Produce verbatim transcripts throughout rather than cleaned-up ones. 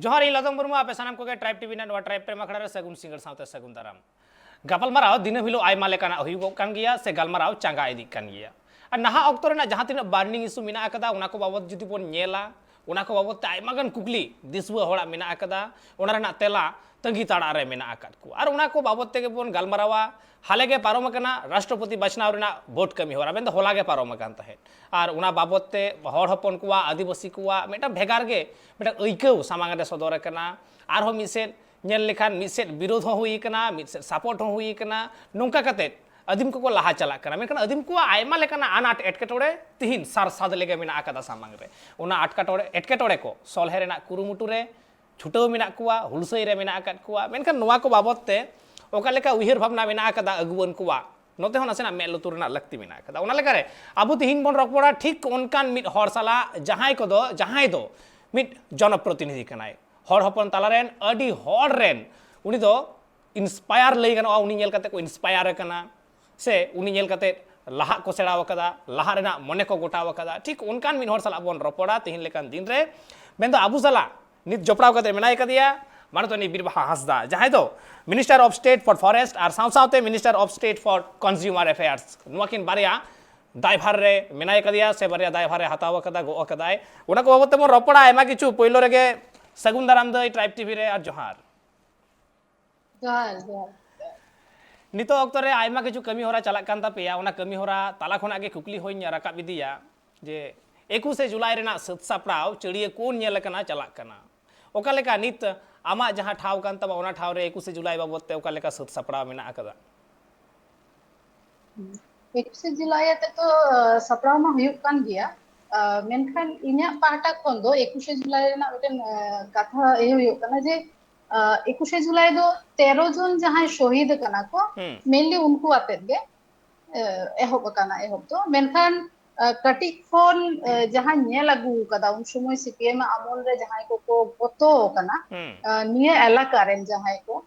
ᱡᱚᱦᱟᱨ, ᱤᱧ ᱞᱟᱫᱚᱢ ᱢᱩᱨᱢᱩ, ᱟᱯᱮ ᱥᱟᱱᱟᱢ ᱠᱚᱜᱮ ᱴᱨᱟᱭᱤᱵᱽ ᱴᱤᱵᱷᱤ ᱨᱮᱱᱟᱜ ᱱᱚᱣᱟ ᱴᱨᱟᱭᱤᱵᱽ ᱴᱟᱭᱤᱢ ᱟᱠᱷᱲᱟ ᱨᱮ ᱥᱟᱹᱜᱩᱱ ᱥᱤᱸᱜᱟᱹᱲ ᱥᱟᱶᱛᱮ ᱥᱟᱹᱜᱩᱱ ᱫᱟᱨᱟᱢ᱾ ᱜᱟᱯᱟᱞᱢᱟᱨᱟᱣ ᱫᱤᱱᱟᱹᱢ ᱦᱤᱞᱳᱜ ᱟᱭᱢᱟ ᱞᱮᱠᱟᱱᱟᱜ ᱦᱩᱭᱩᱜᱚᱜ ᱠᱟᱱ ᱜᱮᱭᱟ ᱥᱮ ᱜᱟᱞᱢᱟᱨᱟᱣ ᱪᱟᱸᱜᱟ ᱤᱫᱤᱜ ᱠᱟᱱ ᱜᱮᱭᱟ᱾ ᱟᱨ ᱱᱟᱦᱟᱜ ᱚᱠᱛᱚ ᱨᱮᱱᱟᱜ ᱡᱟᱦᱟᱸ ᱛᱤᱱᱟᱹᱜ ᱵᱟᱨᱱᱤᱝ ᱤᱥᱩ ᱢᱮᱱᱟᱜ ᱟᱠᱟᱫᱟ, ᱚᱱᱟ ᱠᱚ ᱵᱟᱵᱚᱛ ᱡᱩᱫᱤ ᱵᱚᱱ ᱧᱮᱞᱟ, ᱚᱱᱟ ᱠᱚ ᱵᱟᱵᱚᱛ ᱛᱮ ᱟᱭᱢᱟ ᱜᱟᱱ ᱠᱩᱠᱞᱤ ᱫᱤᱥᱩᱣᱟᱹ ᱦᱚᱲᱟᱜ ᱢᱮᱱᱟᱜ ᱟᱠᱟᱫᱟ, ᱚᱱᱟ ᱨᱮᱱᱟᱜ ᱛᱮᱞᱟ ᱛᱟᱺᱜᱤ ᱛᱟᱲᱟᱜ ᱨᱮ ᱢᱮᱱᱟᱜ ᱟᱠᱟᱫ ᱠᱚᱣᱟ᱾ ᱟᱨ ᱚᱱᱟ ᱠᱚ ᱵᱟᱵᱚᱛ ᱛᱮᱜᱮ ᱵᱚᱱ ᱜᱟᱞᱢᱟᱨᱟᱣᱟ᱾ ᱦᱟᱞᱮ ᱜᱮ ᱯᱟᱨᱚᱢ ᱟᱠᱟᱱᱟ ᱨᱟᱥᱴᱨᱚᱯᱚᱛᱤ ᱵᱟᱪᱷᱱᱟᱣ ᱨᱮᱱᱟᱜ ᱵᱷᱳᱴ ᱠᱟᱹᱢᱤ ᱦᱚᱨᱟ, ᱢᱮᱱᱫᱚ ᱦᱚᱞᱟ ᱜᱮ ᱯᱟᱨᱚᱢ ᱟᱠᱟᱱ ᱛᱟᱦᱮᱸᱫ᱾ ᱟᱨ ᱚᱱᱟ ᱵᱟᱵᱚᱛ ᱛᱮ ᱦᱚᱲ ᱦᱚᱯᱚᱱ ᱠᱚᱣᱟᱜ, ᱟᱹᱫᱤᱵᱟᱹᱥᱤ ᱠᱚᱣᱟᱜ ᱢᱤᱫᱴᱟᱝ ᱵᱷᱮᱜᱟᱨ ᱜᱮ ᱢᱤᱫᱴᱟᱝ ᱟᱹᱭᱠᱟᱹᱣ ᱥᱟᱢᱟᱝ ᱨᱮ ᱥᱚᱫᱚᱨ ᱟᱠᱟᱱᱟ᱾ ᱟᱨᱦᱚᱸ ᱢᱤᱫ ᱥᱮᱫ ᱧᱮᱞ ᱞᱮᱠᱷᱟᱱ ᱢᱤᱫ ᱥᱮᱫ ᱵᱤᱨᱳᱫᱷ ᱦᱚᱸ ᱦᱩᱭ ᱟᱠᱟᱱᱟ, ᱢᱤᱫ ᱥᱮᱫ ᱥᱟᱯᱳᱨᱴ ᱦᱚᱸ ᱦᱩᱭ ᱟᱠᱟᱱᱟ᱾ ᱱᱚᱝᱠᱟ ᱠᱟᱛᱮᱫ ᱟᱹᱫᱤᱢ ᱠᱚᱠᱚ ᱞᱟᱦᱟ ᱪᱟᱞᱟᱜ ᱠᱟᱱᱟ, ᱢᱮᱱᱠᱷᱟᱱ ᱟᱹᱫᱤᱢ ᱠᱚᱣᱟᱜ ᱟᱭᱢᱟ ᱞᱮᱠᱟᱱᱟᱜ ᱟᱱᱟᱴ ᱮᱴᱠᱮᱴᱚᱬᱮ ᱛᱤᱦᱤᱧ ᱥᱟᱨ ᱥᱟᱫ ᱞᱮᱜᱮ ᱢᱮᱱᱟᱜ ᱟᱠᱟᱫᱟ ᱥᱟᱢᱟᱝ ᱨᱮ᱾ ᱚᱱᱟ ᱟᱴᱠᱟᱴᱚᱬᱮ, ᱮᱴᱠᱮᱴᱚᱬᱮ ᱠᱚ ᱥᱚᱞᱦᱮ ᱨᱮᱱᱟᱜ ᱠᱩᱨᱩᱢᱩᱴᱩ ᱨᱮ ᱪᱷᱩᱴᱟᱹᱣ ᱢᱮᱱᱟᱜ ᱠᱚᱣᱟ, ᱦᱩᱞᱥᱟᱹᱭ ᱨᱮ ᱢᱮᱱᱟᱜ ᱟᱠᱟᱫ ᱠᱚᱣᱟ᱾ ᱢᱮᱱᱠᱷᱟᱱ ᱱᱚᱣᱟ ᱠᱚ ᱵᱟᱵᱚᱛ ᱛᱮ ᱚᱠᱟ ᱞᱮᱠᱟ ᱩᱭᱦᱟᱹᱨ ᱵᱷᱟᱵᱽᱱᱟ ᱢᱮᱱᱟᱜ ᱟᱠᱟᱫᱟ ᱟᱹᱜᱩᱣᱟᱹᱱ ᱠᱚᱣᱟᱜ, ᱱᱚᱛᱮ ᱦᱚᱸ ᱱᱟᱥᱮᱱᱟᱜ ᱢᱮᱫ ᱞᱩᱛᱩᱨ ᱨᱮᱱᱟᱜ ᱞᱟᱹᱠᱛᱤ ᱢᱮᱱᱟᱜ ᱟᱠᱟᱫᱟ᱾ ᱚᱱᱟ ᱞᱮᱠᱟᱨᱮ ᱟᱵᱚ ᱛᱤᱦᱤᱧ ᱵᱚᱱ ᱨᱚᱯᱚᱲᱟ ᱴᱷᱤᱠ ᱚᱱᱠᱟᱱ ᱢᱤᱫ ᱦᱚᱲ ᱥᱟᱞᱟᱜ, ᱡᱟᱦᱟᱸᱭ ᱠᱚᱫᱚ, ᱡᱟᱦᱟᱸᱭ ᱫᱚ ᱢᱤᱫ ᱡᱚᱱᱚᱯᱨᱚᱛᱤᱱᱤᱫᱷᱤ ᱠᱟᱱᱟᱭ, ᱦᱚᱲ ᱦᱚᱯᱚᱱ ᱛᱟᱞᱟᱨᱮᱱ ᱟᱹᱰᱤ ᱦᱚᱲ ᱨᱮᱱ ᱩᱱᱤ ᱫᱚ ᱤᱱᱥᱯᱟᱭᱟᱨ ᱞᱟᱹᱭ ᱜᱟᱱᱚᱜᱼᱟ, ᱩᱱᱤ ᱧᱮᱞ ᱠᱟᱛᱮ ᱠᱚ ᱤᱱᱥᱯᱟᱭᱟᱨ ᱟᱠᱟᱱᱟ, ᱥᱮ ᱩᱱᱤ ᱧᱮᱞ ᱠᱟᱛᱮ ᱞᱟᱦᱟᱜ ᱠᱚ ᱥᱮᱬᱟ ᱟᱠᱟᱫᱟ, ᱞᱟᱦᱟᱜ ᱨᱮᱱᱟᱜ ᱢᱚᱱᱮ ᱠᱚ ᱜᱚᱴᱟᱣ ᱟᱠᱟᱫᱟ᱾ ᱴᱷᱤᱠ ᱚᱱᱠᱟᱱ ᱢᱤᱫ ᱦᱚᱲ ᱥᱟᱞᱟᱜ ᱵᱚᱱ ᱨᱚᱯᱚᱲᱟ ᱛᱮᱦᱮᱧ ᱞᱮᱠᱟᱱ ᱫᱤᱱ ᱨᱮ᱾ ᱢᱮᱱᱫᱚ ᱟᱵᱚ ᱥᱟᱞᱟᱜ ᱱᱤᱛ ᱡᱚᱯᱲᱟᱣ ᱠᱟᱛᱮ ᱢᱮᱱᱟᱭ ᱠᱟᱫᱮᱭᱟ ᱢᱟᱱᱚᱛᱟᱱᱤ ᱵᱤᱨᱵᱟᱦᱟ ᱦᱟᱸᱥᱫᱟ, ᱡᱟᱦᱟᱸᱭ ᱫᱚ Minister of State for Forest ᱟᱨ ᱥᱟᱶ ᱥᱟᱶᱛᱮ Minister of State for Consumer Affairs, ᱱᱚᱣᱟ ᱠᱤᱱ ᱵᱟᱨᱭᱟ ᱫᱟᱭᱵᱷᱟᱨ ᱨᱮ ᱢᱮᱱᱟᱭ ᱠᱟᱫᱮᱭᱟ ᱥᱮ ᱵᱟᱨᱭᱟ ᱫᱟᱭᱵᱷᱟᱨ ᱮ ᱦᱟᱛᱟᱣ ᱟᱠᱟᱫᱟ, ᱜᱚᱜ ᱟᱠᱟᱫᱟᱭ᱾ ᱚᱱᱟ ᱠᱚ ᱵᱟᱵᱚᱛ ᱛᱮᱵᱚᱱ ᱨᱚᱯᱚᱲᱟ ᱟᱭᱢᱟ ᱠᱤᱪᱷᱩ᱾ ᱯᱳᱭᱞᱳ ᱨᱮᱜᱮ ᱥᱟᱹᱜᱩᱱ ᱫᱟᱨᱟᱢ ᱫᱟᱹᱭ ᱴᱨᱟᱭᱤᱵᱽ ᱴᱤᱵᱷᱤ ᱨᱮ, ᱟᱨ ᱡᱚᱦᱟᱨ᱾ ᱡᱚᱦᱟᱨ, ᱡᱚᱦᱟᱨ᱾ ᱱᱤᱛᱚᱜ ᱚᱠᱛᱚ ᱨᱮ ᱟᱭᱢᱟ ᱠᱤᱪᱷᱩ ᱠᱟᱹᱢᱤ ᱦᱚᱨᱟ ᱪᱟᱞᱟᱜ ᱠᱟᱱ ᱛᱟᱯᱮᱭᱟ, ᱚᱱᱟ ᱠᱟᱹᱢᱤ ᱦᱚᱨᱟ ᱛᱟᱞᱟ ᱠᱷᱚᱱᱟᱜ ᱜᱮ ᱠᱩᱠᱞᱤ ᱦᱚᱸᱧ ᱨᱟᱠᱟᱵ ᱤᱫᱤᱭᱟ ᱡᱮ ᱮᱠᱩᱥᱮ ᱡᱩᱞᱟᱭ ᱨᱮᱱᱟᱜ ᱥᱟᱹᱛ ᱥᱟᱯᱲᱟᱣ ᱪᱟᱹᱲᱤᱭᱟᱹ ᱠᱳᱱ ᱧᱮᱞ ᱟᱠᱟᱱᱟ, ᱪᱟᱞᱟᱜ ᱠᱟᱱᱟ᱾ ᱚᱠᱟ ᱞᱮᱠᱟ ᱱᱤᱛ ᱟᱢᱟᱜ ᱡᱟᱦᱟᱸ ᱴᱷᱟᱶ ᱠᱟᱱ ᱛᱟᱢᱟ, ᱚᱱᱟ ᱴᱷᱟᱶ ᱨᱮ ᱮᱠᱩᱥᱮ ᱡᱩᱞᱟᱭ ᱵᱟᱵᱚᱛ ᱛᱮ ᱚᱠᱟ ᱞᱮᱠᱟ ᱥᱟᱹᱛ ᱥᱟᱯᱲᱟᱣ ᱢᱮᱱᱟᱜ ᱟᱠᱟᱫᱟ? ᱮᱠᱩᱥᱮ ᱡᱩᱞᱟᱭ ᱟᱛᱮ ᱛᱚ, ᱟ, ᱥᱟᱯᱲᱟᱣ ᱢᱟ ᱦᱩᱭᱩᱜ ᱠᱟᱱ ᱜᱮᱭᱟ᱾ ᱟ, ᱢᱮᱱᱠᱷᱟᱱ ᱤᱧᱟᱹᱜ ᱯᱟᱦᱴᱟ ᱠᱷᱚᱱ ᱫᱚ ᱮᱠᱩᱥᱮ ᱡᱩᱞᱟᱭ ᱨᱮᱱᱟᱜ ᱢᱤᱫᱴᱮᱱ, ᱟ, ᱠᱟᱛᱷᱟ ᱤᱭᱟᱹ ᱦᱩᱭᱩᱜ ᱠᱟᱱᱟ ᱡᱮ, ᱟ, ᱮᱠᱩᱥᱮ ᱡᱩᱞᱟᱭ ᱫᱚ ᱛᱮᱨᱚ ᱡᱚᱱ ᱡᱟᱦᱟᱸᱭ ᱥᱚᱦᱤᱫ ᱟᱠᱟᱱᱟ ᱠᱚ, ᱦᱩᱸ᱾ mainly ᱩᱱᱠᱩ ᱟᱛᱮᱫ ᱜᱮ, ᱮ, ᱮᱦᱚᱵ ᱟᱠᱟᱱᱟ ᱮᱦᱚᱵ ᱫᱚ᱾ ᱢᱮᱱᱠᱷᱟᱱ, ᱟ, ᱠᱟᱹᱴᱤᱡ ᱠᱷᱚᱱ, ᱟ, ᱡᱟᱦᱟᱸ ᱧᱮᱞ ᱟᱹᱜᱩ ᱟᱠᱟᱫᱟ, ᱩᱱ ᱥᱚᱢᱚᱭ ᱥᱤ ᱯᱤ ᱮᱢ ᱟᱜ ᱟᱢᱚᱞ ᱨᱮ ᱡᱟᱦᱟᱸᱭ ᱠᱚᱠᱚ ᱜᱚᱛᱚ ᱟᱠᱟᱱᱟ, ᱦᱩᱸ᱾ ᱟ, ᱱᱤᱭᱟᱹ ᱮᱞᱟᱠᱟ ᱨᱮᱱ ᱡᱟᱦᱟᱸᱭ ᱠᱚ,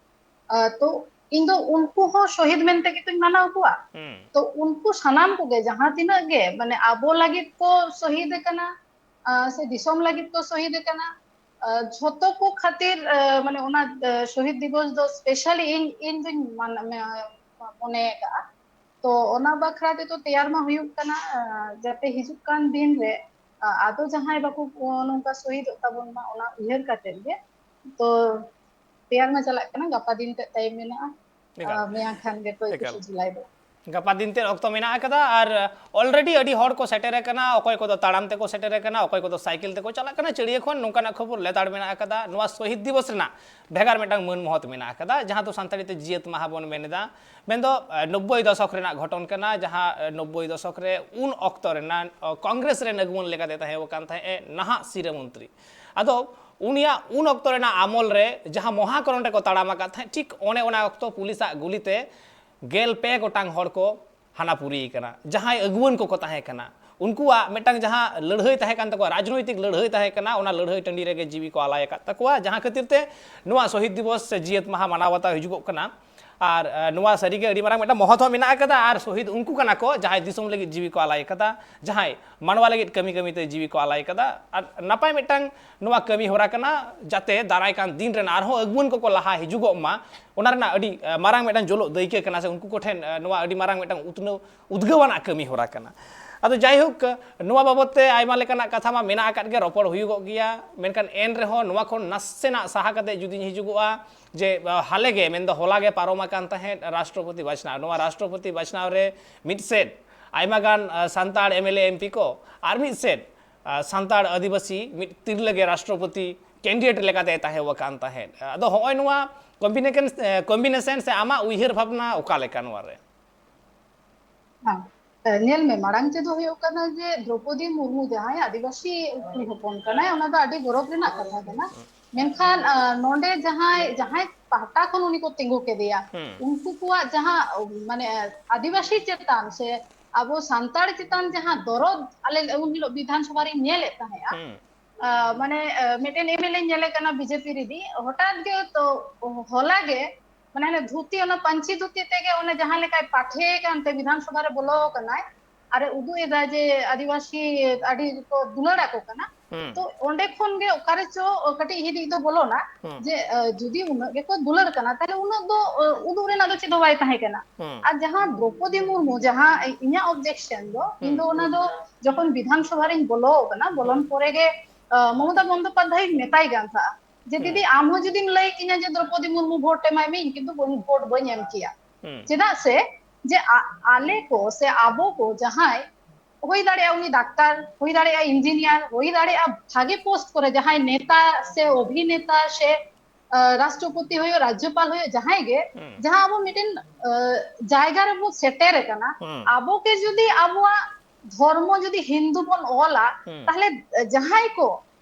ᱟ, ᱛᱚ ᱤᱧ ᱫᱚ ᱩᱱᱠᱩ ᱦᱚᱸ ᱥᱚᱦᱤᱫ ᱢᱮᱱᱛᱮ ᱜᱮᱛᱚᱧ ᱢᱟᱱᱟᱣ ᱠᱚᱣᱟ᱾ ᱦᱩᱸ᱾ ᱛᱚ ᱩᱱᱠᱩ ᱥᱟᱱᱟᱢ ᱠᱚᱜᱮ ᱡᱟᱦᱟᱸ ᱛᱤᱱᱟᱹᱜ ᱜᱮ, ᱢᱟᱱᱮ, ᱟᱵᱚ ᱞᱟᱹᱜᱤᱫ ᱠᱚ ᱥᱚᱦᱤᱫ ᱟᱠᱟᱱᱟ, ᱟ, ᱥᱮ ᱫᱤᱥᱚᱢ ᱞᱟᱹᱜᱤᱫ ᱠᱚ ᱥᱚᱦᱤᱫ ᱟᱠᱟᱱᱟ, ᱡᱷᱚᱛᱚ ᱠᱚ ᱠᱷᱟᱹᱛᱤᱨ ᱢᱟᱱᱮ ᱚᱱᱟ ᱥᱚᱦᱤᱫ ᱫᱤᱵᱚᱥ ᱫᱚ ᱥᱯᱮᱥᱟᱞᱤ ᱤᱧ ᱤᱧ ᱫᱩᱧ ᱢᱚᱱᱮ ᱟᱠᱟᱫᱼᱟ᱾ ᱛᱚ ᱚᱱᱟ ᱵᱟᱠᱷᱨᱟ ᱛᱮᱫᱚ ᱛᱮᱭᱟᱨ ᱢᱟ ᱦᱩᱭᱩᱜ ᱠᱟᱱᱟ, ᱡᱟᱛᱮ ᱦᱤᱡᱩᱜ ᱠᱟᱱ ᱫᱤᱱ ᱨᱮ ᱟᱫᱚ ᱡᱟᱦᱟᱸᱭ ᱵᱟᱠᱚ ᱱᱚᱝᱠᱟ ᱥᱚᱦᱤᱫᱚᱜ ᱛᱟᱵᱚᱱ ᱢᱟ, ᱚᱱᱟ ᱩᱭᱦᱟᱹᱨ ᱠᱟᱛᱮ ᱜᱮ᱾ ᱛᱚ ᱛᱮᱭᱟᱨ ᱢᱟ ᱪᱟᱞᱟᱜ ᱠᱟᱱᱟ, ᱜᱟᱯᱟ ᱫᱤᱱ ᱛᱮ ᱴᱟᱭᱤᱢ ᱢᱮᱱᱟᱜᱼᱟ᱾ ᱮᱠᱟᱞ᱾ ᱢᱮᱭᱟᱝ ᱠᱷᱟᱱ ᱜᱮ ᱛᱚ ᱮᱠᱟᱞ᱾ ᱮᱠᱩᱥᱮ ᱡᱩᱞᱟᱭ ᱫᱚ᱾ ᱜᱟᱯᱟ ᱫᱤᱱ ᱛᱮ ᱚᱠᱛᱚ ᱢᱮᱱᱟᱜ ᱟᱠᱟᱫᱟ, ᱟᱨ already ᱟᱹᱰᱤ ᱦᱚᱲ ᱠᱚ ᱥᱮᱴᱮᱨ ᱟᱠᱟᱱᱟ, ᱚᱠᱚᱭ ᱠᱚᱫᱚ ᱛᱟᱲᱟᱢ ᱛᱮᱠᱚ ᱥᱮᱴᱮᱨ ᱟᱠᱟᱱᱟ, ᱚᱠᱚᱭ ᱠᱚᱫᱚ ᱥᱟᱭᱠᱮᱞ ᱛᱮᱠᱚ ᱪᱟᱞᱟᱜ ᱠᱟᱱᱟ᱾ ᱪᱟᱹᱲᱭᱟᱹ ᱠᱷᱚᱱ ᱱᱚᱝᱠᱟᱱᱟᱜ ᱠᱷᱚᱵᱚᱨ ᱞᱮᱛᱟᱲ ᱢᱮᱱᱟᱜ ᱟᱠᱟᱫᱟ᱾ ᱱᱚᱣᱟ ᱥᱚᱦᱤᱫ ᱫᱤᱵᱚᱥ ᱨᱮᱱᱟᱜ ᱵᱷᱮᱜᱟᱨ ᱢᱤᱫᱴᱟᱝ ᱢᱟᱹᱱ ᱢᱚᱦᱚᱛ ᱢᱮᱱᱟᱜ ᱟᱠᱟᱫᱟ, ᱡᱟᱦᱟᱸ ᱫᱚ ᱥᱟᱱᱛᱟᱲᱤ ᱛᱮ ᱡᱤᱭᱟᱹᱛ ᱢᱟᱦᱟ ᱵᱚᱱ ᱢᱮᱱ ᱮᱫᱟ᱾ ᱢᱮᱱᱫᱚ ᱱᱚᱵᱵᱳᱭ ᱫᱚᱥᱚᱠ ᱨᱮᱱᱟᱜ ᱜᱷᱚᱴᱚᱱ ᱠᱟᱱᱟ, ᱡᱟᱦᱟᱸ ᱱᱚᱵᱵᱳᱭ ᱫᱚᱥᱚᱠ ᱨᱮ ᱩᱱ ᱚᱠᱛᱚ ᱨᱮᱱᱟᱜ ᱠᱚᱝᱜᱨᱮᱥ ᱨᱮᱱ ᱟᱹᱜᱩᱣᱟᱹᱱ ᱞᱮᱠᱟᱛᱮ ᱛᱟᱦᱮᱸ ᱟᱠᱟᱱ ᱛᱟᱦᱮᱸᱫ ᱮ ᱱᱟᱦᱟᱜ ᱥᱤᱨᱟᱹ ᱢᱚᱱᱛᱨᱤ᱾ ᱟᱫᱚ ᱩᱱᱤᱭᱟᱜ ᱩᱱ ᱚᱠᱛᱚ ᱨᱮᱱᱟᱜ ᱟᱢᱚᱞ ᱨᱮ ᱡᱟᱦᱟᱸ ᱢᱚᱦᱟᱠᱚᱨᱚᱱ ᱨᱮᱠᱚ ᱛᱟᱲᱟᱢ ᱟᱠᱟᱫ ᱛᱟᱦᱮᱸᱫ, ᱴᱷᱤᱠ ᱚᱱᱮ ᱚᱱᱟ ᱚᱠᱛᱚ ᱯᱩᱞᱤᱥᱟᱜ ᱜᱩᱞᱤᱛᱮ ᱜᱮᱞ ᱯᱮ ᱜᱚᱴᱟᱝ ᱦᱚᱲ ᱠᱚ ᱦᱟᱱᱟ ᱯᱩᱨᱤ ᱠᱟᱱᱟ᱾ ᱡᱟᱦᱟᱸᱭ ᱟᱹᱜᱩᱣᱟᱹᱱ ᱠᱚᱠᱚ ᱛᱟᱦᱮᱸ ᱠᱟᱱᱟ, ᱩᱱᱠᱩᱣᱟᱜ ᱢᱤᱫᱴᱟᱝ ᱡᱟᱦᱟᱸ ᱞᱟᱹᱲᱦᱟᱹᱭ ᱛᱟᱦᱮᱸ ᱠᱟᱱ ᱛᱟᱠᱚᱣᱟ, ᱨᱟᱡᱽᱱᱳᱭᱛᱤᱠ ᱞᱟᱹᱲᱦᱟᱹᱭ ᱛᱟᱦᱮᱸ ᱠᱟᱱᱟ, ᱚᱱᱟ ᱞᱟᱹᱲᱦᱟᱹᱭ ᱴᱟᱺᱰᱤ ᱨᱮᱜᱮ ᱡᱤᱣᱤ ᱠᱚ ᱟᱞᱟᱭ ᱟᱠᱟᱫ ᱛᱟᱠᱚᱣᱟ, ᱡᱟᱦᱟᱸ ᱠᱷᱟᱹᱛᱤᱨ ᱛᱮ ᱱᱚᱣᱟ ᱥᱚᱦᱤᱫ ᱫᱤᱵᱚᱥ ᱥᱮ ᱡᱤᱭᱟᱹᱛ ᱢᱟᱦᱟ ᱢᱟᱱᱟᱣ ᱵᱟᱛᱟᱣ ᱦᱤᱡᱩᱜᱚᱜ ᱠᱟᱱᱟ᱾ ᱟᱨ ᱱᱚᱣᱟ ᱥᱟᱹᱨᱤᱜᱮ ᱟᱹᱰᱤ ᱢᱟᱨᱟᱝ ᱢᱤᱫᱴᱟᱝ ᱢᱚᱦᱚᱛ ᱦᱚᱸ ᱢᱮᱱᱟᱜ ᱟᱠᱟᱫᱟ᱾ ᱟᱨ ᱥᱚᱦᱤᱫ ᱩᱱᱠᱩ ᱠᱟᱱᱟ ᱠᱚ ᱡᱟᱦᱟᱸᱭ ᱫᱤᱥᱚᱢ ᱞᱟᱹᱜᱤᱫ ᱡᱤᱣᱤ ᱠᱚ ᱟᱞᱟᱭ ᱟᱠᱟᱫᱟ, ᱡᱟᱦᱟᱸᱭ ᱢᱟᱱᱣᱟ ᱞᱟᱹᱜᱤᱫ ᱠᱟᱹᱢᱤ ᱠᱟᱹᱢᱤ ᱛᱮ ᱡᱤᱣᱤ ᱠᱚ ᱟᱞᱟᱭ ᱟᱠᱟᱫᱟ᱾ ᱟᱨ ᱱᱟᱯᱟᱭ ᱢᱤᱫᱴᱟᱝ ᱱᱚᱣᱟ ᱠᱟᱹᱢᱤ ᱦᱚᱨᱟ ᱠᱟᱱᱟ, ᱡᱟᱛᱮ ᱫᱟᱨᱟᱭ ᱠᱟᱱ ᱫᱤᱱ ᱨᱮᱱ ᱟᱨᱦᱚᱸ ᱟᱹᱜᱩᱣᱟᱹᱱ ᱠᱚᱠᱚ ᱞᱟᱦᱟ ᱦᱤᱡᱩᱜᱚᱜ ᱢᱟ, ᱚᱱᱟ ᱨᱮᱱᱟᱜ ᱟᱹᱰᱤ ᱢᱟᱨᱟᱝ ᱢᱤᱫᱴᱟᱝ ᱡᱚᱞᱚᱜ ᱫᱟᱹᱭᱠᱟᱹ ᱠᱟᱱᱟ, ᱥᱮ ᱩᱱᱠᱩ ᱠᱚᱴᱷᱮᱱ ᱱᱚᱣᱟ ᱟᱹᱰᱤ ᱢᱟᱨᱟᱝ ᱢᱤᱫᱴᱟᱝ ᱩᱛᱱᱟᱹᱣ ᱩᱫᱽᱜᱟᱹᱣ ᱟᱱᱟᱜ ᱠᱟᱹᱢᱤ ᱦᱚᱨᱟ ᱠᱟᱱᱟ᱾ ᱟᱫᱚ ᱡᱟᱭᱦᱳᱠ, ᱱᱚᱣᱟ ᱵᱟᱵᱚᱛ ᱛᱮ ᱟᱭᱢᱟ ᱞᱮᱠᱟᱱᱟᱜ ᱠᱟᱛᱷᱟ ᱢᱟ ᱢᱮᱱᱟᱜ ᱟᱠᱟᱫ ᱜᱮ, ᱨᱚᱯᱚᱲ ᱦᱩᱭᱩᱜᱚᱜ ᱜᱮᱭᱟ, ᱢᱮᱱᱠᱷᱟᱱ ᱮᱱ ᱨᱮᱦᱚᱸ ᱱᱚᱣᱟ ᱠᱷᱚᱱ ᱱᱟᱥᱮᱱᱟᱜ ᱥᱟᱦᱟ ᱠᱟᱛᱮ ᱡᱩᱫᱤᱧ ᱦᱤᱡᱩᱜᱚᱜᱼᱟ, ᱡᱮ ᱦᱟᱞᱮ ᱜᱮ, ᱢᱮᱱᱫᱚ ᱦᱚᱞᱟ ᱜᱮ ᱯᱟᱨᱚᱢ ᱟᱠᱟᱱ ᱛᱟᱦᱮᱸᱫ ᱨᱟᱥᱴᱨᱚᱯᱚᱛᱤ ᱵᱟᱪᱷᱱᱟᱣ᱾ ᱱᱚᱣᱟ ᱨᱟᱥᱴᱨᱚᱯᱚᱛᱤ ᱵᱟᱪᱷᱱᱟᱣ ᱨᱮ ᱢᱤᱫ ᱥᱮᱫ ᱟᱭᱢᱟ ᱜᱟᱱ Santal M L A M P ᱠᱚ, ᱟᱨ ᱢᱤᱫ ᱥᱮᱫ ᱥᱟᱱᱛᱟᱲ ᱟᱹᱫᱤᱵᱟᱹᱥᱤ ᱢᱤᱫ ᱛᱤᱨᱞᱟᱹ ᱜᱮ ᱨᱟᱥᱴᱨᱚᱯᱚᱛᱤ ᱠᱮᱱᱰᱤᱰᱮᱴ ᱞᱮᱠᱟᱛᱮ ᱛᱟᱦᱮᱸ ᱟᱠᱟᱱ ᱛᱟᱦᱮᱸᱫ᱾ ᱟᱫᱚ ᱦᱚᱸᱜᱼᱚᱭ ᱱᱚᱣᱟ ᱠᱚᱢᱵᱤᱱᱮᱥᱚᱱ ᱥᱮ ᱟᱢᱟᱜ ᱩᱭᱦᱟᱹᱨ ᱵᱷᱟᱵᱽᱱᱟ ᱚᱠᱟ ᱞᱮᱠᱟ ᱱᱚᱣᱟ ᱨᱮ? ᱦᱮᱸ᱾ ᱧᱮᱞ ᱢᱮ, ᱢᱟᱲᱟᱝ ᱛᱮᱫᱚ ᱦᱩᱭᱩᱜ ᱠᱟᱱᱟ ᱡᱮ ᱫᱨᱚᱯᱚᱫᱤ ᱢᱩᱨᱢᱩ ᱡᱟᱦᱟᱸᱭ ᱟᱹᱫᱤᱵᱟᱹᱥᱤ ᱠᱩᱲᱤ ᱦᱚᱯᱚᱱ ᱠᱟᱱᱟᱭ, ᱚᱱᱟ ᱫᱚ ᱟᱹᱰᱤ ᱜᱚᱨᱚᱵᱽ ᱨᱮᱱᱟᱜ ᱠᱟᱛᱷᱟ ᱠᱟᱱᱟ᱾ ᱢᱮᱱᱠᱷᱟᱱ ᱱᱚᱰᱮ ᱡᱟᱦᱟᱸᱭ ᱡᱟᱦᱟᱸᱭ ᱯᱟᱦᱴᱟ ᱠᱷᱚᱱ ᱩᱱᱤ ᱠᱚ ᱛᱤᱸᱜᱩ ᱠᱮᱫᱮᱭᱟ, ᱩᱱᱠᱩ ᱠᱚᱣᱟᱜ ᱡᱟᱦᱟᱸ ᱢᱟᱱᱮ ᱟᱹᱫᱤᱵᱟᱹᱥᱤ ᱪᱮᱛᱟᱱ ᱥᱮ ᱟᱵᱚ ᱥᱟᱱᱛᱟᱲ ᱪᱮᱛᱟᱱ ᱡᱟᱦᱟᱸ ᱫᱚᱨᱚᱫ ᱟᱞᱮ ᱩᱱ ᱦᱤᱞᱳᱜ ᱵᱤᱫᱷᱟᱱ ᱥᱚᱵᱷᱟ ᱨᱤᱧ ᱧᱮᱞᱮᱫ ᱛᱟᱦᱮᱸᱜᱼᱟ᱾ ᱢᱟᱱᱮ ᱢᱤᱫᱴᱮᱱ ᱮᱢ ᱮᱞ ᱮᱧ ᱧᱮᱞᱮ ᱠᱟᱱᱟ ᱵᱤ ᱡᱮ ᱯᱤ ᱨᱮᱫᱤ, ᱦᱚᱴᱟᱛ ᱜᱮ ᱛᱚ ᱦᱚᱞᱟ ᱜᱮ ᱢᱟᱱᱮ ᱦᱟᱱᱮ ᱫᱷᱩᱛᱤ, ᱚᱱᱟ ᱯᱟᱹᱧᱪᱤ ᱫᱷᱩᱛᱤ ᱛᱮᱜᱮ ᱚᱱᱮ ᱡᱟᱦᱟᱸ ᱞᱮᱠᱟᱭ ᱯᱟᱴᱷᱮ ᱠᱟᱱᱛᱮ ᱵᱤᱫᱷᱟᱱ ᱥᱚᱵᱷᱟ ᱨᱮ ᱵᱚᱞᱚ ᱟᱠᱟᱱᱟᱭ᱾ ᱟᱨᱮ ᱩᱫᱩᱜ ᱮᱫᱟ ᱡᱮ ᱟᱹᱫᱤᱵᱟᱹᱥᱤ ᱟᱹᱰᱤ ᱠᱚ ᱫᱩᱞᱟᱹᱲ ᱟᱠᱚ ᱠᱟᱱᱟ᱾ ᱦᱩᱸ᱾ ᱛᱚ ᱚᱸᱰᱮ ᱠᱷᱚᱱ ᱜᱮ ᱚᱠᱟᱨᱮ ᱪᱚ ᱠᱟᱹᱴᱤᱡ ᱦᱤᱫᱤᱡ ᱫᱚ ᱵᱚᱞᱚᱱᱟ ᱦᱩᱸ᱾ ᱡᱮ, ᱟᱸ, ᱡᱩᱫᱤ ᱩᱱᱟᱹᱜ ᱜᱮᱠᱚ ᱫᱩᱞᱟᱹᱲ ᱠᱟᱱᱟ, ᱛᱟᱦᱞᱮ ᱩᱱᱟᱹᱜ ᱫᱚ, ᱟᱸ, ᱩᱫᱩᱜ ᱨᱮᱱᱟᱜ ᱫᱚ ᱪᱮᱫ ᱦᱚᱸ ᱵᱟᱭ ᱛᱟᱦᱮᱸ ᱠᱟᱱᱟ᱾ ᱦᱩᱸ᱾ ᱟᱨ ᱡᱟᱦᱟᱸ ᱫᱨᱚᱯᱚᱫᱤ ᱢᱩᱨᱢᱩ, ᱡᱟᱦᱟᱸ ᱤᱧᱟᱹᱜ objection ᱫᱚ, ᱤᱧ ᱫᱚ ᱦᱩᱸ᱾ ᱚᱱᱟ ᱫᱚ ᱡᱚᱠᱷᱚᱱ ᱵᱤᱫᱷᱟᱱ ᱥᱚᱵᱷᱟ ᱨᱤᱧ ᱵᱚᱞᱚ ᱟᱠᱟᱱᱟ, ᱵᱚᱞᱚᱱ ᱦᱩᱸ᱾ ᱯᱚᱨᱮ ᱜᱮ, ᱟᱸ, ᱢᱚᱢᱚᱛᱟ ᱵᱚᱱᱫᱳᱯᱟᱫᱽᱫᱷᱟᱭ ᱢᱮᱛᱟᱭ ᱠᱟᱱ ᱛᱟᱦᱮᱸᱫ ᱡᱮ, ᱦᱩᱸ᱾ ᱫᱤᱫᱤ, ᱟᱢ ᱦᱚᱸ ᱡᱩᱫᱤᱢ ᱞᱟᱹᱭ ᱠᱤᱧᱟ ᱡᱮ ᱫᱨᱚᱯᱚᱫᱤ ᱢᱩᱨᱢᱩ ᱵᱷᱳᱴ ᱮᱢᱟᱭ ᱢᱮ, ᱤᱧ ᱠᱤᱱᱛᱩ ᱵᱟᱹᱧ, ᱵᱷᱳᱴ ᱵᱟᱹᱧ ᱮᱢ ᱠᱮᱭᱟ᱾ ᱦᱩᱸ᱾ ᱪᱮᱫᱟᱜ ᱥᱮ ᱡᱮ ᱟ-, ᱟᱞᱮ ᱠᱚ ᱥᱮ ᱟᱵᱚ ᱠᱚ ᱡᱟᱦᱟᱸᱭ, ᱦᱩᱭ ᱫᱟᱲᱮᱭᱟᱜᱼᱟ ᱩᱱᱤ ᱰᱟᱠᱛᱟᱨ, ᱦᱩᱭ ᱫᱟᱲᱮᱭᱟᱜᱼᱟ ᱤᱧᱡᱤᱱᱤᱭᱟᱨ, ᱦᱩᱭ ᱫᱟᱲᱮᱭᱟᱜᱼᱟ ᱵᱷᱟᱜᱮ ᱯᱳᱥᱴ ᱠᱚᱨᱮ ᱡᱟᱦᱟᱸᱭ ᱱᱮᱛᱟ ᱥᱮ ᱚᱵᱷᱤᱱᱮᱛᱟ ᱥᱮ, ᱟᱸ, ᱨᱟᱥᱴᱨᱚᱯᱚᱛᱤ ᱦᱩᱭᱩᱜ, ᱨᱟᱡᱽᱡᱚᱯᱟᱞ ᱦᱩᱭᱩᱜ, ᱡᱟᱦᱟᱸᱭ ᱜᱮ, ᱦᱩᱸ᱾ ᱡᱟᱦᱟᱸ ᱟᱵᱚ ᱢᱤᱫᱴᱮᱱ, ᱟᱸ, ᱡᱟᱭᱜᱟ ᱨᱮᱵᱚ ᱥᱮᱴᱮᱨ ᱟᱠᱟᱱᱟ, ᱦᱩᱸ᱾ ᱟᱵᱚ ᱜᱮ ᱡᱩᱫᱤ ᱟᱵᱚᱣᱟᱜ ᱫᱷᱚᱨᱢᱚ ᱡᱩᱫᱤ ᱦᱤᱱᱫᱩ ᱵᱚᱱ ᱚᱞᱟ, ᱦᱩᱸ᱾ ᱛᱟᱦᱞᱮ ᱡᱟᱦᱟᱸᱭ ᱠᱚ,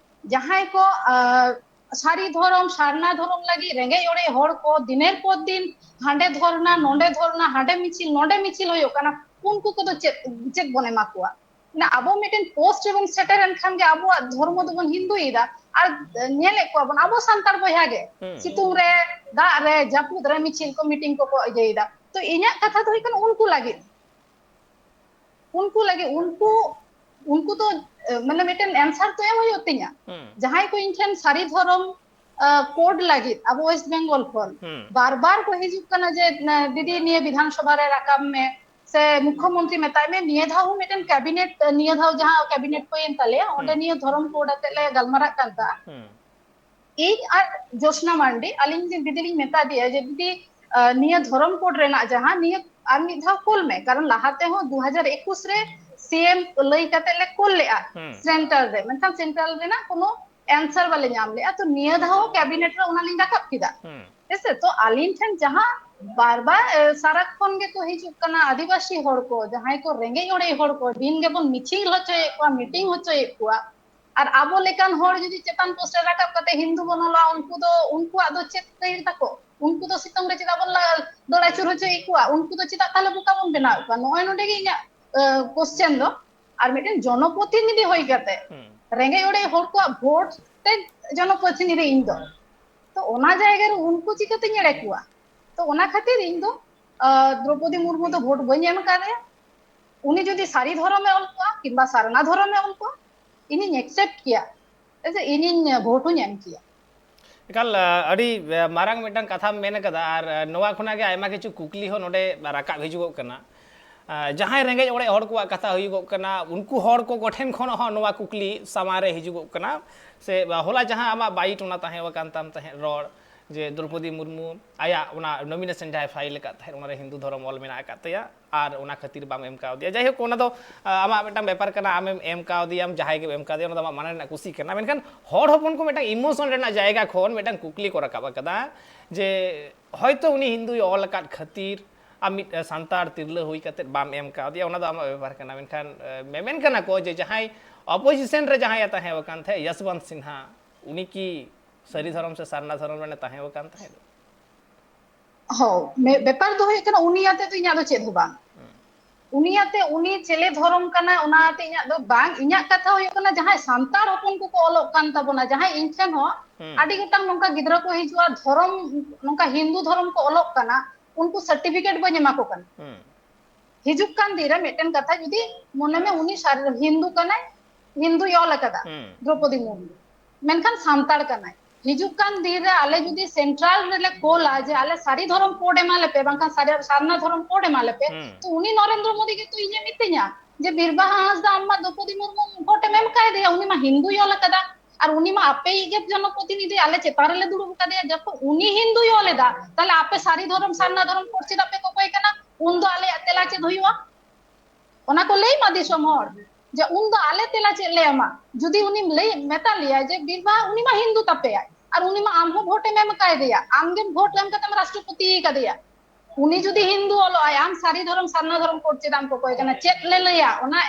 ᱡᱟᱦᱟᱸᱭ ᱠᱚ, ᱟᱸ, ᱥᱟᱹᱨᱤ ᱫᱷᱚᱨᱚᱢ, ᱥᱟᱨᱱᱟ ᱫᱷᱚᱨᱚᱢ ᱞᱟᱹᱜᱤᱫ ᱨᱮᱸᱜᱮᱡ ᱚᱨᱮᱡ ᱦᱚᱲ ᱠᱚ ᱫᱤᱱᱮᱨ ᱯᱚᱨ ᱫᱤᱱ ᱦᱟᱸᱰᱮ ᱫᱷᱚᱨᱱᱟ, ᱱᱚᱸᱰᱮ ᱫᱷᱚᱨᱱᱟ, ᱦᱟᱸᱰᱮ ᱢᱤᱪᱷᱤᱞ, ᱱᱚᱸᱰᱮ ᱢᱤᱪᱷᱤᱞ ᱦᱩᱭᱩᱜ ᱠᱟᱱᱟ, ᱩᱱᱠᱩ ᱠᱚᱫᱚ ᱪᱮᱫ, ᱪᱮᱫ ᱵᱚᱱ ᱮᱢᱟ ᱠᱚᱣᱟ? ᱢᱟᱱᱮ ᱟᱵᱚ ᱢᱤᱫᱴᱮᱱ ᱯᱳᱥᱴ ᱨᱮᱵᱚᱱ ᱥᱮᱴᱮᱨ ᱮᱱ ᱠᱷᱟᱱ ᱜᱮ ᱟᱵᱚᱣᱟᱜ ᱫᱷᱚᱨᱢᱚ ᱫᱚᱵᱚᱱ ᱦᱤᱱᱫᱩᱭᱮᱫᱟ᱾ ᱟᱨ ᱧᱮᱞᱮᱫ ᱠᱚᱣᱟ ᱵᱚᱱ ᱟᱵᱚ ᱥᱟᱱᱛᱟᱲ ᱵᱚᱭᱦᱟ ᱜᱮ, ᱦᱩᱸ᱾ ᱥᱤᱛᱩᱝ ᱨᱮ, ᱫᱟᱜ ᱨᱮ, ᱡᱟᱹᱯᱩᱫ ᱨᱮ ᱢᱤᱪᱷᱤᱞ ᱠᱚ, ᱢᱤᱴᱤᱝ ᱠᱚᱠᱚ ᱤᱭᱟᱹᱭᱮᱫᱟ᱾ ᱛᱚ ᱤᱧᱟᱹᱜ ᱠᱟᱛᱷᱟ ᱫᱚ ᱦᱩᱭᱩᱜ ᱠᱟᱱᱟ ᱩᱱᱠᱩ ᱞᱟᱹᱜᱤᱫ, ᱩᱱᱠᱩ ᱞᱟᱹᱜᱤᱫ, ᱩᱱᱠᱩ, ᱩᱱᱠᱩ ᱫᱚ, ᱮ, ᱢᱟᱱᱮ ᱢᱤᱫᱴᱮᱱ ᱮᱱᱥᱟᱨ ᱛᱚ ᱮᱢ ᱦᱩᱭᱩᱜ ᱛᱤᱧᱟ᱾ ᱦᱩᱸ᱾ ᱡᱟᱦᱟᱸᱭ ᱠᱚ ᱤᱧ ᱴᱷᱮᱱ ᱥᱟᱹᱨᱤ ᱫᱷᱚᱨᱚᱢ, ᱟ, ᱠᱳᱰ ᱞᱟᱹᱜᱤᱫ ᱟᱵᱚ ᱳᱭᱮᱥᱴ ᱵᱮᱝᱜᱚᱞ ᱠᱷᱚᱱ ᱦᱩᱸ᱾ ᱵᱟᱨ ᱵᱟᱨ ᱠᱚ ᱦᱤᱡᱩᱜ ᱠᱟᱱᱟ ᱡᱮ, ᱱᱟ, ᱫᱤᱫᱤ ᱱᱤᱭᱟᱹ ᱵᱤᱫᱷᱟᱱ ᱥᱚᱵᱷᱟ ᱨᱮ ᱨᱟᱠᱟᱵ ᱢᱮ, ᱥᱮ ᱢᱩᱠᱷᱭᱚᱢᱚᱱᱛᱨᱤ ᱢᱮᱛᱟᱭ ᱢᱮ, ᱱᱤᱭᱟᱹ ᱫᱷᱟᱣ ᱦᱚᱸ ᱢᱤᱫᱴᱮᱱ ᱠᱮᱵᱤᱱᱮᱴ, ᱱᱤᱭᱟᱹ ᱫᱷᱟᱣ ᱡᱟᱦᱟᱸ ᱠᱮᱵᱤᱱᱮᱴ ᱦᱩᱭᱮᱱ ᱛᱟᱞᱮᱭᱟ, ᱚᱸᱰᱮ ᱦᱩᱸ᱾ ᱱᱤᱭᱟᱹ ᱫᱷᱚᱨᱚᱢ ᱠᱳᱰ ᱟᱛᱮ ᱞᱮ ᱜᱟᱞᱢᱟᱨᱟᱜ ᱠᱟᱱ ᱛᱟᱦᱮᱸᱫ᱾ ᱦᱩᱸ᱾ ᱤᱧ ᱟᱨ ᱡᱳᱥᱱᱟ ᱢᱟᱱᱰᱤ, ᱟᱹᱞᱤᱧ ᱫᱤᱫᱤ ᱞᱤᱧ ᱢᱮᱛᱟ ᱫᱮᱭᱟ ᱡᱮ, "ᱫᱤᱫᱤ, ᱟ, ᱱᱤᱭᱟᱹ ᱫᱷᱚᱨᱚᱢ ᱠᱳᱰ ᱨᱮᱱᱟᱜ ᱡᱟᱦᱟᱸ, ᱱᱤᱭᱟᱹ ᱟᱨ ᱢᱤᱫ ᱫᱷᱟᱣ ᱠᱳᱞ ᱢᱮ", ᱠᱟᱨᱚᱱ ᱞᱟᱦᱟ ᱛᱮᱦᱚᱸ ᱫᱩ ᱦᱟᱡᱟᱨ ᱮᱠᱩᱥ ᱨᱮ ᱥᱤ ᱮᱢ ᱞᱟᱹᱭ ᱠᱟᱛᱮ ᱞᱮ ᱠᱳᱞ ᱞᱮᱜᱼᱟ ᱦᱩᱸ᱾ ᱥᱮᱱᱴᱨᱟᱞ ᱨᱮ, ᱢᱮᱱᱠᱷᱟᱱ ᱥᱮᱱᱴᱨᱟᱞ ᱨᱮᱱᱟᱜ ᱠᱳᱱᱳ ᱮᱱᱥᱟᱨ ᱵᱟᱞᱮ ᱧᱟᱢ ᱞᱮᱜᱼᱟ᱾ ᱛᱚ ᱱᱤᱭᱟᱹ ᱫᱷᱟᱣ ᱠᱮᱵᱤᱱᱮᱴ ᱨᱮ ᱚᱱᱟ ᱞᱤᱧ ᱨᱟᱠᱟᱵ ᱠᱮᱫᱟ᱾ ᱦᱩᱸ᱾ ᱦᱮᱸᱥᱮ? ᱛᱚ ᱟᱹᱞᱤᱧ ᱴᱷᱮᱱ ᱡᱟᱦᱟᱸ ᱵᱟᱨ ᱵᱟᱨ, ᱮ, ᱥᱟᱨᱟ ᱠᱷᱚᱱ ᱜᱮᱠᱚ ᱦᱤᱡᱩᱜ ᱠᱟᱱᱟ ᱟᱹᱫᱤᱵᱟᱹᱥᱤ ᱦᱚᱲ ᱠᱚ, ᱡᱟᱦᱟᱸᱭ ᱠᱚ ᱨᱮᱸᱜᱮᱡ ᱚᱨᱮᱡ ᱦᱚᱲ ᱠᱚ, ᱫᱤᱱ ᱜᱮᱵᱚᱱ ᱢᱤᱪᱷᱤᱞ ᱦᱚᱪᱚᱭᱮᱫ ᱠᱚᱣᱟ, ᱢᱤᱴᱤᱝ ᱦᱚᱪᱚᱭᱮᱫ ᱠᱚᱣᱟ, ᱟᱨ ᱟᱵᱚ ᱞᱮᱠᱟᱱ ᱦᱚᱲ ᱡᱩᱫᱤ ᱪᱮᱛᱟᱱ ᱯᱳᱥᱴ ᱨᱮ ᱨᱟᱠᱟᱵ ᱠᱟᱛᱮ ᱦᱤᱱᱫᱩ ᱵᱚᱱ ᱚᱞᱟ, ᱩᱱᱠᱩ ᱫᱚ, ᱩᱱᱠᱩᱣᱟᱜ ᱫᱚ ᱪᱮᱫ ᱟᱹᱭᱫᱟᱹᱨ ᱛᱟᱠᱚ? ᱩᱱᱠᱩ ᱫᱚ ᱥᱤᱛᱩᱝ ᱨᱮ ᱪᱮᱫᱟᱜ ᱵᱚᱱ ᱞᱟ-, ᱫᱟᱹᱲ ᱟᱹᱪᱩᱨ ᱦᱚᱪᱚᱭᱮᱫ ᱠᱚᱣᱟ? ᱩᱱᱠᱩ ᱫᱚ ᱪᱮᱫᱟᱜ ᱛᱟᱦᱞᱮ ᱵᱚᱠᱟ ᱵᱚᱱ ᱵᱮᱱᱟᱣᱮᱫ ᱠᱚᱣᱟ? ᱱᱚᱜᱼᱚᱭ ᱱᱚᱰᱮ ᱜᱮ ᱤᱧᱟᱹᱜ, ᱟᱸ, ᱠᱚᱥᱪᱮᱱ ᱫᱚ᱾ ᱟᱨ ᱢᱤᱫᱴᱮᱱ ᱡᱚᱱᱚᱯᱨᱚᱛᱤᱱᱤᱫᱷᱤ ᱦᱩᱭ ᱠᱟᱛᱮ ᱦᱩᱸ᱾ ᱨᱮᱸᱜᱮᱡ ᱚᱨᱮᱡ ᱦᱚᱲ ᱠᱚᱣᱟᱜ ᱵᱷᱳᱴ ᱛᱮ ᱡᱚᱱᱚᱯᱨᱚᱛᱤᱱᱤᱫᱷᱤ ᱤᱧ ᱫᱚ᱾ ᱛᱚ ᱚᱱᱟ ᱡᱟᱭᱜᱟ ᱨᱮ ᱩᱱᱠᱩ ᱪᱤᱠᱟᱹᱛᱤᱧ ᱮᱲᱮ ᱠᱚᱣᱟ? ᱛᱚ ᱚᱱᱟ ᱠᱷᱟᱹᱛᱤᱨ ᱤᱧ ᱫᱚ, ᱟᱸ, ᱫᱨᱚᱯᱚᱫᱤ ᱢᱩᱨᱢᱩ ᱫᱚ ᱵᱷᱳᱴ ᱵᱟᱹᱧ ᱮᱢ ᱟᱠᱟᱫᱮᱭᱟ᱾ ᱩᱱᱤ ᱡᱩᱫᱤ ᱥᱟᱹᱨᱤ ᱫᱷᱚᱨᱚᱢᱮ ᱚᱞ ᱠᱚᱣᱟ ᱠᱤᱝᱵᱟ ᱥᱟᱨᱱᱟ ᱫᱷᱚᱨᱚᱢᱮ ᱚᱞ ᱠᱚᱣᱟ, ᱤᱧᱤᱧ accept ᱠᱮᱭᱟ, ᱮ, ᱤᱧᱤᱧ ᱵᱷᱳᱴ ᱦᱚᱧ ᱮᱢ ᱠᱮᱭᱟ᱾ ᱮᱠᱟᱞ ᱟᱹᱰᱤ ᱢᱟᱨᱟᱝ ᱢᱤᱫᱴᱟᱝ ᱠᱟᱛᱷᱟᱢ ᱢᱮᱱ ᱠᱟᱫᱟ᱾ ᱟᱨ ᱱᱚᱣᱟ ᱠᱷᱚᱱᱟᱜ ᱜᱮ ᱟᱭᱢᱟ ᱠᱤᱪᱷᱩ ᱠᱩᱠᱞᱤ ᱦᱚᱸ ᱱᱚᱰᱮ ᱨᱟᱠᱟᱵ ᱦᱤᱡᱩᱜᱚᱜ ᱠᱟᱱᱟ᱾ ᱡᱟᱦᱟᱸᱭ ᱨᱮᱸᱜᱮᱡ ᱚᱲᱮᱡ ᱦᱚᱲ ᱠᱚᱣᱟᱜ ᱠᱟᱛᱷᱟ ᱦᱩᱭᱩᱜᱚᱜ ᱠᱟᱱᱟ, ᱩᱱᱠᱩ ᱦᱚᱲ ᱠᱚ ᱠᱚᱴᱷᱮᱱ ᱠᱷᱚᱱ ᱦᱚᱸ ᱱᱚᱣᱟ ᱠᱩᱠᱞᱤ ᱥᱟᱢᱟᱝ ᱨᱮ ᱦᱤᱡᱩᱜᱚᱜ ᱠᱟᱱᱟ᱾ ᱥᱮ ᱦᱚᱞᱟ ᱡᱟᱦᱟᱸ ᱟᱢᱟᱜ ᱵᱟᱭᱤᱴ ᱚᱱᱟ ᱛᱟᱦᱮᱸ ᱟᱠᱟᱱ ᱛᱟᱢ ᱛᱟᱦᱮᱸᱫ ᱨᱚᱲ, ᱡᱮ ᱫᱨᱚᱯᱚᱫᱤ ᱢᱩᱨᱢᱩ ᱟᱭᱟᱜ ᱚᱱᱟ ᱱᱚᱢᱤᱱᱮᱥᱚᱱ ᱡᱟᱦᱟᱸᱭ ᱯᱷᱟᱭᱤᱞ ᱟᱠᱟᱫ ᱛᱟᱦᱮᱸᱫ, ᱚᱱᱟᱨᱮ ᱦᱤᱱᱫᱩ ᱫᱷᱚᱨᱚᱢ ᱚᱞ ᱢᱮᱱᱟᱜ ᱟᱠᱟᱫ ᱛᱟᱭᱟ, ᱟᱨ ᱚᱱᱟ ᱠᱷᱟᱹᱛᱤᱨ ᱵᱟᱢ ᱮᱢ ᱠᱟᱣᱫᱮᱭᱟ᱾ ᱡᱟᱭᱦᱳᱠ, ᱚᱱᱟ ᱫᱚ ᱟᱢᱟᱜ ᱢᱤᱫᱴᱟᱝ ᱵᱮᱯᱟᱨ ᱠᱟᱱᱟ, ᱟᱢᱮᱢ ᱮᱢ ᱠᱟᱣᱫᱮᱭᱟᱢ, ᱡᱟᱦᱟᱸᱭ ᱜᱮᱢ ᱮᱢ ᱠᱟᱣᱫᱮᱭᱟ, ᱚᱱᱟ ᱫᱚ ᱟᱢᱟᱜ ᱢᱚᱱᱮ ᱨᱮᱱᱟᱜ ᱠᱩᱥᱤ ᱠᱟᱱᱟ᱾ ᱢᱮᱱᱠᱷᱟᱱ ᱦᱚᱲ ᱦᱚᱯᱚᱱ ᱠᱚ ᱢᱤᱫᱴᱟᱝ ᱤᱢᱳᱥᱚᱱ ᱨᱮᱱᱟᱜ ᱡᱟᱭᱜᱟ ᱠᱷᱚᱱ ᱢᱤᱫᱴᱟᱝ ᱠᱩᱠᱞᱤ ᱠᱚ ᱨᱟᱠᱟᱵ ᱟᱠᱟᱫᱟ ᱡᱮ ᱦᱚᱭᱛᱳ ᱩᱱᱤ ᱦᱤᱱᱫᱩᱭ ᱚᱞ ᱟᱠᱟᱫ ᱠᱷᱟᱹᱛᱤᱨ ᱟᱢ ᱢᱤᱫ ᱥᱟᱱᱛᱟᱲ ᱛᱤᱨᱞᱟᱹ ᱦᱩᱭ ᱠᱟᱛᱮᱫ ᱵᱟᱢ ᱮᱢ ᱠᱟᱣᱫᱮᱭᱟ, ᱚᱱᱟ ᱫᱚ ᱟᱢᱟᱜ ᱵᱮᱯᱟᱨ ᱠᱟᱱᱟ᱾ ᱢᱮᱱᱠᱷᱟᱱ ᱢᱮᱢᱮᱱ ᱠᱟᱱᱟ ᱠᱚ ᱡᱮ ᱡᱟᱦᱟᱸᱭ ᱚᱯᱳᱡᱤᱥᱚᱱ ᱨᱮ ᱡᱟᱦᱟᱸᱭ ᱮ ᱛᱟᱦᱮᱸ ᱟᱠᱟᱱ ᱛᱟᱦᱮᱸᱫ, ᱭᱚᱥᱵᱚᱱᱛ ᱥᱤᱱᱦᱟ, ᱩᱱᱤ ᱠᱤ ᱥᱟᱹᱨᱤ ᱫᱷᱚᱨᱚᱢ ᱥᱮ ᱥᱟᱨᱱᱟ ᱫᱷᱚᱨᱚᱢ ᱨᱮᱱᱮ ᱛᱟᱦᱮᱸ ᱟᱠᱟᱱ ᱛᱟᱦᱮᱸᱫ? ᱦᱚᱸ, ᱵᱮᱯᱟᱨ ᱫᱚ ᱦᱩᱭᱩᱜ ᱠᱟᱱᱟ, ᱩᱱᱤ ᱟᱛᱮ ᱫᱚ ᱤᱧᱟᱹᱜ ᱫᱚ ᱪᱮᱫ ᱦᱚᱸ ᱵᱟᱝ᱾ ᱩᱱᱤ ᱟᱛᱮ, ᱩᱱᱤ ᱪᱮᱞᱮ ᱫᱷᱚᱨᱚᱢ ᱠᱟᱱᱟ, ᱚᱱᱟ ᱟᱛᱮ ᱤᱧᱟᱹᱜ ᱫᱚ ᱵᱟᱝ᱾ ᱤᱧᱟᱹᱜ ᱠᱟᱛᱷᱟ ᱦᱩᱭᱩᱜ ᱠᱟᱱᱟ, ᱡᱟᱦᱟᱸᱭ ᱥᱟᱱᱛᱟᱲ ᱦᱚᱯᱚᱱ ᱠᱚᱠᱚ ᱚᱞᱚᱜ ᱠᱟᱱ ᱛᱟᱵᱚᱱᱟ, ᱡᱟᱦᱟᱸᱭ ᱤᱧ ᱴᱷᱮᱱ ᱦᱚᱸ ᱟᱹᱰᱤ ᱜᱚᱴᱟᱝ ᱱᱚᱝᱠᱟ ᱜᱤᱫᱽᱨᱟᱹ ᱠᱚ ᱦᱤᱡᱩᱜᱼᱟ, ᱫᱷᱚᱨᱚᱢ, ᱱᱚᱝᱠᱟ ᱦᱤᱱᱫᱩ ᱫᱷᱚᱨᱚᱢ ᱠᱚ ᱚᱞᱚᱜ ᱠᱟᱱᱟ, ᱩᱱᱠᱩ ᱥᱟᱨᱴᱤᱯᱷᱤᱠᱮᱴ ᱵᱚᱱ ᱮᱢᱟ ᱠᱚ ᱠᱟᱱᱟ᱾ ᱦᱤᱡᱩᱜ ᱠᱟᱱ ᱫᱤᱱ ᱨᱮ ᱢᱤᱫᱴᱮᱱ ᱠᱟᱛᱷᱟ ᱡᱩᱫᱤ ᱢᱚᱱᱮ ᱢᱮ, ᱩᱱᱤ ᱥᱟᱨ-, ᱦᱤᱱᱫᱩ ᱠᱟᱱᱟᱭ, ᱦᱤᱱᱫᱩᱭ ᱚᱞ ᱟᱠᱟᱫᱟ ᱫᱨᱚᱯᱚᱫᱤ ᱢᱩᱨᱢᱩ, ᱢᱮᱱᱠᱷᱟᱱ ᱥᱟᱱᱛᱟᱲ ᱠᱟᱱᱟᱭ᱾ ᱦᱤᱡᱩᱜ ᱠᱟᱱ ᱫᱤᱱ ᱨᱮ ᱟᱞᱮ ᱡᱩᱫᱤ ᱥᱮᱱᱴᱨᱟᱞ ᱨᱮᱞᱮ ᱠᱳᱞᱟ ᱡᱮ ᱟᱞᱮ ᱥᱟᱹᱨᱤ ᱫᱷᱚᱨᱚᱢ ᱠᱳᱰ ᱮᱢᱟ ᱞᱮᱯᱮ, ᱵᱟᱝᱠᱷᱟᱱ ᱥᱟᱹᱨᱤ, ᱥᱟᱨᱱᱟ ᱫᱷᱚᱨᱚᱢ ᱠᱳᱰ ᱮᱢᱟ ᱞᱮᱯᱮ, ᱛᱚ ᱩᱱᱤ ᱱᱚᱨᱮᱱᱫᱨᱚ ᱢᱳᱫᱤ ᱜᱮᱛᱚ ᱤᱧᱮ ᱢᱤᱛᱟᱹᱧᱟ ᱡᱮ, "ᱵᱤᱨᱵᱟᱦᱟ ᱦᱟᱸᱥᱫᱟ, ᱟᱢ ᱢᱟ ᱫᱨᱚᱯᱚᱫᱤ ᱢᱩᱨᱢᱩ ᱵᱷᱳᱴ ᱮᱢ ᱮᱢ ᱠᱟᱭ ᱫᱮᱭᱟ, ᱩᱱᱤ ᱢᱟ ᱦᱤᱱᱫᱩᱭ ᱚᱞ ᱟᱠᱟᱫᱟ, ᱟᱨ ᱩᱱᱤ ᱢᱟ ᱟᱯᱮᱭᱤᱡ ᱜᱮ ᱡᱚᱱᱚᱯᱨᱚᱛᱤᱱᱤᱫᱷᱤ, ᱟᱞᱮ ᱪᱮᱛᱟᱱ ᱨᱮᱞᱮ ᱫᱩᱲᱩᱵ ᱟᱠᱟᱫᱮᱭᱟ, ᱡᱚᱠᱷᱚᱱ ᱩᱱᱤ ᱦᱤᱱᱫᱩᱭ ᱚᱞ ᱮᱫᱟ, ᱛᱟᱦᱞᱮ ᱟᱯᱮ ᱥᱟᱹᱨᱤ ᱫᱷᱚᱨᱚᱢ ᱥᱟᱨᱱᱟ ᱫᱷᱚᱨᱚᱢ ᱠᱳᱰ ᱪᱮᱫᱟᱜ ᱯᱮ ᱠᱚᱠᱚᱭ ᱠᱟᱱᱟ? ᱩᱱᱫᱚ ᱟᱞᱮᱭᱟᱜ ᱛᱮᱞᱟ ᱪᱮᱫ ᱦᱩᱭᱩᱜᱼᱟ?" ᱚᱱᱟ ᱠᱚ ᱞᱟᱹᱭ ᱢᱟ ᱫᱤᱥᱚᱢ ᱦᱚᱲ, ᱡᱮ ᱩᱱᱫᱚ ᱟᱞᱮ ᱛᱮᱞᱟ ᱪᱮᱫ ᱞᱮ ᱮᱢᱟ? ᱡᱩᱫᱤ ᱩᱱᱤᱢ ᱞᱟᱹᱭ ᱢᱮᱛᱟ ᱞᱮᱭᱟ ᱡᱮ, "ᱵᱤᱨᱵᱟᱦᱟ, ᱩᱱᱤ ᱢᱟ ᱦᱤᱱᱫᱩ ᱛᱟᱯᱮᱭᱟᱭ, ᱟᱨ ᱩᱱᱤ ᱢᱟ ᱟᱢ ᱦᱚᱸ ᱵᱷᱳᱴ ᱮᱢ ᱮᱢ ᱠᱟᱭ ᱫᱮᱭᱟ, ᱟᱢ ᱜᱮᱢ ᱵᱷᱳᱴ ᱮᱢ ᱠᱟᱛᱮᱢ ᱨᱟᱥᱴᱨᱚᱯᱚᱛᱤ ᱠᱟᱫᱮᱭᱟ, ᱩᱱᱤ ᱡᱩᱫᱤ ᱦᱤᱱᱫᱩ ᱚᱞᱚᱜ ᱟᱭ, ᱟᱢ ᱥᱟᱹᱨᱤ ᱫᱷᱚᱨᱚᱢ ᱥᱟᱨᱱᱟ ᱫᱷᱚᱨᱚᱢ ᱠᱳᱰ ᱪᱮᱫᱟᱜ ᱮᱢ ᱠᱚᱠᱚᱭ ᱠᱟᱱᱟ?" ᱪᱮᱫ ᱞᱮ ᱞᱟᱹᱭᱟ, ᱚᱱᱟ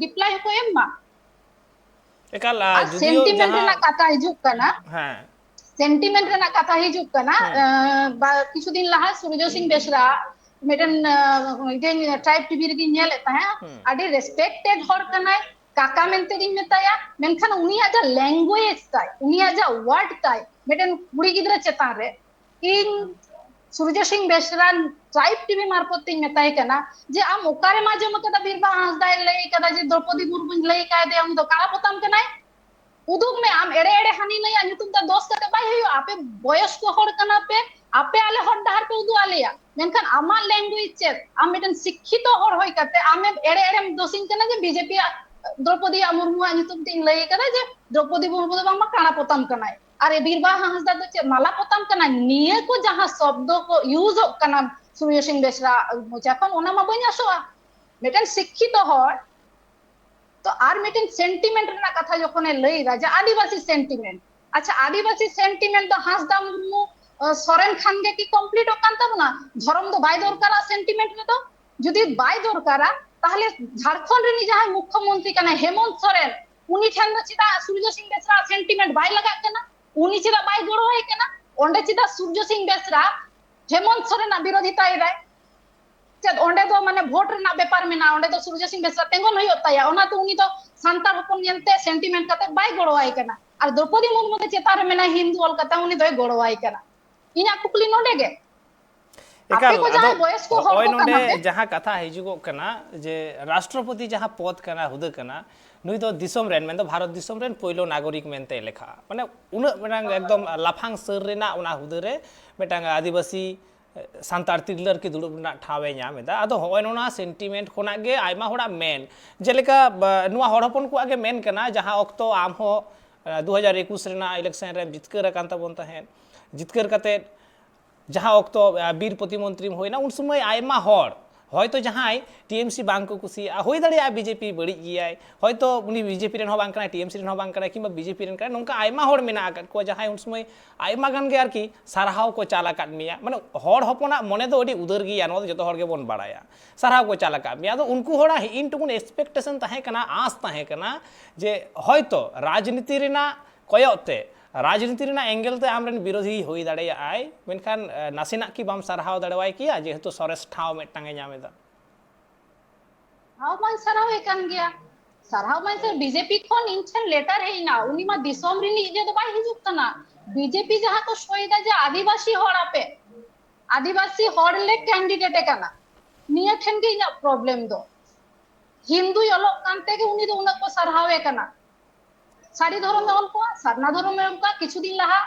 ᱨᱤᱯᱞᱟᱭ ᱦᱚᱸᱠᱚ ᱮᱢ ᱢᱟ᱾ ᱮᱠᱟᱞ, ᱟᱨ ᱟᱨ ᱡᱩᱫᱤᱭᱳ ᱥᱮᱱᱴᱤᱢᱮᱱᱴ ᱡᱟᱦᱟᱸ ᱨᱮᱱᱟᱜ ᱠᱟᱛᱷᱟ ᱦᱤᱡᱩᱜ ᱠᱟᱱᱟ, ᱦᱮᱸ ᱥᱮᱱᱴᱤᱢᱮᱱᱴ ᱨᱮᱱᱟᱜ ᱠᱟᱛᱷᱟ ᱦᱤᱡᱩᱜ ᱠᱟᱱᱟ᱾ ᱦᱮᱸ᱾ ᱟᱸ, ᱵᱟ-, ᱠᱤᱪᱷᱩ ᱫᱤᱱ ᱞᱟᱦᱟ ᱥᱩᱨᱡᱚ ᱥᱤᱝ ᱵᱮᱥᱨᱟ ᱢᱤᱫᱴᱮᱱ, ᱟᱸ, ᱤᱭᱟᱹᱧ, ᱴᱨᱟᱭᱤᱵᱽ ᱴᱤᱵᱷᱤ ᱨᱮᱜᱤᱧ ᱧᱮᱞᱮᱫ ᱛᱟᱦᱮᱸᱫ᱾ ᱦᱮᱸ᱾ ᱟᱹᱰᱤ ᱨᱮᱥᱯᱮᱠᱴᱮᱰ ᱦᱚᱲ ᱠᱟᱱᱟᱭ, ᱠᱟᱠᱟ ᱢᱮᱱᱛᱮ ᱜᱤᱧ ᱢᱮᱛᱟᱭᱟ, ᱢᱮᱱᱠᱷᱟᱱ ᱩᱱᱤᱭᱟᱜ ᱡᱟ ᱞᱮᱝᱜᱩᱭᱮᱡᱽ ᱛᱟᱭ, ᱩᱱᱤᱭᱟᱜ ᱡᱟ ᱣᱟᱨᱰ ᱛᱟᱭ ᱢᱤᱫᱴᱮᱱ ᱠᱩᱲᱤ ᱜᱤᱫᱽᱨᱟᱹ ᱪᱮᱛᱟᱱ ᱨᱮ, ᱤᱧ ᱥᱩᱨᱡᱚ ᱥᱤᱝ ᱵᱮᱥᱨᱟ ᱴᱨᱟᱭᱤᱵ ᱴᱤᱵᱷᱤ ᱢᱟᱨᱯᱷᱚᱛ ᱛᱤᱧ ᱢᱮᱛᱟᱭ ᱠᱟᱱᱟ ᱡᱮ ᱟᱢ ᱚᱠᱟᱨᱮᱢ ᱟᱸᱡᱚᱢ ᱟᱠᱟᱫᱟ ᱵᱤᱨᱵᱟᱦᱟ ᱦᱟᱸᱥᱫᱟᱭ ᱞᱟᱹᱭ ᱟᱠᱟᱫᱟ ᱡᱮ ᱫᱨᱚᱯᱚᱫᱤ ᱢᱩᱨᱢᱩᱧ ᱞᱟᱹᱭ ᱠᱟᱭ ᱫᱮ ᱩᱱᱤ ᱫᱚ ᱠᱟᱬᱟ ᱯᱚᱛᱟᱢ ᱠᱟᱱᱟᱭ? ᱩᱫᱩᱜ ᱢᱮ ᱟᱢ, ᱮᱲᱮ ᱮᱲᱮ ᱦᱟᱹᱱᱤ ᱱᱟᱹᱭᱟᱜ ᱧᱩᱛᱩᱢ ᱛᱮ ᱫᱳᱥ ᱠᱟᱛᱮ ᱵᱟᱭ ᱦᱩᱭᱩᱜᱼᱟ᱾ ᱟᱯᱮ ᱵᱚᱭᱚᱥᱠᱚ ᱦᱚᱲ ᱠᱟᱱᱟ ᱯᱮ, ᱟᱯᱮ ᱟᱞᱮ ᱦᱚᱨ ᱰᱟᱦᱟᱨ ᱯᱮ ᱩᱫᱩᱜ ᱟᱞᱮᱭᱟ, ᱢᱮᱱᱠᱷᱟᱱ ᱟᱢᱟᱜ ᱞᱮᱝᱜᱩᱭᱮᱡᱽ ᱪᱮᱫ? ᱟᱢ ᱢᱤᱫᱴᱮᱱ ᱥᱤᱠᱠᱷᱤᱛᱚ ᱦᱚᱲ ᱦᱩᱭ ᱠᱟᱛᱮ ᱟᱢᱮᱢ ᱮᱲᱮ ᱮᱲᱮᱢ ᱫᱳᱥᱤᱧ ᱠᱟᱱᱟ ᱡᱮ ᱵᱤᱡᱮᱯᱤ ᱟᱜ, ᱫᱨᱚᱯᱚᱫᱤ ᱢᱩᱨᱢᱩᱣᱟᱜ ᱧᱩᱛᱩᱢ ᱛᱮᱧ ᱞᱟᱹᱭ ᱠᱟᱫᱟ ᱡᱮ ᱫᱨᱚᱯᱚᱫᱤ ᱢᱩᱨᱢᱩ ᱫᱚ ᱵᱟᱝᱢᱟ ᱠᱟᱬᱟ ᱯᱚᱛᱟᱢ ᱠᱟᱱᱟᱭ, ᱟᱨ ᱵᱤᱨᱵᱟᱦᱟ ᱦᱟᱸᱥᱫᱟ ᱫᱚ ᱪᱮᱫ ᱢᱟᱞᱟ ᱯᱚᱛᱟᱢ ᱠᱟᱱᱟᱭ? ᱱᱤᱭᱟᱹ ᱠᱚ ᱡᱟᱦᱟᱸ ᱥᱚᱵᱫᱚ ᱠᱚ ᱤᱭᱩᱡᱚᱜ ᱠᱟᱱᱟ ᱥᱩᱨᱡᱚ ᱥᱤᱝ ᱵᱮᱥᱨᱟ ᱢᱚᱪᱟ ᱠᱷᱚᱱ, ᱚᱱᱟ ᱢᱟ ᱵᱟᱹᱧ ᱟᱥᱚᱜᱼᱟ᱾ ᱢᱤᱫᱴᱮᱱ ᱥᱤᱠᱠᱷᱤᱛᱚ ᱦᱚᱲ ᱛᱚ ᱟᱨ ᱢᱤᱫᱴᱮᱱ ᱥᱮᱱᱴᱤᱢᱮᱱᱴ ᱨᱮᱱᱟᱜ ᱠᱟᱛᱷᱟ ᱡᱚᱠᱷᱚᱱᱮ ᱞᱟᱹᱭ ᱮᱫᱟ ᱡᱮ ᱟᱹᱫᱤᱵᱟᱹᱥᱤ ᱥᱮᱱᱴᱤᱢᱮᱱᱴ, ᱟᱪᱪᱷᱟ, ᱟᱹᱫᱤᱵᱟᱹᱥᱤ ᱥᱮᱱᱴᱤᱢᱮᱱᱴ ᱫᱚ ᱦᱟᱸᱥᱫᱟ ᱢᱩᱨᱢᱩ, ᱟᱸ, ᱥᱚᱨᱮᱱ ᱠᱷᱟᱱ ᱜᱮ ᱠᱤ ᱠᱚᱢᱯᱞᱤᱴᱚᱜ ᱠᱟᱱ ᱛᱟᱵᱚᱱᱟ? ᱫᱷᱚᱨᱚᱢ ᱫᱚ ᱵᱟᱭ ᱫᱚᱨᱠᱟᱨᱟ ᱥᱮᱱᱴᱤᱢᱮᱱᱴ ᱨᱮᱫᱚ? ᱡᱩᱫᱤ ᱵᱟᱭ ᱫᱚᱨᱠᱟᱨᱟ, ᱛᱟᱦᱞᱮ ᱡᱷᱟᱲᱠᱷᱚᱸᱰ ᱨᱤᱱᱤᱡ ᱡᱟᱦᱟᱸᱭ ᱢᱩᱠᱠᱷᱚᱢᱚᱱᱛᱨᱤ ᱠᱟᱱᱟᱭ ᱦᱮᱢᱚᱱᱛ ᱥᱚᱨᱮᱱ, ᱩᱱᱤ ᱴᱷᱮᱱ ᱫᱚ ᱪᱮᱫᱟᱜ ᱥᱩᱨᱡᱚ ᱥᱤᱝ ᱵᱮᱥᱨᱟ ᱥᱮᱱᱴᱤᱢᱮᱱᱴ ᱵᱟᱭ ᱞᱟᱜᱟᱜ ᱠᱟᱱᱟ? ᱩᱱᱤ ᱪᱮᱫᱟᱜ ᱵᱟᱭ ᱜᱚᱲᱚᱣᱟᱭ ᱠᱟᱱᱟ? ᱚᱸᱰᱮ ᱪᱮᱫᱟᱜ ᱥᱩᱨᱡᱚ ᱥᱤᱝ ᱵᱮᱥᱨᱟ ᱦᱮᱢᱚᱱᱛ ᱥᱚᱨᱮᱱᱟᱜ ᱵᱤᱨᱳᱫᱷᱤᱛᱟᱭ ᱮᱫᱟᱭ? ᱪᱮᱫ ᱚᱸᱰᱮ ᱫᱚ ᱢᱟᱱᱮ ᱵᱷᱳᱴ ᱨᱮᱱᱟᱜ ᱵᱮᱯᱟᱨ ᱢᱮᱱᱟᱜᱼᱟ? ᱚᱸᱰᱮ ᱫᱚ ᱥᱩᱨᱡᱚ ᱥᱤᱝ ᱵᱮᱥᱨᱟ ᱛᱤᱸᱜᱩᱱ ᱦᱩᱭᱩᱜ ᱛᱟᱭᱟ, ᱚᱱᱟᱛᱮ ᱩᱱᱤ ᱫᱚ ᱥᱟᱱᱛᱟᱲ ᱦᱚᱯᱚᱱ ᱧᱮᱞᱛᱮ ᱥᱮᱱᱴᱤᱢᱮᱱᱴ ᱠᱟᱛᱮ ᱵᱟᱭ ᱜᱚᱲᱚᱣᱟᱭ ᱠᱟᱱᱟ᱾ ᱟᱨ ᱫᱨᱚᱯᱚᱫᱤ ᱢᱩᱨᱢᱩ ᱫᱚ ᱪᱮᱛᱟᱱ ᱨᱮ ᱢᱮᱱᱟᱭ ᱦᱤᱱᱫᱩ ᱚᱞ ᱠᱟᱛᱮ ᱩᱱᱤ ᱫᱚᱭ ᱜᱚᱲᱚᱣᱟᱭ ᱠᱟᱱᱟ᱾ ᱤᱧᱟᱹᱜ ᱠᱩᱠᱞᱤ ᱱᱚᱰᱮ ᱜᱮ, ᱟᱯᱮ ᱮᱠᱟᱞ᱾ ᱠᱚ ᱟᱫᱚ ᱡᱟᱦᱟᱸᱭ ᱵᱚᱭᱚᱥᱠᱚ ᱦᱚᱲ ᱱᱚᱜᱼᱚᱭ ᱠᱚ ᱱᱚᱰᱮ ᱠᱟᱱᱟ ᱯᱮ, ᱡᱟᱦᱟᱸ ᱠᱟᱛᱷᱟ ᱦᱤᱡᱩᱜᱚᱜ ᱠᱟᱱᱟ ᱡᱮ ᱨᱟᱥᱴᱨᱚᱯᱚᱛᱤ ᱡᱟᱦᱟᱸ ᱯᱚᱫᱽ ᱠᱟᱱᱟ, ᱦᱩᱫᱟᱹ ᱠᱟᱱᱟ, ᱱᱩᱭ ᱫᱚ ᱫᱤᱥᱚᱢ ᱨᱮᱱ, ᱢᱮᱱᱫᱚ ᱵᱷᱟᱨᱚᱛ ᱫᱤᱥᱚᱢ ᱨᱮᱱ ᱯᱳᱭᱞᱳ ᱱᱟᱜᱚᱨᱤᱠ ᱢᱮᱱᱛᱮ ᱞᱮᱠᱷᱟᱜᱼᱟ᱾ ᱢᱟᱱᱮ ᱩᱱᱟᱹᱜ ᱢᱟᱨᱟᱝ ᱮᱠᱫᱚᱢ ᱞᱟᱯᱷᱟᱝ ᱥᱟᱹᱨ ᱨᱮᱱᱟᱜ ᱚᱱᱟ ᱦᱩᱫᱟᱹ ᱨᱮ ᱢᱤᱫᱴᱟᱝ ᱟᱹᱫᱤᱵᱟᱹᱥᱤ ᱥᱟᱱᱛᱟᱲ ᱛᱤᱨᱞᱟᱹ ᱟᱨᱠᱤ ᱫᱩᱲᱩᱵ ᱨᱮᱱᱟᱜ ᱴᱷᱟᱶ ᱮ ᱧᱟᱢ ᱮᱫᱟ᱾ ᱟᱫᱚ ᱦᱚᱸᱜᱼᱚᱭ ᱱᱚᱣᱟ ᱥᱮᱱᱴᱤᱢᱮᱱᱴ ᱠᱷᱚᱱᱟᱜ ᱜᱮ ᱟᱭᱢᱟ ᱦᱚᱲᱟᱜ ᱢᱮᱱ, ᱡᱮᱞᱮᱠᱟ ᱵᱟ, ᱱᱚᱣᱟ ᱦᱚᱲ ᱦᱚᱯᱚᱱ ᱠᱚᱣᱟᱜ ᱜᱮ ᱢᱮᱱ ᱠᱟᱱᱟ, ᱡᱟᱦᱟᱸ ᱚᱠᱛᱚ ᱟᱢ ᱦᱚᱸ ᱫᱩ ᱦᱟᱡᱟᱨ ᱮᱠᱩᱥ ᱨᱮᱱᱟᱜ ᱤᱞᱮᱠᱥᱚᱱ ᱨᱮᱢ ᱡᱤᱛᱠᱟᱹᱨ ᱟᱠᱟᱱ ᱛᱟᱵᱚᱱ ᱛᱟᱦᱮᱸᱫ, ᱡᱤᱛᱠᱟᱹᱨ ᱠᱟᱛᱮᱫ ᱡᱟᱦᱟᱸ ᱚᱠᱛᱚ ᱵᱤᱨ ᱯᱨᱚᱛᱤᱢᱚᱱᱛᱨᱤᱢ ᱦᱩᱭᱱᱟ, ᱩᱱ ᱥᱚᱢᱚᱭ ᱟᱭᱢᱟ ᱦᱚᱲ, ᱦᱚᱭᱛᱚ ᱡᱟᱦᱟᱸᱭ ᱴᱤ ᱮᱢ ᱥᱤ ᱵᱟᱝ ᱠᱚ ᱠᱩᱥᱤᱭᱟᱜᱼᱟ, ᱦᱩᱭ ᱫᱟᱲᱮᱭᱟᱜᱼᱟ ᱵᱤ ᱡᱮ ᱯᱤ ᱵᱟᱹᱲᱤᱡ ᱜᱮᱭᱟᱭ, ᱦᱚᱭᱛᱚ ᱩᱱᱤ ᱵᱤ ᱡᱮ ᱯᱤ ᱨᱮᱱ ᱦᱚᱸ ᱵᱟᱝ ᱠᱟᱱᱟᱭ, ᱴᱤ ᱮᱢ ᱥᱤ ᱨᱮᱱ ᱦᱚᱸ ᱵᱟᱝ ᱠᱟᱱᱟᱭ, ᱠᱤᱝᱵᱟ ᱵᱤ ᱡᱮ ᱯᱤ ᱨᱮᱱ ᱠᱟᱱᱟᱭ, ᱱᱚᱝᱠᱟ ᱟᱭᱢᱟ ᱦᱚᱲ ᱢᱮᱱᱟᱜ ᱟᱠᱟᱫ ᱠᱚᱣᱟ ᱡᱟᱦᱟᱸᱭ ᱩᱱ ᱥᱚᱢᱚᱭ ᱟᱭᱢᱟ ᱜᱟᱱ ᱜᱮ ᱟᱨᱠᱤ ᱥᱟᱨᱦᱟᱣ ᱠᱚ ᱪᱟᱞ ᱟᱠᱟᱫ ᱢᱮᱭᱟ᱾ ᱢᱟᱱᱮ ᱦᱚᱲ ᱦᱚᱯᱚᱱᱟᱜ ᱢᱚᱱᱮ ᱫᱚ ᱟᱹᱰᱤ ᱩᱫᱟᱹᱨ ᱜᱮᱭᱟ, ᱱᱚᱣᱟ ᱫᱚ ᱡᱚᱛᱚ ᱦᱚᱲ ᱜᱮᱵᱚᱱ ᱵᱟᱲᱟᱭᱟ, ᱥᱟᱨᱦᱟᱣ ᱠᱚ ᱪᱟᱞ ᱟᱠᱟᱫ ᱢᱮᱭᱟ᱾ ᱟᱫᱚ ᱩᱱᱠᱩ ᱦᱚᱲᱟᱜ ᱦᱤᱸᱜᱤᱱ ᱴᱩᱠᱩᱱ ᱮᱠᱥᱯᱮᱠᱴᱮᱥᱚᱱ ᱛᱟᱦᱮᱸ ᱠᱟᱱᱟ, ᱟᱸᱥ ᱛᱟᱦᱮᱸ ᱠᱟᱱᱟ ᱡᱮ ᱦᱚᱭᱛᱚ ᱨᱟᱡᱽᱱᱤᱛᱤ ᱨᱮᱱᱟᱜ ᱠᱚᱭᱚᱜ ᱛᱮ ᱨᱟᱡᱽᱱᱤᱛᱤ ᱨᱮᱱᱟᱜ ᱮᱝᱜᱮᱞ ᱛᱮ ᱟᱢᱨᱮᱱ ᱵᱤᱨᱳᱫᱷᱤ ᱦᱩᱭ ᱫᱟᱲᱮᱭᱟᱜᱼᱟᱭ, ᱢᱮᱱᱠᱷᱟᱱ ᱱᱟᱥᱮᱱᱟᱜ ᱠᱤ ᱵᱟᱢ ᱥᱟᱨᱦᱟᱣ ᱫᱟᱲᱮᱣᱟᱭ ᱠᱮᱭᱟ ᱡᱮᱦᱮᱛᱩ ᱥᱚᱨᱮᱥ ᱴᱷᱟᱶ ᱢᱤᱫᱴᱟᱝ ᱮ ᱧᱟᱢ ᱮᱫᱟ? ᱦᱚᱸ, ᱵᱟᱹᱧ ᱥᱟᱨᱦᱟᱣᱮ ᱠᱟᱱ ᱜᱮᱭᱟ᱾ ᱥᱟᱨᱦᱟᱣ ᱢᱟᱭ ᱥᱮ, ᱵᱤ ᱡᱮ ᱯᱤ ᱠᱷᱚᱱ ᱤᱧ ᱴᱷᱮᱱ ᱞᱮᱴᱟᱨ ᱦᱮᱡ ᱮᱱᱟ, ᱩᱱᱤ ᱢᱟ ᱫᱤᱥᱚᱢ ᱨᱤᱱᱤᱡ ᱜᱮ ᱫᱚ ᱵᱟᱭ ᱦᱤᱡᱩᱜ ᱠᱟᱱᱟ᱾ ᱵᱤ ᱡᱮ ᱯᱤ ᱡᱟᱦᱟᱸ ᱠᱚ ᱥᱳᱭ ᱮᱫᱟ ᱡᱮ ᱟᱹᱫᱤᱵᱟᱹᱥᱤ ᱦᱚᱲ ᱟᱯᱮ, ᱟᱹᱫᱤᱵᱟᱹᱥᱤ ᱦᱚᱲ ᱞᱮ ᱠᱮᱱᱰᱤᱰᱮᱴ ᱮ ᱠᱟᱱᱟ᱾ ᱱᱤᱭᱟᱹ ᱴᱷᱮᱱ ᱜᱮ ᱤᱧᱟᱹᱜ ᱯᱨᱚᱵᱞᱮᱢ ᱫᱚ᱾ ᱦᱤᱱᱫᱩᱭ ᱚᱞᱚᱜ ᱠᱟᱱ ᱛᱮᱜᱮ ᱩᱱᱤ ᱫᱚ ᱩᱱᱟᱹᱜ ᱠᱚ ᱥᱟᱨᱦᱟᱣᱮ ᱠᱟᱱᱟ᱾ ᱥᱟᱹᱨᱤ ᱫᱷᱚᱨᱚᱢᱮ ᱚᱞ ᱠᱚᱣᱟ, ᱥᱟᱨᱱᱟ ᱫᱷᱚᱨᱚᱢᱮ ᱚᱞ ᱠᱚᱣᱟ᱾ ᱠᱤᱪᱷᱩ ᱫᱤᱱ ᱞᱟᱦᱟ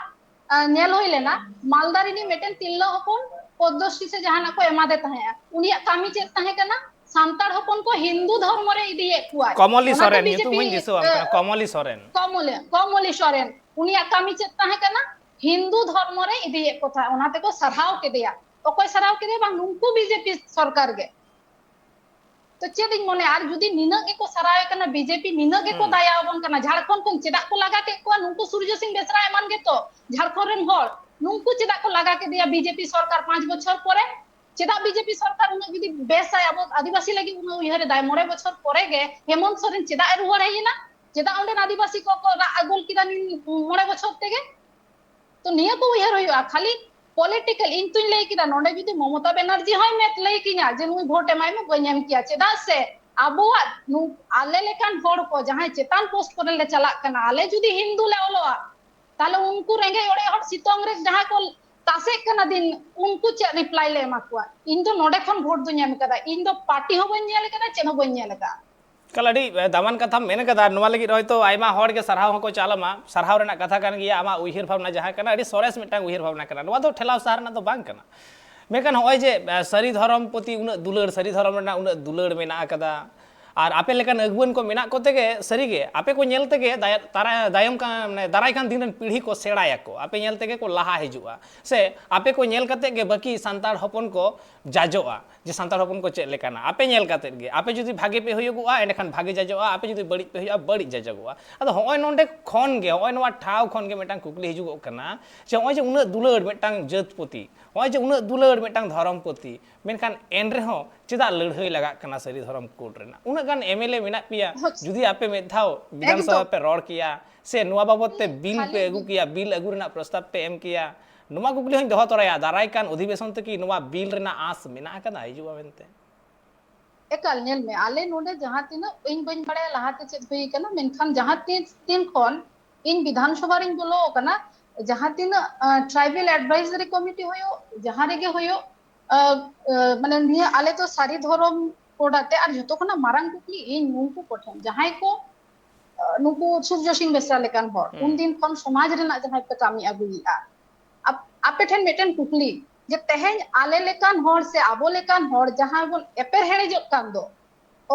ᱧᱮᱞ ᱦᱩᱭ ᱞᱮᱱᱟ, ᱢᱟᱞᱫᱟ ᱨᱤᱱᱤᱡ ᱢᱤᱫᱴᱮᱱ ᱛᱤᱨᱞᱟᱹ ᱦᱚᱯᱚᱱ ᱯᱚᱫᱽᱢᱚᱥᱨᱤ ᱥᱮ ᱡᱟᱦᱟᱱᱟᱜ ᱠᱚ ᱮᱢᱟᱫᱮ ᱛᱟᱦᱮᱸᱜᱼᱟ᱾ ᱩᱱᱤᱭᱟᱜ ᱠᱟᱹᱢᱤ ᱪᱮᱫ ᱛᱟᱦᱮᱸ ᱠᱟᱱᱟ? ᱥᱟᱱᱛᱟᱲ ᱦᱚᱯᱚᱱ ᱠᱚ ᱦᱤᱱᱫᱩ ᱫᱷᱚᱨᱢᱚ ᱨᱮ ᱤᱫᱤᱭᱮᱫ ᱠᱚᱣᱟ᱾ ᱠᱚᱢᱚᱞᱤ ᱥᱚᱨᱮᱱ, ᱧᱩᱛᱩᱢ ᱦᱚᱧ ᱫᱤᱥᱟᱹᱣᱟᱢ ᱠᱟᱱᱟ, ᱠᱚᱢᱚᱞᱤ ᱥᱚᱨᱮᱱ᱾ ᱠᱚᱢᱚᱞᱤ, ᱠᱚᱢᱚᱞᱤ ᱥᱚᱨᱮᱱ, ᱩᱱᱤᱭᱟᱜ ᱠᱟᱹᱢᱤ ᱪᱮᱫ ᱛᱟᱦᱮᱸ ᱠᱟᱱᱟ? ᱦᱤᱱᱫᱩ ᱫᱷᱚᱨᱢᱚ ᱨᱮ ᱤᱫᱤᱭᱮᱫ ᱠᱚ ᱛᱟᱦᱮᱸ, ᱚᱱᱟ ᱛᱮᱠᱚ ᱥᱟᱨᱦᱟᱣ ᱠᱮᱫᱮᱭᱟ᱾ ᱚᱠᱚᱭ ᱥᱟᱨᱦᱟᱣ ᱠᱮᱫᱮᱭᱟ? ᱵᱟᱝ, ᱱᱩᱠᱩ ᱵᱤᱡᱮᱯᱤ ᱥᱚᱨᱠᱟᱨ ᱜᱮ᱾ ᱛᱚ ᱪᱮᱫ ᱤᱧ ᱢᱚᱱᱮᱭᱟ, ᱟᱨ ᱡᱩᱫᱤ ᱱᱤᱱᱟᱹᱜ ᱜᱮᱠᱚ ᱥᱟᱨᱦᱟᱣᱮ ᱠᱟᱱᱟ, ᱵᱤᱡᱮᱯᱤ ᱱᱤᱱᱟᱹᱜ ᱜᱮᱠᱚ ᱫᱟᱭᱟ ᱟᱵᱚᱱ ᱠᱟᱱᱟ, ᱡᱷᱟᱲᱠᱷᱚᱸᱰ ᱠᱷᱚᱱ ᱪᱮᱫᱟᱜ ᱠᱚ ᱞᱟᱜᱟ ᱠᱮᱫ ᱠᱚᱣᱟ? ᱱᱩᱠᱩ ᱥᱩᱨᱡᱚ ᱥᱤᱝ ᱵᱮᱥᱨᱟ ᱮᱢᱟᱱ ᱜᱮᱛᱚ, ᱡᱷᱟᱲᱠᱷᱚᱸᱰ ᱨᱮᱱ ᱦᱚᱲ, ᱱᱩᱠᱩ ᱪᱮᱫᱟᱜ ᱠᱚ ᱞᱟᱜᱟ ᱠᱮᱫᱮᱭᱟ ᱵᱤᱡᱮᱯᱤ ᱥᱚᱨᱠᱟᱨ ᱯᱟᱸᱪ ᱵᱚᱪᱷᱚᱨ ᱯᱚᱨᱮ? ᱪᱮᱫᱟᱜ ᱵᱤᱡᱮᱯᱤ ᱥᱚᱨᱠᱟᱨ ᱩᱱᱟᱹᱜ ᱡᱩᱫᱤ ᱵᱮᱥᱟᱭ, ᱟᱵᱚ ᱟᱹᱫᱤᱵᱟᱹᱥᱤ ᱞᱟᱹᱜᱤᱫ ᱩᱱᱟᱹᱜ ᱩᱭᱦᱟᱹᱨ ᱮᱫᱟᱭ, ᱢᱚᱬᱮ ᱵᱚᱪᱷᱚᱨ ᱯᱚᱨᱮ ᱜᱮ ᱦᱮᱢᱚᱱᱛ ᱥᱚᱨᱮᱱ ᱪᱮᱫᱟᱜ ᱮ ᱨᱩᱣᱟᱹᱲ ᱦᱮᱡ ᱮᱱᱟ? ᱪᱮᱫᱟᱜ ᱚᱸᱰᱮᱱ ᱟᱹᱫᱤᱵᱟᱹᱥᱤ ᱠᱚᱠᱚ ᱨᱟᱜ ᱟᱹᱜᱩᱞ ᱠᱮᱫᱟ ᱱᱤᱱ ᱢᱚᱬᱮ ᱵᱚᱪᱷᱚᱨ ᱛᱮᱜᱮ? ᱛᱚ ᱱᱤᱭᱟᱹ ᱠᱚ ᱩᱭᱦᱟᱹᱨ ᱦᱩᱭᱩᱜᱼᱟ᱾ ᱠᱷᱟᱹᱞᱤ ᱯᱚᱞᱤᱴᱤᱠᱟᱞ, ᱤᱧ ᱛᱩᱧ ᱞᱟᱹᱭ ᱠᱮᱫᱟ, ᱱᱚᱰᱮ ᱡᱩᱫᱤ ᱢᱚᱢᱚᱛᱟ ᱵᱮᱱᱟᱨᱡᱤ ᱦᱚᱸᱭ ᱢᱮᱛ ᱞᱟᱹᱭ ᱠᱤᱧᱟ ᱡᱮ ᱱᱩᱭ ᱵᱷᱳᱴ ᱮᱢᱟᱭ ᱢᱮ, ᱵᱟᱹᱧ ᱮᱢ ᱠᱮᱭᱟ᱾ ᱪᱮᱫᱟᱜ ᱥᱮ ᱟᱵᱚᱣᱟᱜ ᱱᱩ-, ᱟᱞᱮ ᱞᱮᱠᱟᱱ ᱦᱚᱲ ᱠᱚ ᱡᱟᱦᱟᱸᱭ ᱪᱮᱛᱟᱱ ᱯᱳᱥᱴ ᱠᱚᱨᱮ ᱞᱮ ᱪᱟᱞᱟᱜ ᱠᱟᱱᱟ, ᱟᱞᱮ ᱡᱩᱫᱤ ᱦᱤᱱᱫᱩ ᱞᱮ ᱚᱞᱚᱜᱼᱟ, ᱛᱟᱦᱞᱮ ᱩᱱᱠᱩ ᱨᱮᱸᱜᱮᱡ ᱚᱨᱮᱡ ᱦᱚᱲ ᱥᱤᱛᱩᱝ ᱨᱮ ᱡᱟᱦᱟᱸ ᱠᱚ ᱛᱟᱥᱮᱜ ᱠᱟᱱᱟ ᱫᱤᱱ, ᱩᱱᱠᱩ ᱪᱮᱫ ᱨᱤᱯᱞᱟᱭ ᱞᱮ ᱮᱢᱟ ᱠᱚᱣᱟ? ᱤᱧ ᱫᱚ ᱱᱚᱰᱮ ᱠᱷᱚᱱ ᱵᱷᱳᱴ ᱫᱚᱧ ᱮᱢ ᱠᱟᱫᱟ, ᱤᱧ ᱫᱚ ᱯᱟᱨᱴᱤ ᱦᱚᱸ ᱵᱟᱹᱧ ᱧᱮᱞ ᱠᱟᱫᱟ, ᱪᱮᱫ ᱦᱚᱸ ᱵᱟᱹᱧ ᱧᱮᱞ ᱠᱟᱫᱟ᱾ ᱮᱠᱟᱞ ᱟᱹᱰᱤ ᱫᱟᱢᱟᱱ ᱠᱟᱛᱷᱟᱢ ᱢᱮᱱ ᱠᱟᱫᱟ᱾ ᱱᱚᱣᱟ ᱞᱟᱹᱜᱤᱫ ᱦᱚᱭᱛᱳ ᱟᱭᱢᱟ ᱦᱚᱲ ᱜᱮ ᱥᱟᱨᱦᱟᱣ ᱦᱚᱸᱠᱚ ᱪᱟᱞ ᱟᱢᱟ᱾ ᱥᱟᱨᱦᱟᱣ ᱨᱮᱱᱟᱜ ᱠᱟᱛᱷᱟ ᱠᱟᱱ ᱜᱮᱭᱟ, ᱟᱢᱟᱜ ᱩᱭᱦᱟᱹᱨ ᱵᱷᱟᱵᱽᱱᱟ ᱡᱟᱦᱟᱸ ᱠᱟᱱᱟ, ᱟᱹᱰᱤ ᱥᱚᱨᱮᱥ ᱢᱤᱫᱴᱟᱝ ᱩᱭᱦᱟᱹᱨ ᱵᱷᱟᱵᱽᱱᱟ ᱠᱟᱱᱟ᱾ ᱱᱚᱣᱟ ᱫᱚ ᱴᱷᱮᱞᱟᱣ ᱥᱟᱦᱟ ᱨᱮᱱᱟᱜ ᱫᱚ ᱵᱟᱝ ᱠᱟᱱᱟ᱾ ᱢᱮᱱᱠᱷᱟᱱ ᱱᱚᱜᱼᱚᱭ ᱡᱮ, ᱟᱸ, ᱥᱟᱹᱨᱤ ᱫᱷᱚᱨᱚᱢ ᱯᱨᱚᱛᱤ ᱩᱱᱟᱹᱜ ᱫᱩᱞᱟᱹᱲ, ᱥᱟᱹᱨᱤ ᱫᱷᱚᱨᱚᱢ ᱨᱮᱱᱟᱜ ᱩᱱᱟᱹᱜ ᱫᱩᱞᱟᱹᱲ ᱢᱮᱱᱟᱜ ᱟᱠᱟᱫᱟ, ᱟᱨ ᱟᱯᱮ ᱞᱮᱠᱟᱱ ᱟᱹᱜᱩᱣᱟᱹᱱ ᱠᱚ ᱢᱮᱱᱟᱜ ᱠᱚᱛᱮ ᱜᱮ ᱥᱟᱹᱨᱤᱜᱮ ᱟᱯᱮ ᱠᱚ ᱧᱮᱞ ᱛᱮᱜᱮ ᱫᱟᱭ-, ᱛᱟᱨᱟ-, ᱫᱟᱭᱚᱢ ᱠᱟᱱ, ᱢᱟᱱᱮ, ᱫᱟᱨᱟᱭ ᱠᱟᱱ ᱫᱤᱱ ᱨᱮᱱ ᱯᱤᱲᱦᱤ ᱠᱚ ᱥᱮᱬᱟᱭᱟᱠᱚ, ᱟᱯᱮ ᱧᱮᱞ ᱛᱮᱜᱮ ᱠᱚ ᱞᱟᱦᱟ ᱦᱤᱡᱩᱜᱼᱟ, ᱥᱮ ᱟᱯᱮ ᱠᱚ ᱧᱮᱞ ᱠᱟᱛᱮ ᱜᱮ ᱵᱟᱹᱠᱤ ᱥᱟᱱᱛᱟᱲ ᱦᱚᱯᱚᱱ ᱠᱚ ᱡᱟᱡᱚᱜᱼᱟ ᱡᱮ ᱥᱟᱱᱛᱟᱲ ᱦᱚᱯᱚᱱ ᱠᱚ ᱪᱮᱫ ᱞᱮᱠᱟᱱᱟ᱾ ᱟᱯᱮ ᱧᱮᱞ ᱠᱟᱛᱮ ᱜᱮ, ᱟᱯᱮ ᱡᱩᱫᱤ ᱵᱷᱟᱜᱮ ᱯᱮ ᱦᱩᱭᱩᱜᱚᱜᱼᱟ, ᱮᱸᱰᱮᱠᱷᱟᱱ ᱵᱷᱟᱜᱮ ᱡᱟᱡᱚᱜᱼᱟ, ᱟᱯᱮ ᱡᱩᱫᱤ ᱵᱟᱹᱲᱤᱡ ᱯᱮ ᱦᱩᱭᱩᱜᱼᱟ, ᱵᱟᱹᱲᱤᱡ ᱡᱟᱡᱚᱜᱚᱜᱼᱟ᱾ ᱟᱫᱚ ᱦᱚᱸᱜᱼᱚᱭ ᱱᱚᱸᱰᱮ ᱠᱷᱚᱱ ᱜᱮ, ᱦᱚᱸᱜᱼᱚᱭ ᱱᱚᱣᱟ ᱴᱷᱟᱶ ᱠᱷᱚᱱ ᱜᱮ ᱢᱤᱫᱴᱟᱝ ᱠᱩᱠᱞᱤ ᱦᱤᱡᱩᱜᱚᱜ ᱠᱟᱱᱟ ᱡᱮ ᱦᱚᱸᱜᱼᱚᱭ ᱡᱮ ᱩᱱᱟᱹᱜ ᱫᱩᱞᱟᱹᱲ ᱢᱤᱫᱴᱟᱝ ᱡᱟᱹᱛ ᱯᱨᱚᱛᱤ, ᱦᱚᱸᱜᱼᱚᱭ ᱡᱮ ᱩᱱᱟᱹᱜ ᱫᱩᱞᱟᱹᱲ ᱢᱤᱫᱴᱟᱝ ᱫᱷᱚᱨᱚᱢ ᱯᱨᱚᱛᱤ, ᱢᱮᱱᱠᱷᱟᱱ ᱮᱱ ᱨᱮᱦᱚᱸ ᱪᱮᱫᱟᱜ ᱞᱟᱹᱲᱦᱟᱹᱭ ᱞᱟᱜᱟᱜ ᱠᱟᱱᱟ ᱥᱟᱹᱨᱤ ᱫᱷᱚᱨᱚᱢ ᱠᱳᱰ ᱨᱮᱱᱟᱜ? ᱩᱱᱟᱹᱜ ᱜᱟᱱ ᱮᱢ ᱮᱞ ᱮ ᱢᱮᱱᱟᱜ ᱯᱮᱭᱟ, ᱦᱳᱭ᱾ ᱡᱩᱫᱤ ᱟᱯᱮ ᱢᱤᱫ ᱫᱷᱟᱣ ᱵᱤᱫᱷᱟᱱ ᱥᱚᱵᱷᱟ ᱮᱠᱫᱚᱢ᱾ ᱯᱮ ᱨᱚᱲ ᱠᱮᱭᱟ, ᱥᱮ ᱱᱚᱣᱟ ᱵᱟᱵᱚᱛ ᱛᱮ ᱦᱩᱸ, ᱵᱤᱞ ᱠᱷᱟᱹᱞᱤ ᱯᱮ ᱟᱹᱜᱩ ᱵᱤᱞ᱾ ᱠᱮᱭᱟ, ᱵᱤᱞ ᱟᱹᱜᱩ ᱨᱮᱱᱟᱜ ᱯᱨᱚᱥᱛᱟᱵ ᱯᱮ ᱮᱢ ᱠᱮᱭᱟ? ᱱᱚᱣᱟ ᱠᱩᱠᱞᱤ ᱦᱚᱸᱧ ᱫᱚᱦᱚ ᱛᱚᱨᱟᱭᱟ, ᱫᱟᱨᱟᱭ ᱠᱟᱱ ᱚᱫᱷᱤᱵᱮᱥᱚᱱ ᱛᱮ ᱠᱤ ᱱᱚᱣᱟ ᱵᱤᱞ ᱨᱮᱱᱟᱜ ᱟᱸᱥ ᱢᱮᱱᱟᱜ ᱟᱠᱟᱫᱟ, ᱦᱤᱡᱩᱜᱼᱟ ᱢᱮᱱᱛᱮ? ᱮᱠᱟᱞ, ᱧᱮᱞ ᱢᱮ, ᱟᱞᱮ ᱱᱚᱰᱮ ᱡᱟᱦᱟᱸ ᱛᱤᱱᱟᱹᱜ, ᱤᱧ ᱵᱟᱹᱧ ᱵᱟᱲᱟᱭᱟ ᱞᱟᱦᱟᱛᱮ ᱪᱮᱫ ᱦᱩᱭ ᱟᱠᱟᱱᱟ, ᱢᱮᱱᱠᱷᱟᱱ ᱡᱟᱦᱟᱸ ᱛᱤᱥ ᱫᱤᱱ ᱠᱷᱚᱱ ᱤᱧ ᱵᱤᱫᱷᱟᱱ ᱥᱚᱵᱷᱟ ᱨᱤᱧ ᱵᱚᱞᱚ ᱟᱠᱟᱱᱟ, ᱡᱟᱦᱟᱸ ᱛᱤᱱᱟᱹᱜ ᱴᱨᱟᱭᱵᱮᱞ ᱮᱰᱵᱟᱭᱡᱟᱨᱤ ᱠᱚᱢᱤᱴᱤ ᱦᱩᱭᱩᱜ, ᱡᱟᱦᱟᱸ ᱨᱮᱜᱮ ᱦᱩᱭᱩᱜ, ᱟᱸ, ᱟᱸ, ᱢᱟᱱᱮ ᱱᱤᱭᱟᱹ ᱟᱞᱮ ᱫᱚ ᱥᱟᱹᱨᱤ ᱫᱷᱚᱨᱚᱢ ᱠᱳᱰ ᱟᱛᱮ, ᱟᱨ ᱡᱷᱚᱛᱚ ᱠᱷᱚᱱᱟᱜ ᱢᱟᱨᱟᱝ ᱠᱩᱠᱞᱤ ᱤᱧ ᱩᱱᱠᱩ ᱠᱚᱴᱷᱮᱱ, ᱡᱟᱦᱟᱸᱭ ᱠᱚ, ᱟᱸ, ᱱᱩᱠᱩ ᱥᱩᱨᱡᱚ ᱥᱤᱝ ᱵᱮᱥᱨᱟ ᱞᱮᱠᱟᱱ ᱦᱚᱲ, ᱦᱩᱸ᱾ ᱩᱱᱫᱤᱱ ᱠᱷᱚᱱ ᱥᱚᱢᱟᱡᱽ ᱨᱮᱱᱟᱜ ᱡᱟᱦᱟᱸᱭ ᱯᱮ ᱠᱟᱹᱢᱤ ᱟᱹᱜᱩᱭᱮᱫᱼᱟ, ᱟᱯ-, ᱟᱯᱮ ᱴᱷᱮᱱ ᱢᱤᱫᱴᱮᱱ ᱠᱩᱠᱞᱤ, ᱡᱮ ᱛᱮᱦᱮᱧ ᱟᱞᱮ ᱞᱮᱠᱟᱱ ᱦᱚᱲ ᱥᱮ ᱟᱵᱚ ᱞᱮᱠᱟᱱ ᱦᱚᱲ ᱡᱟᱦᱟᱸᱭ ᱵᱚᱱ ᱮᱯᱮᱨ ᱦᱮᱲᱮᱡᱚᱜ ᱠᱟᱱ ᱫᱚ,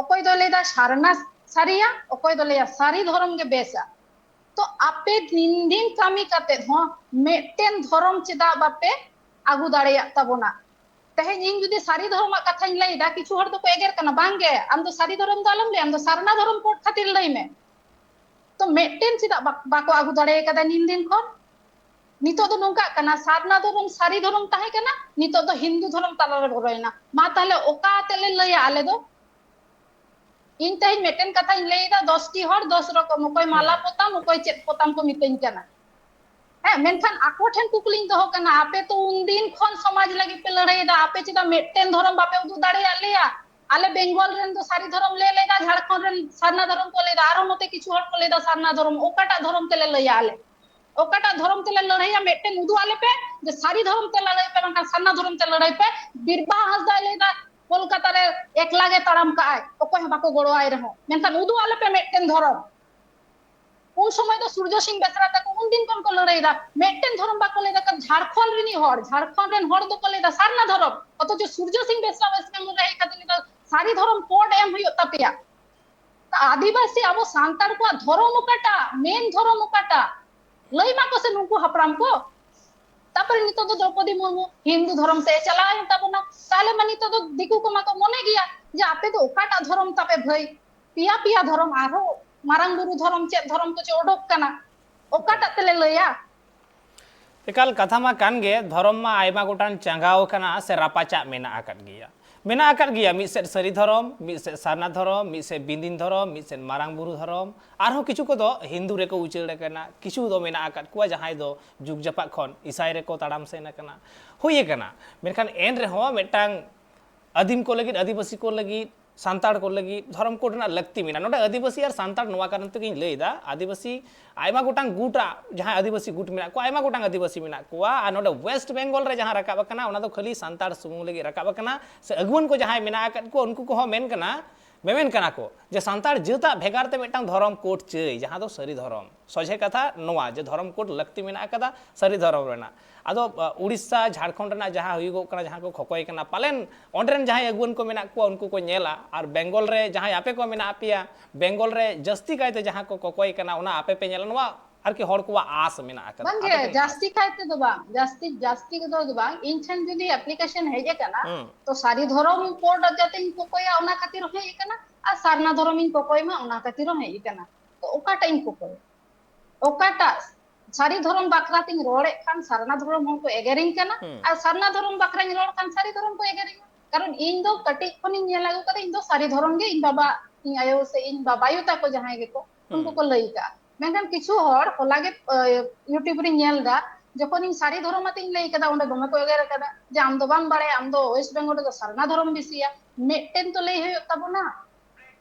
ᱚᱠᱚᱭ ᱫᱚ ᱞᱟᱹᱭᱫᱟ ᱥᱟᱨᱱᱟ ᱥᱟᱹᱨᱤᱭᱟ, ᱚᱠᱚᱭ ᱫᱚ ᱞᱟᱹᱭᱟ ᱥᱟᱹᱨᱤ ᱫᱷᱚᱨᱚᱢ ᱜᱮ ᱵᱮᱥᱟ᱾ ᱛᱚ ᱟᱯᱮ ᱫᱤᱱ ᱫᱤᱱ ᱠᱟᱹᱢᱤ ᱠᱟᱛᱮ ᱦᱚᱸ ᱢᱤᱫᱴᱮᱱ ᱫᱷᱚᱨᱚᱢ ᱪᱮᱫᱟᱜ ᱵᱟᱯᱮ ᱟᱹᱜᱩ ᱫᱟᱲᱮᱭᱟᱜ ᱛᱟᱵᱚᱱᱟ? ᱛᱮᱦᱮᱧ ᱤᱧ ᱡᱩᱫᱤ ᱥᱟᱹᱨᱤ ᱫᱷᱚᱨᱚᱢᱟᱜ ᱠᱟᱛᱷᱟᱧ ᱞᱟᱹᱭᱫᱟ, ᱠᱤᱪᱷᱩ ᱦᱚᱲ ᱫᱚᱠᱚ ᱮᱜᱮᱨ ᱠᱟᱱᱟ, "ᱵᱟᱝᱜᱮ, ᱟᱢ ᱫᱚ ᱥᱟᱹᱨᱤ ᱫᱷᱚᱨᱚᱢ ᱫᱚ ᱟᱞᱚᱢ ᱞᱟᱹᱭᱟ, ᱟᱢ ᱫᱚ ᱥᱟᱨᱱᱟ ᱫᱷᱚᱨᱚᱢ ᱠᱳᱰ ᱠᱷᱟᱹᱛᱤᱨ ᱞᱟᱹᱭ ᱢᱮ᱾" ᱛᱚ ᱢᱤᱫᱴᱮᱱ ᱪᱮᱫᱟᱜ ᱵᱟ-, ᱵᱟᱠᱚ ᱟᱹᱜᱩ ᱫᱟᱲᱮ ᱠᱟᱫᱟ ᱫᱤᱱ ᱫᱤᱱ ᱠᱷᱚᱱ? ᱱᱤᱛᱚᱜ ᱫᱚ ᱱᱚᱝᱠᱟᱜ ᱠᱟᱱᱟ, ᱥᱟᱨᱱᱟ ᱫᱷᱚᱨᱚᱢ ᱥᱟᱹᱨᱤ ᱫᱷᱚᱨᱚᱢ ᱛᱟᱦᱮᱸ ᱠᱟᱱᱟ, ᱱᱤᱛᱚᱜ ᱫᱚ ᱦᱤᱱᱫᱩ ᱫᱷᱚᱨᱚᱢ ᱛᱟᱞᱟᱨᱮ ᱵᱚᱞᱚᱭᱮᱱᱟ᱾ ᱢᱟ ᱛᱟᱦᱞᱮ ᱚᱠᱟ ᱛᱮᱞᱮ ᱞᱟᱹᱭᱟ ᱟᱞᱮ ᱫᱚ? ᱤᱧ ᱛᱮᱦᱮᱧ ᱢᱤᱫᱴᱮᱱ ᱠᱟᱛᱷᱟᱧ ᱞᱟᱹᱭᱫᱟ, ᱫᱚᱥᱴᱤ ᱦᱚᱲ ᱫᱚᱥ ᱨᱚᱠᱚᱢ, ᱚᱠᱚᱭ ᱢᱟᱞᱟ ᱦᱩᱸ᱾ ᱯᱚᱛᱟᱢ, ᱚᱠᱚᱭ ᱪᱮᱫ ᱯᱚᱛᱟᱢ ᱠᱚ ᱢᱤᱛᱟᱹᱧ ᱠᱟᱱᱟ᱾ ᱦᱮᱸ, ᱢᱮᱱᱠᱷᱟᱱ ᱟᱠᱚ ᱴᱷᱮᱱ ᱠᱩᱠᱞᱤᱧ ᱫᱚᱦᱚ ᱠᱟᱱᱟ, ᱟᱯᱮ ᱛᱚ ᱩᱱᱫᱤᱱ ᱠᱷᱚᱱ ᱥᱚᱢᱟᱡᱽ ᱞᱟᱹᱜᱤᱫ ᱯᱮ ᱞᱟᱹᱲᱦᱟᱹᱭᱮᱫᱟ, ᱟᱯᱮ ᱪᱮᱫᱟᱜ ᱢᱤᱫᱴᱮᱱ ᱫᱷᱚᱨᱚᱢ ᱵᱟᱯᱮ ᱩᱫᱩᱜ ᱫᱟᱲᱮᱭᱟᱜ ᱞᱮᱭᱟ? ᱟᱞᱮ ᱵᱮᱝᱜᱚᱞ ᱨᱮᱱ ᱫᱚ ᱥᱟᱹᱨᱤ ᱫᱷᱚᱨᱚᱢ ᱞᱮ ᱞᱟᱹᱭᱫᱟ, ᱡᱷᱟᱲᱠᱷᱚᱸᱰ ᱨᱮᱱ ᱥᱟᱨᱱᱟ ᱫᱷᱚᱨᱚᱢ ᱠᱚ ᱞᱟᱹᱭᱫᱟ, ᱟᱨᱦᱚᱸ ᱱᱚᱛᱮ ᱠᱤᱪᱷᱩ ᱦᱚᱲ ᱠᱚ ᱞᱟᱹᱭᱫᱟ ᱥᱟᱨᱱᱟ ᱫᱷᱚᱨᱚᱢ᱾ ᱚᱠᱟᱴᱟᱜ ᱫᱷᱚᱨᱚᱢ ᱛᱮᱞᱮ ᱞᱟᱹᱭᱟ ᱟᱞᱮ? ᱚᱠᱟᱴᱟᱜ ᱫᱷᱚᱨᱚᱢ ᱛᱮᱞᱮ ᱞᱟᱹᱲᱦᱟᱹᱭᱟ? ᱢᱤᱫᱴᱮᱱ ᱩᱫᱩᱜ ᱟᱞᱮ ᱯᱮ ᱡᱮ ᱥᱟᱹᱨᱤ ᱫᱷᱚᱨᱚᱢ ᱛᱮ ᱞᱟᱹᱲᱦᱟᱹᱭ ᱯᱮ, ᱵᱟᱝᱠᱷᱟᱱ ᱥᱟᱨᱱᱟ ᱫᱷᱚᱨᱚᱢ ᱛᱮ ᱞᱟᱹᱲᱦᱟᱹᱭ ᱯᱮ᱾ ᱵᱤᱨᱵᱟᱦᱟ ᱦᱟᱸᱥᱫᱟᱭ ᱞᱟᱹᱭᱫᱟ ᱠᱳᱞᱠᱟᱛᱟ ᱨᱮ ᱮᱠᱞᱟ ᱜᱮ ᱛᱟᱲᱟᱢ ᱠᱟᱜᱼᱟᱭ, ᱚᱠᱚᱭ ᱦᱚᱸ ᱵᱟᱠᱚ ᱜᱚᱲᱚᱣᱟᱭ ᱨᱮᱦᱚᱸ, ᱢᱮᱱᱠᱷᱟᱱ ᱩᱫᱩᱜ ᱟᱞᱮ ᱯᱮ ᱢᱤᱫᱴᱮᱱ ᱫᱷᱚᱨᱚᱢ᱾ ᱩᱱ ᱥᱚᱢᱚᱭ ᱫᱚ ᱥᱩᱨᱡᱚ ᱥᱤᱝ ᱵᱮᱥᱨᱟ ᱛᱟᱠᱚ ᱩᱱᱫᱤᱱ ᱠᱷᱚᱱ ᱠᱚ ᱞᱟᱹᱲᱦᱟᱹᱭ ᱫᱟ, ᱢᱤᱫᱴᱮᱱ ᱫᱷᱚᱨᱚᱢ ᱵᱟᱠᱚ ᱞᱟᱹᱭ ᱫᱟ᱾ ᱡᱷᱟᱲᱠᱷᱚᱸᱰ ᱨᱤᱱᱤᱡ ᱦᱚᱲ, ᱡᱷᱟᱲᱠᱷᱚᱸᱰ ᱨᱮᱱ ᱦᱚᱲ ᱫᱚᱠᱚ ᱞᱟᱹᱭ ᱫᱟ ᱥᱟᱨᱱᱟ ᱫᱷᱚᱨᱚᱢ, ᱚᱛᱷᱚᱪᱚ ᱥᱩᱨᱡᱚ ᱥᱤᱝ ᱵᱮᱥᱨᱟ ᱣᱮᱥᱴ ᱵᱮᱝᱜᱚᱞ ᱨᱮ ᱦᱮᱡ ᱠᱟᱛᱮ ᱞᱟᱹᱭ ᱫᱟ ᱥᱟᱹᱨᱤ ᱫᱷᱚᱨᱚᱢ ᱠᱳᱰ ᱮᱢ ᱦᱩᱭᱩᱜ ᱛᱟᱯᱮᱭᱟ᱾ ᱟᱹᱫᱤᱵᱟᱹᱥᱤ ᱟᱵᱚ ᱥᱟᱱᱛᱟᱲ ᱠᱚᱣᱟᱜ ᱫᱷᱚᱨᱚᱢ ᱚᱠᱟᱴᱟᱜ, ᱢᱮᱱ ᱫᱷᱚᱨᱚᱢ ᱚᱠᱟᱴᱟᱜ, ᱞᱟᱹᱭ ᱢᱟᱠᱚ ᱥᱮ ᱱᱩᱠᱩ ᱦᱟᱯᱲᱟᱢ ᱠᱚ᱾ ᱛᱟᱯᱚᱨᱮ ᱱᱤᱛᱚᱜ ᱫᱚ ᱫᱨᱚᱯᱚᱫᱤ ᱢᱩᱨᱢᱩ ᱦᱤᱱᱫᱩ ᱫᱷᱚᱨᱚᱢ ᱥᱮᱫ ᱮ ᱪᱟᱞᱟᱣ ᱮᱱ ᱛᱟᱵᱚᱱᱟ᱾ ᱛᱟᱦᱞᱮ ᱢᱟ ᱱᱤᱛᱚᱜ ᱫᱚ ᱫᱤᱠᱩ ᱠᱚᱢᱟ ᱠᱚ ᱢᱚᱱᱮ ᱜᱮᱭᱟ ᱡᱮ ᱟᱯᱮ ᱫᱚ ᱚᱠᱟᱴᱟᱜ ᱫᱷᱚᱨᱚᱢ ᱛᱟᱯᱮ ᱵᱷᱟᱹᱭ, ᱯᱮᱭᱟ ᱯᱮᱭᱟ ᱫᱷᱚᱨᱚᱢ, ᱟᱨᱦᱚᱸ ᱢᱟᱨᱟᱝ ᱵᱩᱨᱩ ᱫᱷᱚᱨᱚᱢ ᱪᱮᱫ ᱫᱷᱚᱨᱚᱢ ᱠᱚᱪᱚ ᱚᱰᱚᱠ ᱠᱟᱱᱟ, ᱚᱠᱟᱴᱟᱜ ᱛᱮᱞᱮ ᱞᱟᱹᱭᱟ? ᱮᱠᱟᱞ, ᱠᱟᱛᱷᱟ ᱢᱟ ᱠᱟᱱ ᱜᱮ, ᱫᱷᱚᱨᱚᱢ ᱢᱟ ᱟᱭᱢᱟ ᱜᱚᱴᱟᱝ ᱪᱟᱸᱜᱟᱣ ᱟᱠᱟᱱᱟ ᱥᱮ ᱨᱟᱯᱟᱪᱟᱜ ᱢᱮᱱᱟᱜ ᱟᱠᱟᱫ ᱜᱮᱭᱟ᱾ ᱢᱮᱱᱟᱜ ᱟᱠᱟᱫ ᱜᱮᱭᱟ, ᱢᱤᱫ ᱥᱮᱫ ᱥᱟᱹᱨᱤ ᱫᱷᱚᱨᱚᱢ, ᱢᱤᱫ ᱥᱮᱫ ᱥᱟᱨᱱᱟ ᱫᱷᱚᱨᱚᱢ, ᱢᱤᱫ ᱥᱮᱫ ᱵᱤᱱᱫᱤᱱ ᱫᱷᱚᱨᱚᱢ, ᱢᱤᱫ ᱥᱮᱫ ᱢᱟᱨᱟᱝ ᱵᱩᱨᱩ ᱫᱷᱚᱨᱚᱢ, ᱟᱨᱦᱚᱸ ᱠᱤᱪᱷᱩ ᱠᱚᱫᱚ ᱦᱤᱱᱫᱩ ᱨᱮᱠᱚ ᱩᱪᱟᱹᱲ ᱟᱠᱟᱱᱟ, ᱠᱤᱪᱷᱩ ᱫᱚ ᱢᱮᱱᱟᱜ ᱟᱠᱟᱫ ᱠᱚᱣᱟ ᱡᱟᱦᱟᱸᱭ ᱫᱚ ᱡᱩᱜᱽ ᱡᱟᱯᱟᱜ ᱠᱷᱚᱱ ᱤᱥᱟᱭ ᱨᱮᱠᱚ ᱛᱟᱲᱟᱢ ᱥᱮᱱ ᱟᱠᱟᱱᱟ, ᱦᱩᱭ ᱟᱠᱟᱱᱟ᱾ ᱢᱮᱱᱠᱷᱟᱱ ᱮᱱ ᱨᱮᱦᱚᱸ ᱢᱤᱫᱴᱟᱝ ᱟᱹᱫᱤᱢ ᱠᱚ ᱞᱟᱹᱜᱤᱫ, ᱟᱹᱫᱤᱵᱟᱹᱥᱤ ᱠᱚ ᱞᱟᱹᱜᱤᱫ ᱥᱟᱱᱛᱟᱲ ᱠᱚ ᱞᱟᱹᱜᱤᱫ ᱫᱷᱚᱨᱚᱢ ᱠᱳᱰ ᱨᱮᱱᱟᱜ ᱞᱟᱹᱠᱛᱤ ᱢᱮᱱᱟᱜᱼᱟ᱾ ᱱᱚᱰᱮ ᱟᱹᱫᱤᱵᱟᱹᱥᱤ ᱟᱨ ᱥᱟᱱᱛᱟᱲ ᱱᱚᱣᱟ ᱠᱟᱨᱚᱱ ᱛᱮᱜᱮᱧ ᱞᱟᱹᱭ ᱮᱫᱟ, ᱟᱹᱫᱤᱵᱟᱹᱥᱤ ᱟᱭᱢᱟ ᱜᱚᱴᱟᱝ ᱜᱩᱴ, ᱡᱟᱦᱟᱸᱭ ᱟᱹᱫᱤᱵᱟᱹᱥᱤ ᱜᱩᱴ ᱢᱮᱱᱟᱜ ᱠᱚᱣᱟ, ᱟᱭᱢᱟ ᱜᱚᱴᱟᱝ ᱟᱹᱫᱤᱵᱟᱹᱥᱤ ᱢᱮᱱᱟᱜ ᱠᱚᱣᱟ, ᱟᱨ ᱱᱚᱰᱮ ᱣᱮᱥᱴ ᱵᱮᱝᱜᱚᱞ ᱨᱮ ᱡᱟᱦᱟᱸ ᱨᱟᱠᱟᱵ ᱟᱠᱟᱱᱟ, ᱚᱱᱟ ᱫᱚ ᱠᱷᱟᱹᱞᱤ ᱥᱟᱱᱛᱟᱲ ᱥᱩᱢᱩᱝ ᱞᱟᱹᱜᱤᱫ ᱨᱟᱠᱟᱵ ᱟᱠᱟᱱᱟ᱾ ᱥᱮ ᱟᱹᱜᱩᱣᱟᱹᱱ ᱠᱚ ᱡᱟᱦᱟᱸᱭ ᱢᱮᱱᱟᱜ ᱟᱠᱟᱫ ᱠᱚᱣᱟ, ᱩᱱᱠᱩ ᱠᱚᱦᱚᱸ ᱢᱮᱱ ᱠᱟᱱᱟ, ᱢᱮᱢᱮᱱ ᱠᱟᱱᱟ ᱠᱚ ᱡᱮ ᱥᱟᱱᱛᱟᱲ ᱡᱟᱹᱛᱟᱜ ᱵᱷᱮᱜᱟᱨ ᱛᱮ ᱢᱤᱫᱴᱟᱝ ᱫᱷᱚᱨᱚᱢ ᱠᱳᱰ ᱪᱟᱹᱭ, ᱡᱟᱦᱟᱸ ᱫᱚ ᱥᱟᱹᱨᱤ ᱫᱷᱚᱨᱚᱢ᱾ ᱥᱚᱡᱷᱮ ᱠᱟᱛᱷᱟ ᱱᱚᱣᱟ ᱡᱮ ᱫᱷᱚᱨᱚᱢ ᱠᱳᱰ ᱞᱟᱹᱠᱛᱤ ᱢᱮᱱᱟᱜ ᱟᱠᱟᱫᱟ ᱥᱟᱹᱨᱤ ᱫᱷᱚᱨᱚᱢ ᱨᱮᱱᱟᱜ᱾ ᱟᱫᱚ, ᱟ, ᱩᱲᱤᱥᱥᱟ, ᱡᱷᱟᱲᱠᱷᱚᱸᱰ ᱨᱮᱱᱟᱜ ᱡᱟᱦᱟᱸ ᱦᱩᱭᱩᱜᱚᱜ ᱠᱟᱱᱟ, ᱡᱟᱦᱟᱸ ᱠᱚ ᱠᱚᱠᱚᱭ ᱠᱟᱱᱟ, ᱯᱟᱞᱮᱱ ᱚᱸᱰᱮ ᱨᱮᱱ ᱡᱟᱦᱟᱸᱭ ᱟᱹᱜᱩᱣᱟᱹᱱ ᱠᱚ ᱢᱮᱱᱟᱜ ᱠᱚᱣᱟ, ᱩᱱᱠᱩ ᱠᱚ ᱧᱮᱞᱟ᱾ ᱟᱨ ᱵᱮᱝᱜᱚᱞ ᱨᱮ ᱡᱟᱦᱟᱸᱭ ᱟᱯᱮ ᱠᱚ ᱢᱮᱱᱟᱜ ᱯᱮᱭᱟ, ᱵᱮᱝᱜᱚᱞ ᱨᱮ ᱡᱟᱹᱥᱛᱤ ᱠᱟᱭᱛᱮ ᱡᱟᱦᱟᱸ ᱠᱚ ᱠᱚᱠᱚᱭ ᱠᱟᱱᱟ, ᱚᱱᱟ ᱟᱯᱮ ᱯᱮ ᱧᱮᱞᱟ᱾ ᱱᱚᱣᱟ ᱟᱨᱠᱤ ᱦᱚᱲ ᱠᱚᱣᱟᱜ ᱟᱥ ᱢᱮᱱᱟᱜ ᱟᱠᱟᱫᱟ᱾ ᱵᱟᱝᱜᱮ, ᱟᱯᱮ ᱴᱷᱮᱱ ᱟᱥ᱾ ᱡᱟᱹᱥᱛᱤ ᱠᱟᱭ ᱛᱮᱫᱚ ᱵᱟᱝ, ᱡᱟᱹᱥᱛᱤ, ᱡᱟᱹᱥᱛᱤ ᱠᱚᱫᱚ ᱫᱚ ᱵᱟᱝ᱾ ᱤᱧ ᱴᱷᱮᱱ ᱡᱩᱫᱤ ᱟᱯᱞᱤᱠᱮᱥᱚᱱ ᱦᱮᱡ ᱟᱠᱟᱱᱟ, ᱦᱩᱸ᱾ ᱛᱚ ᱥᱟᱹᱨᱤ ᱫᱷᱚᱨᱚᱢ ᱠᱳᱰ ᱡᱟᱛᱮᱧ ᱠᱚᱠᱚᱭᱟ, ᱚᱱᱟ ᱠᱷᱟᱹᱛᱤᱨ ᱦᱚᱸ ᱦᱮᱡ ᱟᱠᱟᱱᱟ, ᱟᱨ ᱥᱟᱨᱱᱟ ᱫᱷᱚᱨᱚᱢᱤᱧ ᱠᱚᱠᱚᱭ ᱢᱟ, ᱚᱱᱟ ᱠᱷᱟᱹᱛᱤᱨ ᱦᱚᱸ ᱦᱮᱡ ᱟᱠᱟᱱᱟ᱾ ᱛᱚ ᱚᱠᱟᱴᱟᱜ ᱤᱧ ᱠᱚᱠᱚᱭᱟ? ᱚᱠᱟᱴᱟᱜ ᱥᱟᱹᱨᱤ ᱫᱷᱚᱨᱚᱢ ᱵᱟᱠᱷᱨᱟ ᱛᱤᱧ ᱨᱚᱲᱮᱫ ᱠᱷᱟᱱ ᱥᱟᱨᱱᱟ ᱫᱷᱚᱨᱚᱢ ᱦᱚᱸᱠᱚ ᱮᱜᱮᱨᱤᱧ ᱠᱟᱱᱟ, ᱦᱩᱸ᱾ ᱟᱨ ᱥᱟᱨᱱᱟ ᱫᱷᱚᱨᱚᱢ ᱵᱟᱠᱷᱨᱟᱧ ᱨᱚᱲ ᱠᱷᱟᱱ ᱥᱟᱹᱨᱤ ᱫᱷᱚᱨᱚᱢ ᱠᱚ ᱮᱜᱮᱨᱤᱧᱟ᱾ ᱠᱟᱨᱚᱱ ᱤᱧ ᱫᱚ ᱠᱟᱹᱴᱤᱡ ᱠᱷᱚᱱᱤᱧ ᱧᱮᱞ ᱟᱹᱜᱩ ᱠᱟᱫᱟ, ᱤᱧ ᱫᱚ ᱥᱟᱹᱨᱤ ᱫᱷᱚᱨᱚᱢ ᱜᱮ ᱤᱧ ᱵᱟᱵᱟ, ᱤᱧ ᱟᱭᱳ ᱥᱮ ᱤᱧ ᱵᱟᱵᱟᱭᱩ ᱛᱟᱠᱚ ᱡᱟᱦᱟᱸᱭ ᱜᱮᱠᱚ, ᱩᱱᱠᱩ ᱦᱩᱸ᱾ ᱠᱚ ᱞᱟᱹᱭ ᱠᱟᱜᱼᱟ᱾ ᱢᱮᱱᱠᱷᱟᱱ ᱠᱤᱪᱷᱩ ᱦᱚᱲ ᱦᱚᱞᱟ ᱜᱮ, ᱟ, YouTube ᱨᱤᱧ ᱧᱮᱞ ᱮᱫᱟ, ᱡᱚᱠᱷᱚᱱ ᱤᱧ ᱥᱟᱹᱨᱤ ᱫᱷᱚᱨᱚᱢ ᱟᱛᱮᱧ ᱞᱟᱹᱭ ᱠᱟᱫᱟ, ᱚᱸᱰᱮ ᱫᱚᱢᱮ ᱠᱚ ᱮᱜᱮᱨ ᱠᱟᱫᱟ ᱡᱮ, "ᱟᱢ ᱫᱚ ᱵᱟᱢ ᱵᱟᱲᱟᱭᱟ, ᱟᱢ ᱫᱚ ᱣᱮᱥᱴ ᱵᱮᱝᱜᱚᱞ ᱨᱮᱫᱚ ᱥᱟᱨᱱᱟ ᱫᱷᱚᱨᱚᱢ ᱵᱮᱥᱤᱭᱟ᱾" ᱢᱤᱫᱴᱮᱱ ᱛᱚ ᱞᱟᱹᱭ ᱦᱩᱭᱩᱜ ᱛᱟᱵᱚᱱᱟ᱾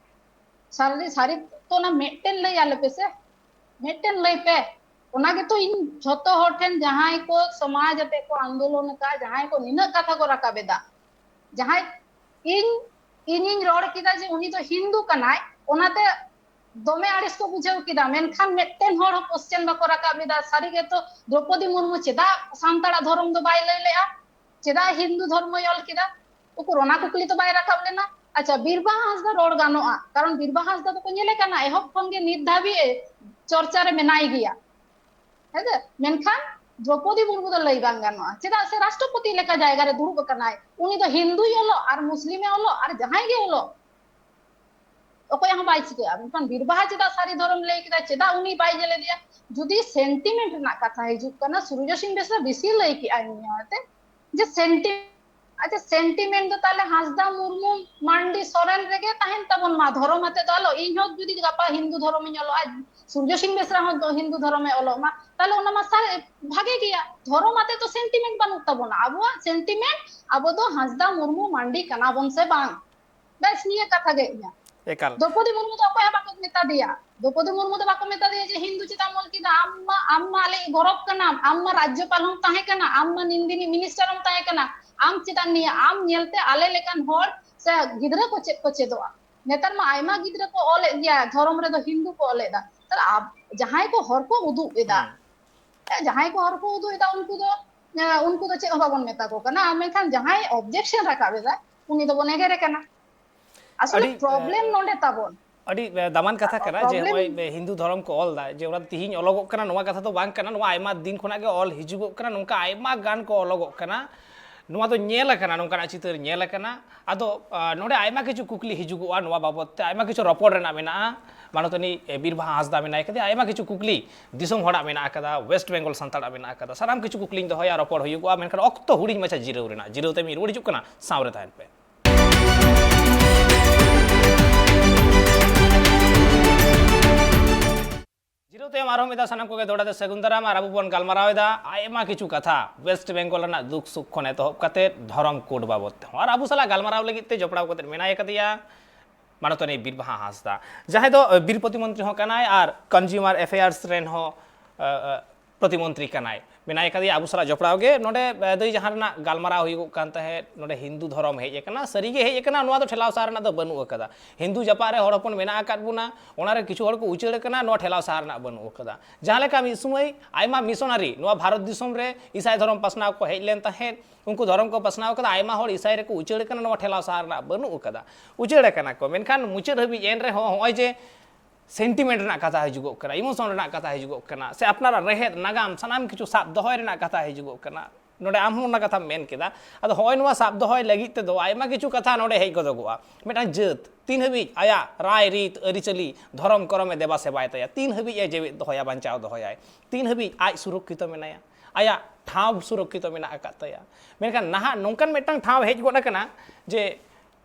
ᱥᱟᱹᱨᱤ, ᱥᱟᱹᱨᱤ ᱛᱚ ᱚᱱᱟ ᱢᱤᱫᱴᱮᱱ ᱞᱟᱹᱭ ᱟᱞᱮ ᱯᱮ ᱥᱮ, ᱢᱤᱫᱴᱮᱱ ᱞᱟᱹᱭ ᱯᱮ᱾ ᱚᱱᱟ ᱜᱮᱛᱚ ᱤᱧ ᱡᱷᱚᱛᱚ ᱦᱚᱲ ᱴᱷᱮᱱ, ᱡᱟᱦᱟᱸᱭ ᱠᱚ ᱥᱚᱢᱟᱡᱽ ᱟᱛᱮ ᱠᱚ ᱟᱱᱫᱳᱞᱚᱱ ᱟᱠᱟᱫ, ᱡᱟᱦᱟᱸᱭ ᱠᱚ ᱱᱤᱱᱟᱹᱜ ᱠᱟᱛᱷᱟ ᱠᱚ ᱨᱟᱠᱟᱵ ᱮᱫᱟ, ᱡᱟᱦᱟᱸᱭ ᱤᱧ, ᱤᱧᱤᱧ ᱨᱚᱲ ᱠᱮᱫᱟ ᱡᱮ ᱩᱱᱤ ᱫᱚ ᱦᱤᱱᱫᱩ ᱠᱟᱱᱟᱭ, ᱚᱱᱟᱛᱮ ᱫᱚᱢᱮ ᱟᱹᱲᱤᱥ ᱠᱚ ᱵᱩᱡᱷᱟᱹᱣ ᱠᱮᱫᱟ, ᱢᱮᱱᱠᱷᱟᱱ ᱢᱤᱫᱴᱮᱱ ᱦᱚᱲ ᱦᱚᱸ ᱠᱚᱥᱪᱮᱱ ᱵᱟᱠᱚ ᱨᱟᱠᱟᱵ ᱞᱮᱫᱟ᱾ ᱥᱟᱹᱨᱤ ᱜᱮᱛᱚ ᱫᱨᱚᱯᱚᱫᱤ ᱢᱩᱨᱢᱩ ᱪᱮᱫᱟᱜ ᱥᱟᱱᱛᱟᱲᱟᱜ ᱫᱷᱚᱨᱚᱢ ᱫᱚ ᱵᱟᱭ ᱞᱟᱹᱭ ᱞᱮᱜᱼᱟ? ᱪᱮᱫᱟᱜ ᱦᱤᱱᱫᱩ ᱫᱷᱚᱨᱢᱚᱭ ᱚᱞ ᱠᱮᱫᱟ? ᱩᱠᱩᱨ ᱚᱱᱟ ᱠᱩᱠᱞᱤ ᱛᱚ ᱵᱟᱭ ᱨᱟᱠᱟᱵ ᱞᱮᱱᱟ᱾ ᱟᱪᱪᱷᱟ, ᱵᱤᱨᱵᱟᱦᱟ ᱦᱟᱸᱥᱫᱟ ᱨᱚᱲ ᱜᱟᱱᱚᱜᱼᱟ, ᱠᱟᱨᱚᱱ ᱵᱤᱨᱵᱟᱦᱟ ᱦᱟᱸᱥᱫᱟ ᱫᱚᱠᱚ ᱧᱮᱞᱮ ᱠᱟᱱᱟ ᱮᱦᱚᱵ ᱠᱷᱚᱱ ᱜᱮ ᱱᱤᱛ ᱫᱷᱟᱹᱵᱤᱡ ᱮ ᱪᱚᱨᱪᱟ ᱨᱮ ᱢᱮᱱᱟᱭ ᱜᱮᱭᱟ, ᱦᱮᱸ ᱥᱮ? ᱢᱮᱱᱠᱷᱟᱱ ᱫᱨᱚᱯᱚᱫᱤ ᱢᱩᱨᱢᱩ ᱫᱚ ᱞᱟᱹᱭ ᱵᱟᱝ ᱜᱟᱱᱚᱜᱼᱟ, ᱪᱮᱫᱟᱜ ᱥᱮ ᱨᱟᱥᱴᱨᱚᱯᱚᱛᱤ ᱞᱮᱠᱟ ᱡᱟᱭᱜᱟ ᱨᱮ ᱫᱩᱲᱩᱵ ᱟᱠᱟᱱᱟᱭ᱾ ᱩᱱᱤ ᱫᱚ ᱦᱤᱱᱫᱩᱭ ᱚᱞᱚᱜ ᱟᱨ ᱢᱩᱥᱞᱤᱢᱮ ᱚᱞᱚᱜ ᱟᱨ ᱡᱟᱦᱟᱸᱭ ᱜᱮ ᱚᱞᱚᱜ, ᱚᱠᱚᱭᱟᱜ ᱦᱚᱸ ᱵᱟᱭ ᱪᱤᱠᱟᱹᱜᱼᱟ᱾ ᱢᱮᱱᱠᱷᱟᱱ ᱵᱤᱨᱵᱟᱦᱟ ᱪᱮᱫᱟᱜ ᱥᱟᱹᱨᱤ ᱫᱷᱚᱨᱚᱢ ᱞᱟᱹᱭ ᱠᱮᱫᱟ, ᱪᱮᱫᱟᱜ ᱩᱱᱤ ᱵᱟᱭ ᱧᱮᱞ ᱤᱫᱤᱭᱟ? ᱡᱩᱫᱤ ᱥᱮᱱᱴᱤᱢᱮᱱᱴ ᱨᱮᱱᱟᱜ ᱠᱟᱛᱷᱟ ᱦᱤᱡᱩᱜ ᱠᱟᱱᱟ, ᱥᱩᱨᱡᱚ ᱥᱤᱝ ᱵᱮᱥᱨᱟ ᱵᱮᱥᱤ ᱞᱟᱹᱭ ᱠᱮᱜᱼᱟᱭ ᱱᱤᱭᱟᱹᱛᱮ, ᱡᱮ ᱥᱮᱱᱴᱤ-, ᱟᱪᱪᱷᱟ, ᱥᱮᱱᱴᱤᱢᱮᱱᱴ ᱫᱚ ᱛᱟᱦᱞᱮ ᱦᱟᱸᱥᱫᱟ, ᱢᱩᱨᱢᱩ, ᱢᱟᱱᱰᱤ, ᱥᱚᱨᱮᱱ ᱨᱮᱜᱮ ᱛᱟᱦᱮᱱ ᱛᱟᱵᱚᱱ ᱢᱟ᱾ ᱫᱷᱚᱨᱚᱢ ᱟᱛᱮ ᱫᱚ ᱟᱞᱚ, ᱤᱧ ᱦᱚᱸ ᱡᱩᱫᱤ ᱜᱟᱯᱟ ᱦᱤᱱᱫᱩ ᱫᱷᱚᱨᱚᱢᱤᱧ ᱚᱞᱚᱜᱼᱟ, ᱥᱩᱨᱡᱚ ᱥᱤᱝ ᱵᱮᱥᱨᱟ ᱦᱚᱸ ᱫᱚ ᱦᱤᱱᱫᱩ ᱫᱷᱚᱨᱚᱢᱮ ᱚᱞᱚᱜ ᱢᱟ, ᱛᱟᱦᱞᱮ ᱚᱱᱟ ᱢᱟ ᱥᱟᱨ-, ᱵᱷᱟᱜᱮ ᱜᱮᱭᱟ᱾ ᱫᱷᱚᱨᱚᱢ ᱟᱛᱮ ᱫᱚ ᱥᱮᱱᱴᱤᱢᱮᱱᱴ ᱵᱟᱹᱱᱩᱜ ᱛᱟᱵᱚᱱᱟ᱾ ᱟᱵᱚᱣᱟᱜ ᱥᱮᱱᱴᱤᱢᱮᱱᱴ, ᱟᱵᱚ ᱫᱚ ᱦᱟᱸᱥᱫᱟ, ᱢᱩᱨᱢᱩ, ᱢᱟᱱᱰᱤ ᱠᱟᱱᱟ ᱵᱚᱱ ᱥᱮ ᱵᱟᱝ? ᱵᱮᱥ, ᱱᱤᱭᱟᱹ ᱠᱟᱛᱷᱟ ᱜᱮ ᱤᱧᱟᱹᱜ᱾ ᱮᱠᱟᱞ᱾ ᱫᱨᱚᱯᱚᱫᱤ ᱢᱩᱨᱢᱩ ᱫᱚ ᱚᱠᱚᱭ ᱦᱚᱸ ᱵᱟᱠᱚ ᱢᱮᱛᱟ ᱫᱮᱭᱟ᱾ ᱫᱨᱚᱯᱚᱫᱤ ᱢᱩᱨᱢᱩ ᱫᱚ ᱵᱟᱠᱚ ᱢᱮᱛᱟ ᱫᱮᱭᱟ ᱡᱮ ᱦᱤᱱᱫᱩ ᱪᱮᱛᱟᱱ ᱚᱞ ᱠᱮᱫᱟ, ᱟᱢ ᱢᱟ, ᱟᱢ ᱢᱟ ᱟᱞᱮᱭᱤᱡ ᱜᱚᱨᱚᱵ ᱠᱟᱱᱟᱢ, ᱟᱢ ᱢᱟ ᱨᱟᱡᱽᱡᱚᱯᱟᱞ ᱦᱚᱸᱢ ᱛᱟᱦᱮᱸ ᱠᱟᱱᱟ, ᱟᱢ ᱢᱟ ᱱᱤᱱᱫᱤᱱᱤ ᱢᱤᱱᱤᱥᱴᱟᱨ ᱦᱚᱸᱢ ᱛᱟᱦᱮᱸ ᱠᱟᱱᱟ, ᱟᱢ ᱪᱮᱫᱟᱜ ᱱᱤᱭᱟᱹ, ᱟᱢ ᱧᱮᱞᱛᱮ ᱟᱞᱮ ᱞᱮᱠᱟᱱ ᱦᱚᱲ ᱥᱮ ᱜᱤᱫᱽᱨᱟᱹ ᱠᱚ ᱪᱮᱫ ᱠᱚ ᱪᱮᱫᱚᱜᱼᱟ? ᱱᱮᱛᱟᱨ ᱢᱟ ᱟᱭᱢᱟ ᱜᱤᱫᱽᱨᱟᱹ ᱠᱚ ᱚᱞᱮᱫ ᱜᱮᱭᱟ, ᱫᱷᱚᱨᱚᱢ ᱨᱮᱫᱚ ᱦᱤᱱᱫᱩ ᱠᱚ ᱚᱞᱮᱫᱟ᱾ ᱛᱟᱦᱞᱮ ᱟᱵ-, ᱡᱟᱦᱟᱸᱭ ᱠᱚ ᱦᱚᱨ ᱠᱚ ᱩᱫᱩᱜ ᱮᱫᱟ, ᱦᱩᱸ᱾ ᱦᱮᱸ, ᱡᱟᱦᱟᱸᱭ ᱠᱚ ᱦᱚᱨ ᱠᱚ ᱩᱫᱩᱜ ᱮᱫᱟ, ᱩᱱᱠᱩ ᱫᱚ, ᱮ, ᱩᱱᱠᱩ ᱫᱚ ᱪᱮᱫ ᱦᱚᱸ ᱵᱟᱵᱚᱱ ᱢᱮᱛᱟ ᱠᱚ ᱠᱟᱱᱟ᱾ ᱟᱨ ᱢᱮᱱᱠᱷᱟᱱ ᱡᱟᱦᱟᱸᱭ ᱚᱵᱡᱮᱠᱥᱚᱱ ᱨᱟᱠᱟᱵ ᱮᱫᱟ, ᱩᱱᱤ ᱫᱚᱵᱚᱱ ᱮᱜᱮᱨᱮ ᱠᱟᱱᱟ᱾ ᱟᱥᱚᱞᱮ ᱟᱹᱰᱤ, ᱯᱨᱚᱵᱞᱮᱢ ᱮ, ᱱᱚᱰᱮ ᱛᱟᱵᱚᱱ᱾ ᱟᱹᱰᱤ, ᱮ, ᱫᱟᱢᱟᱱ ᱠᱟᱛᱷᱟ ᱠᱟᱱᱟ ᱡᱮ ᱯᱨᱚᱵᱞᱮᱢ ᱱᱚᱜᱼᱚᱭ ᱦᱤᱱᱫᱩ ᱫᱷᱚᱨᱚᱢ ᱠᱚ ᱚᱞ ᱮᱫᱟ, ᱡᱮ ᱚᱱᱟ ᱫᱚ ᱛᱤᱦᱤᱧ ᱚᱞᱚᱜᱚᱜ ᱠᱟᱱᱟ, ᱱᱚᱣᱟ ᱠᱟᱛᱷᱟ ᱫᱚ ᱵᱟᱝ ᱠᱟᱱᱟ᱾ ᱱᱚᱣᱟ ᱟᱭᱢᱟ ᱫᱤᱱ ᱠᱷᱚᱱᱟᱜ ᱜᱮ ᱚᱞ ᱦᱤᱡᱩᱜᱚᱜ ᱠᱟᱱᱟ, ᱱᱚᱝᱠᱟ ᱟᱭᱢᱟ ᱜᱟᱱ ᱠᱚ ᱚᱞᱚᱜᱚᱜ ᱠᱟᱱᱟ᱾ ᱱᱚᱣᱟ ᱫᱚ ᱧᱮᱞ ᱟᱠᱟᱱᱟ, ᱱᱚᱝᱠᱟᱱᱟᱜ ᱪᱤᱛᱟᱹᱨ ᱧᱮᱞ ᱟᱠᱟᱱᱟ᱾ ᱟᱫᱚ, ᱟ, ᱱᱚᱰᱮ ᱟᱭᱢᱟ ᱠᱤᱪᱷᱩ ᱠᱩᱠᱞᱤ ᱦᱤᱡᱩᱜᱚᱜᱼᱟ, ᱱᱚᱣᱟ ᱵᱟᱵᱚᱛ ᱛᱮ ᱟᱭᱢᱟ ᱠᱤᱪᱷᱩ ᱨᱚᱯᱚᱲ ᱨᱮᱱᱟᱜ ᱢᱮᱱᱟᱜᱼᱟ᱾ ᱢᱟᱱᱚᱛᱟᱱᱤ, ᱮ, ᱵᱤᱨᱵᱟᱦᱟ ᱦᱟᱸᱥᱫᱟ ᱢᱮᱱᱟᱭ ᱠᱟᱫᱮᱭᱟ, ᱟᱭᱢᱟ ᱠᱤᱪᱷᱩ ᱠᱩᱠᱞᱤ ᱫᱤᱥᱚᱢ ᱦᱚᱲᱟᱜ ᱢᱮᱱᱟᱜ ᱟᱠᱟᱫᱟ, ᱳᱭᱮᱥᱴ ᱵᱮᱝᱜᱚᱞ ᱥᱟᱱᱛᱟᱲᱟᱜ ᱢᱮᱱᱟᱜ ᱟᱠᱟᱫᱟ, ᱥᱟᱱᱟᱢ ᱠᱤᱪᱷᱩ ᱠᱩᱠᱞᱤᱧ ᱫᱚᱦᱚᱭᱟ, ᱨᱚᱯᱚᱲ ᱦᱩᱭᱩᱜᱚᱜᱼᱟ᱾ ᱢᱮᱱᱠᱷᱟᱱ ᱚᱠᱛᱚ ᱦᱩᱰᱤᱧ ᱢᱟᱪᱷᱟ ᱡᱤᱨᱟᱹᱣ ᱨᱮᱱᱟᱜ, ᱡᱤᱨᱟᱹᱣ ᱛᱟᱭᱚᱢ ᱤᱧ ᱨᱩᱣᱟᱹᱲ ᱦᱤᱡᱩᱜ ᱠᱟᱱᱟ, ᱥᱟᱶ ᱨᱮ ᱛᱟᱦᱮᱱ ᱯᱮ᱾ ᱡᱤᱨᱟᱹᱣ ᱛᱟᱭᱚᱢ ᱟᱨᱦᱚᱸ ᱢᱤᱫ ᱫᱷᱟᱣ ᱥᱟᱱᱟᱢ ᱠᱚᱜᱮ ᱫᱚᱦᱲᱟ ᱛᱮ ᱥᱟᱹᱜᱩᱱ ᱫᱟᱨᱟᱢ᱾ ᱟᱨ ᱟᱵᱚ ᱵᱚᱱ ᱜᱟᱞᱢᱟᱨᱟᱣ ᱮᱫᱟ ᱟᱭᱢᱟ ᱠᱤᱪᱷᱩ ᱠᱟᱛᱷᱟ ᱳᱭᱮᱥᱴ ᱵᱮᱝᱜᱚᱞ ᱨᱮᱱᱟᱜ ᱫᱩᱠ ᱥᱩᱠ ᱠᱷᱚᱱ ᱮᱛᱚᱦᱚᱵ ᱠᱟᱛᱮ ᱫᱷᱚᱨᱚᱢ ᱠᱳᱰ ᱵᱟᱵᱚᱛ ᱛᱮᱦᱚᱸ᱾ ᱟᱨ ᱟᱵᱚ ᱥᱟᱞᱟᱜ ᱜᱟᱞᱢᱟᱨᱟᱣ ᱞᱟᱹᱜᱤᱫ ᱛᱮ ᱡᱚᱯᱲᱟᱣ ᱠᱟᱛᱮ ᱢᱮᱱᱟᱭ ᱟᱠᱟᱫᱮᱭᱟ ᱢᱟᱱᱚᱛᱟᱱᱤ ᱵᱤᱨᱵᱟᱦᱟ ᱦᱟᱸᱥᱫᱟ, ᱡᱟᱦᱟᱸᱭ ᱫᱚ, ᱮ, ᱵᱤᱨ ᱯᱨᱚᱛᱤᱢᱚᱱᱛᱨᱤ ᱦᱚᱸ ᱠᱟᱱᱟᱭ ᱟᱨ ᱠᱚᱱᱡᱩᱢᱟᱨ ᱮᱯᱷᱮᱭᱟᱨᱥ ᱨᱮᱱ ᱦᱚᱸ, ᱮ, ᱮ, ᱯᱨᱚᱛᱤᱢᱚᱱᱛᱨᱤ ᱠᱟᱱᱟᱭ᱾ ᱢᱮᱱᱟᱭ ᱠᱟᱫᱮᱭᱟ ᱟᱵᱚ ᱥᱟᱞᱟᱜ ᱡᱚᱯᱲᱟᱣ ᱜᱮ᱾ ᱱᱚᱰᱮ, ᱮ, ᱫᱟᱹᱭ, ᱡᱟᱦᱟᱸ ᱨᱮᱱᱟᱜ ᱜᱟᱞᱢᱟᱨᱟᱣ ᱦᱩᱭᱩᱜᱚᱜ ᱠᱟᱱ ᱛᱟᱦᱮᱸᱫ, ᱱᱚᱰᱮ ᱦᱤᱱᱫᱩ ᱫᱷᱚᱨᱚᱢ ᱦᱮᱡ ᱟᱠᱟᱱᱟ, ᱥᱟᱹᱨᱤ ᱜᱮ ᱦᱮᱡ ᱟᱠᱟᱱᱟ, ᱱᱚᱣᱟ ᱫᱚ ᱴᱷᱮᱞᱟᱣ ᱥᱟᱦᱟ ᱨᱮᱱᱟᱜ ᱫᱚ ᱵᱟᱹᱱᱩᱜ ᱟᱠᱟᱫᱟ᱾ ᱦᱤᱱᱫᱩ ᱡᱟᱯᱟᱜ ᱨᱮ ᱦᱚᱲ ᱦᱚᱯᱚᱱ ᱢᱮᱱᱟᱜ ᱟᱠᱟᱫ ᱵᱚᱱᱟ, ᱚᱱᱟ ᱨᱮ ᱠᱤᱪᱷᱩ ᱦᱚᱲ ᱠᱚ ᱩᱪᱟᱹᱲ ᱟᱠᱟᱱᱟ, ᱱᱚᱣᱟ ᱴᱷᱮᱞᱟᱣ ᱥᱟᱦᱟ ᱨᱮᱱᱟᱜ ᱵᱟᱹᱱᱩᱜ ᱟᱠᱟᱫᱟ᱾ ᱡᱟᱦᱟᱸ ᱞᱮᱠᱟ ᱢᱤᱫ ᱥᱚᱢᱚᱭ ᱟᱭᱢᱟ ᱢᱤᱥᱚᱱᱟᱨᱤ ᱱᱚᱣᱟ ᱵᱷᱟᱨᱚᱛ ᱫᱤᱥᱚᱢ ᱨᱮ ᱤᱥᱟᱭ ᱫᱷᱚᱨᱚᱢ ᱯᱟᱥᱱᱟᱣ ᱠᱚ ᱦᱮᱡ ᱞᱮᱱ ᱛᱟᱦᱮᱸᱫ, ᱩᱱᱠᱩ ᱫᱷᱚᱨᱚᱢ ᱠᱚ ᱯᱟᱥᱱᱟᱣ ᱠᱟᱫᱟ, ᱟᱭᱢᱟ ᱦᱚᱲ ᱤᱥᱟᱭ ᱨᱮᱠᱚ ᱩᱪᱟᱹᱲ ᱟᱠᱟᱱᱟ, ᱱᱚᱣᱟ ᱴᱷᱮᱞᱟᱣ ᱥᱟᱦᱟ ᱨᱮᱱᱟᱜ ᱵᱟᱹᱱᱩᱜ ᱟᱠᱟᱫᱟ᱾ ᱩᱪᱟᱹᱲ ᱟᱠᱟᱱᱟ ᱠᱚ, ᱢᱮᱱᱠᱷᱟᱱ ᱢᱩᱪᱟᱹᱫ ᱦᱟᱹᱵᱤᱡ ᱮᱱ ᱨᱮᱦᱚᱸ ᱱᱚᱜᱼᱚᱭ ᱡᱮ ᱥᱮᱱᱴᱤᱢᱮᱱᱴ ᱨᱮᱱᱟᱜ ᱠᱟᱛᱷᱟ ᱦᱤᱡᱩᱜᱚᱜ ᱠᱟᱱᱟ, ᱤᱢᱳᱥᱚᱱ ᱨᱮᱱᱟᱜ ᱠᱟᱛᱷᱟ ᱦᱤᱡᱩᱜᱚᱜ ᱠᱟᱱᱟ, ᱥᱮ ᱟᱯᱱᱟᱨᱟᱜ ᱨᱮᱦᱮᱫ ᱱᱟᱜᱟᱢ ᱥᱟᱱᱟᱢ ᱠᱤᱪᱷᱩ ᱥᱟᱵ ᱫᱚᱦᱚᱭ ᱨᱮᱱᱟᱜ ᱠᱟᱛᱷᱟ ᱦᱤᱡᱩᱜᱚᱜ ᱠᱟᱱᱟ, ᱱᱚᱰᱮ ᱟᱢ ᱦᱚᱸ ᱚᱱᱟ ᱠᱟᱛᱷᱟᱢ ᱢᱮᱱ ᱠᱮᱫᱟ᱾ ᱟᱫᱚ ᱦᱚᱸᱜᱼᱚᱭ ᱱᱚᱣᱟ ᱥᱟᱵ ᱫᱚᱦᱚᱭ ᱞᱟᱹᱜᱤᱫ ᱛᱮᱫᱚ ᱟᱭᱢᱟ ᱠᱤᱪᱷᱩ ᱠᱟᱛᱷᱟ ᱱᱚᱰᱮ ᱦᱮᱡ ᱜᱚᱫᱚᱜᱚᱜᱼᱟ᱾ ᱢᱤᱫᱴᱟᱝ ᱡᱟᱹᱛ ᱛᱤᱱ ᱦᱟᱹᱵᱤᱡ ᱟᱭᱟᱜ ᱨᱟᱭ ᱨᱤᱛ ᱟᱹᱨᱤᱪᱟᱹᱞᱤ ᱫᱷᱚᱨᱚᱢ ᱠᱚᱨᱚᱢᱮ ᱫᱮᱵᱟ ᱥᱮᱵᱟᱭ ᱛᱟᱭᱟ, ᱛᱤᱱ ᱦᱟᱹᱵᱤᱡ ᱮ ᱡᱮᱣᱮᱫ ᱫᱚᱦᱚᱭᱟ, ᱵᱟᱧᱪᱟᱣ ᱫᱚᱦᱚᱭᱟᱭ, ᱛᱤᱱ ᱦᱟᱹᱵᱤᱡ ᱟᱡ ᱥᱩᱨᱚᱠᱠᱷᱤᱛᱚ ᱢᱮᱱᱟᱭᱟ, ᱟᱭᱟᱜ ᱴᱷᱟᱶ ᱥᱩᱨᱚᱠᱠᱷᱤᱛᱚ ᱢᱮᱱᱟᱜ ᱟᱠᱟᱫ ᱛᱟᱭᱟ᱾ ᱢᱮᱱᱠᱷᱟᱱ ᱱᱟᱦᱟᱜ ᱱᱚᱝᱠᱟᱱ ᱢᱤᱫᱴᱟᱝ ᱴᱷᱟᱶ ᱦᱮᱡ ᱜᱚᱫ ᱟᱠᱟᱱᱟ ᱡᱮ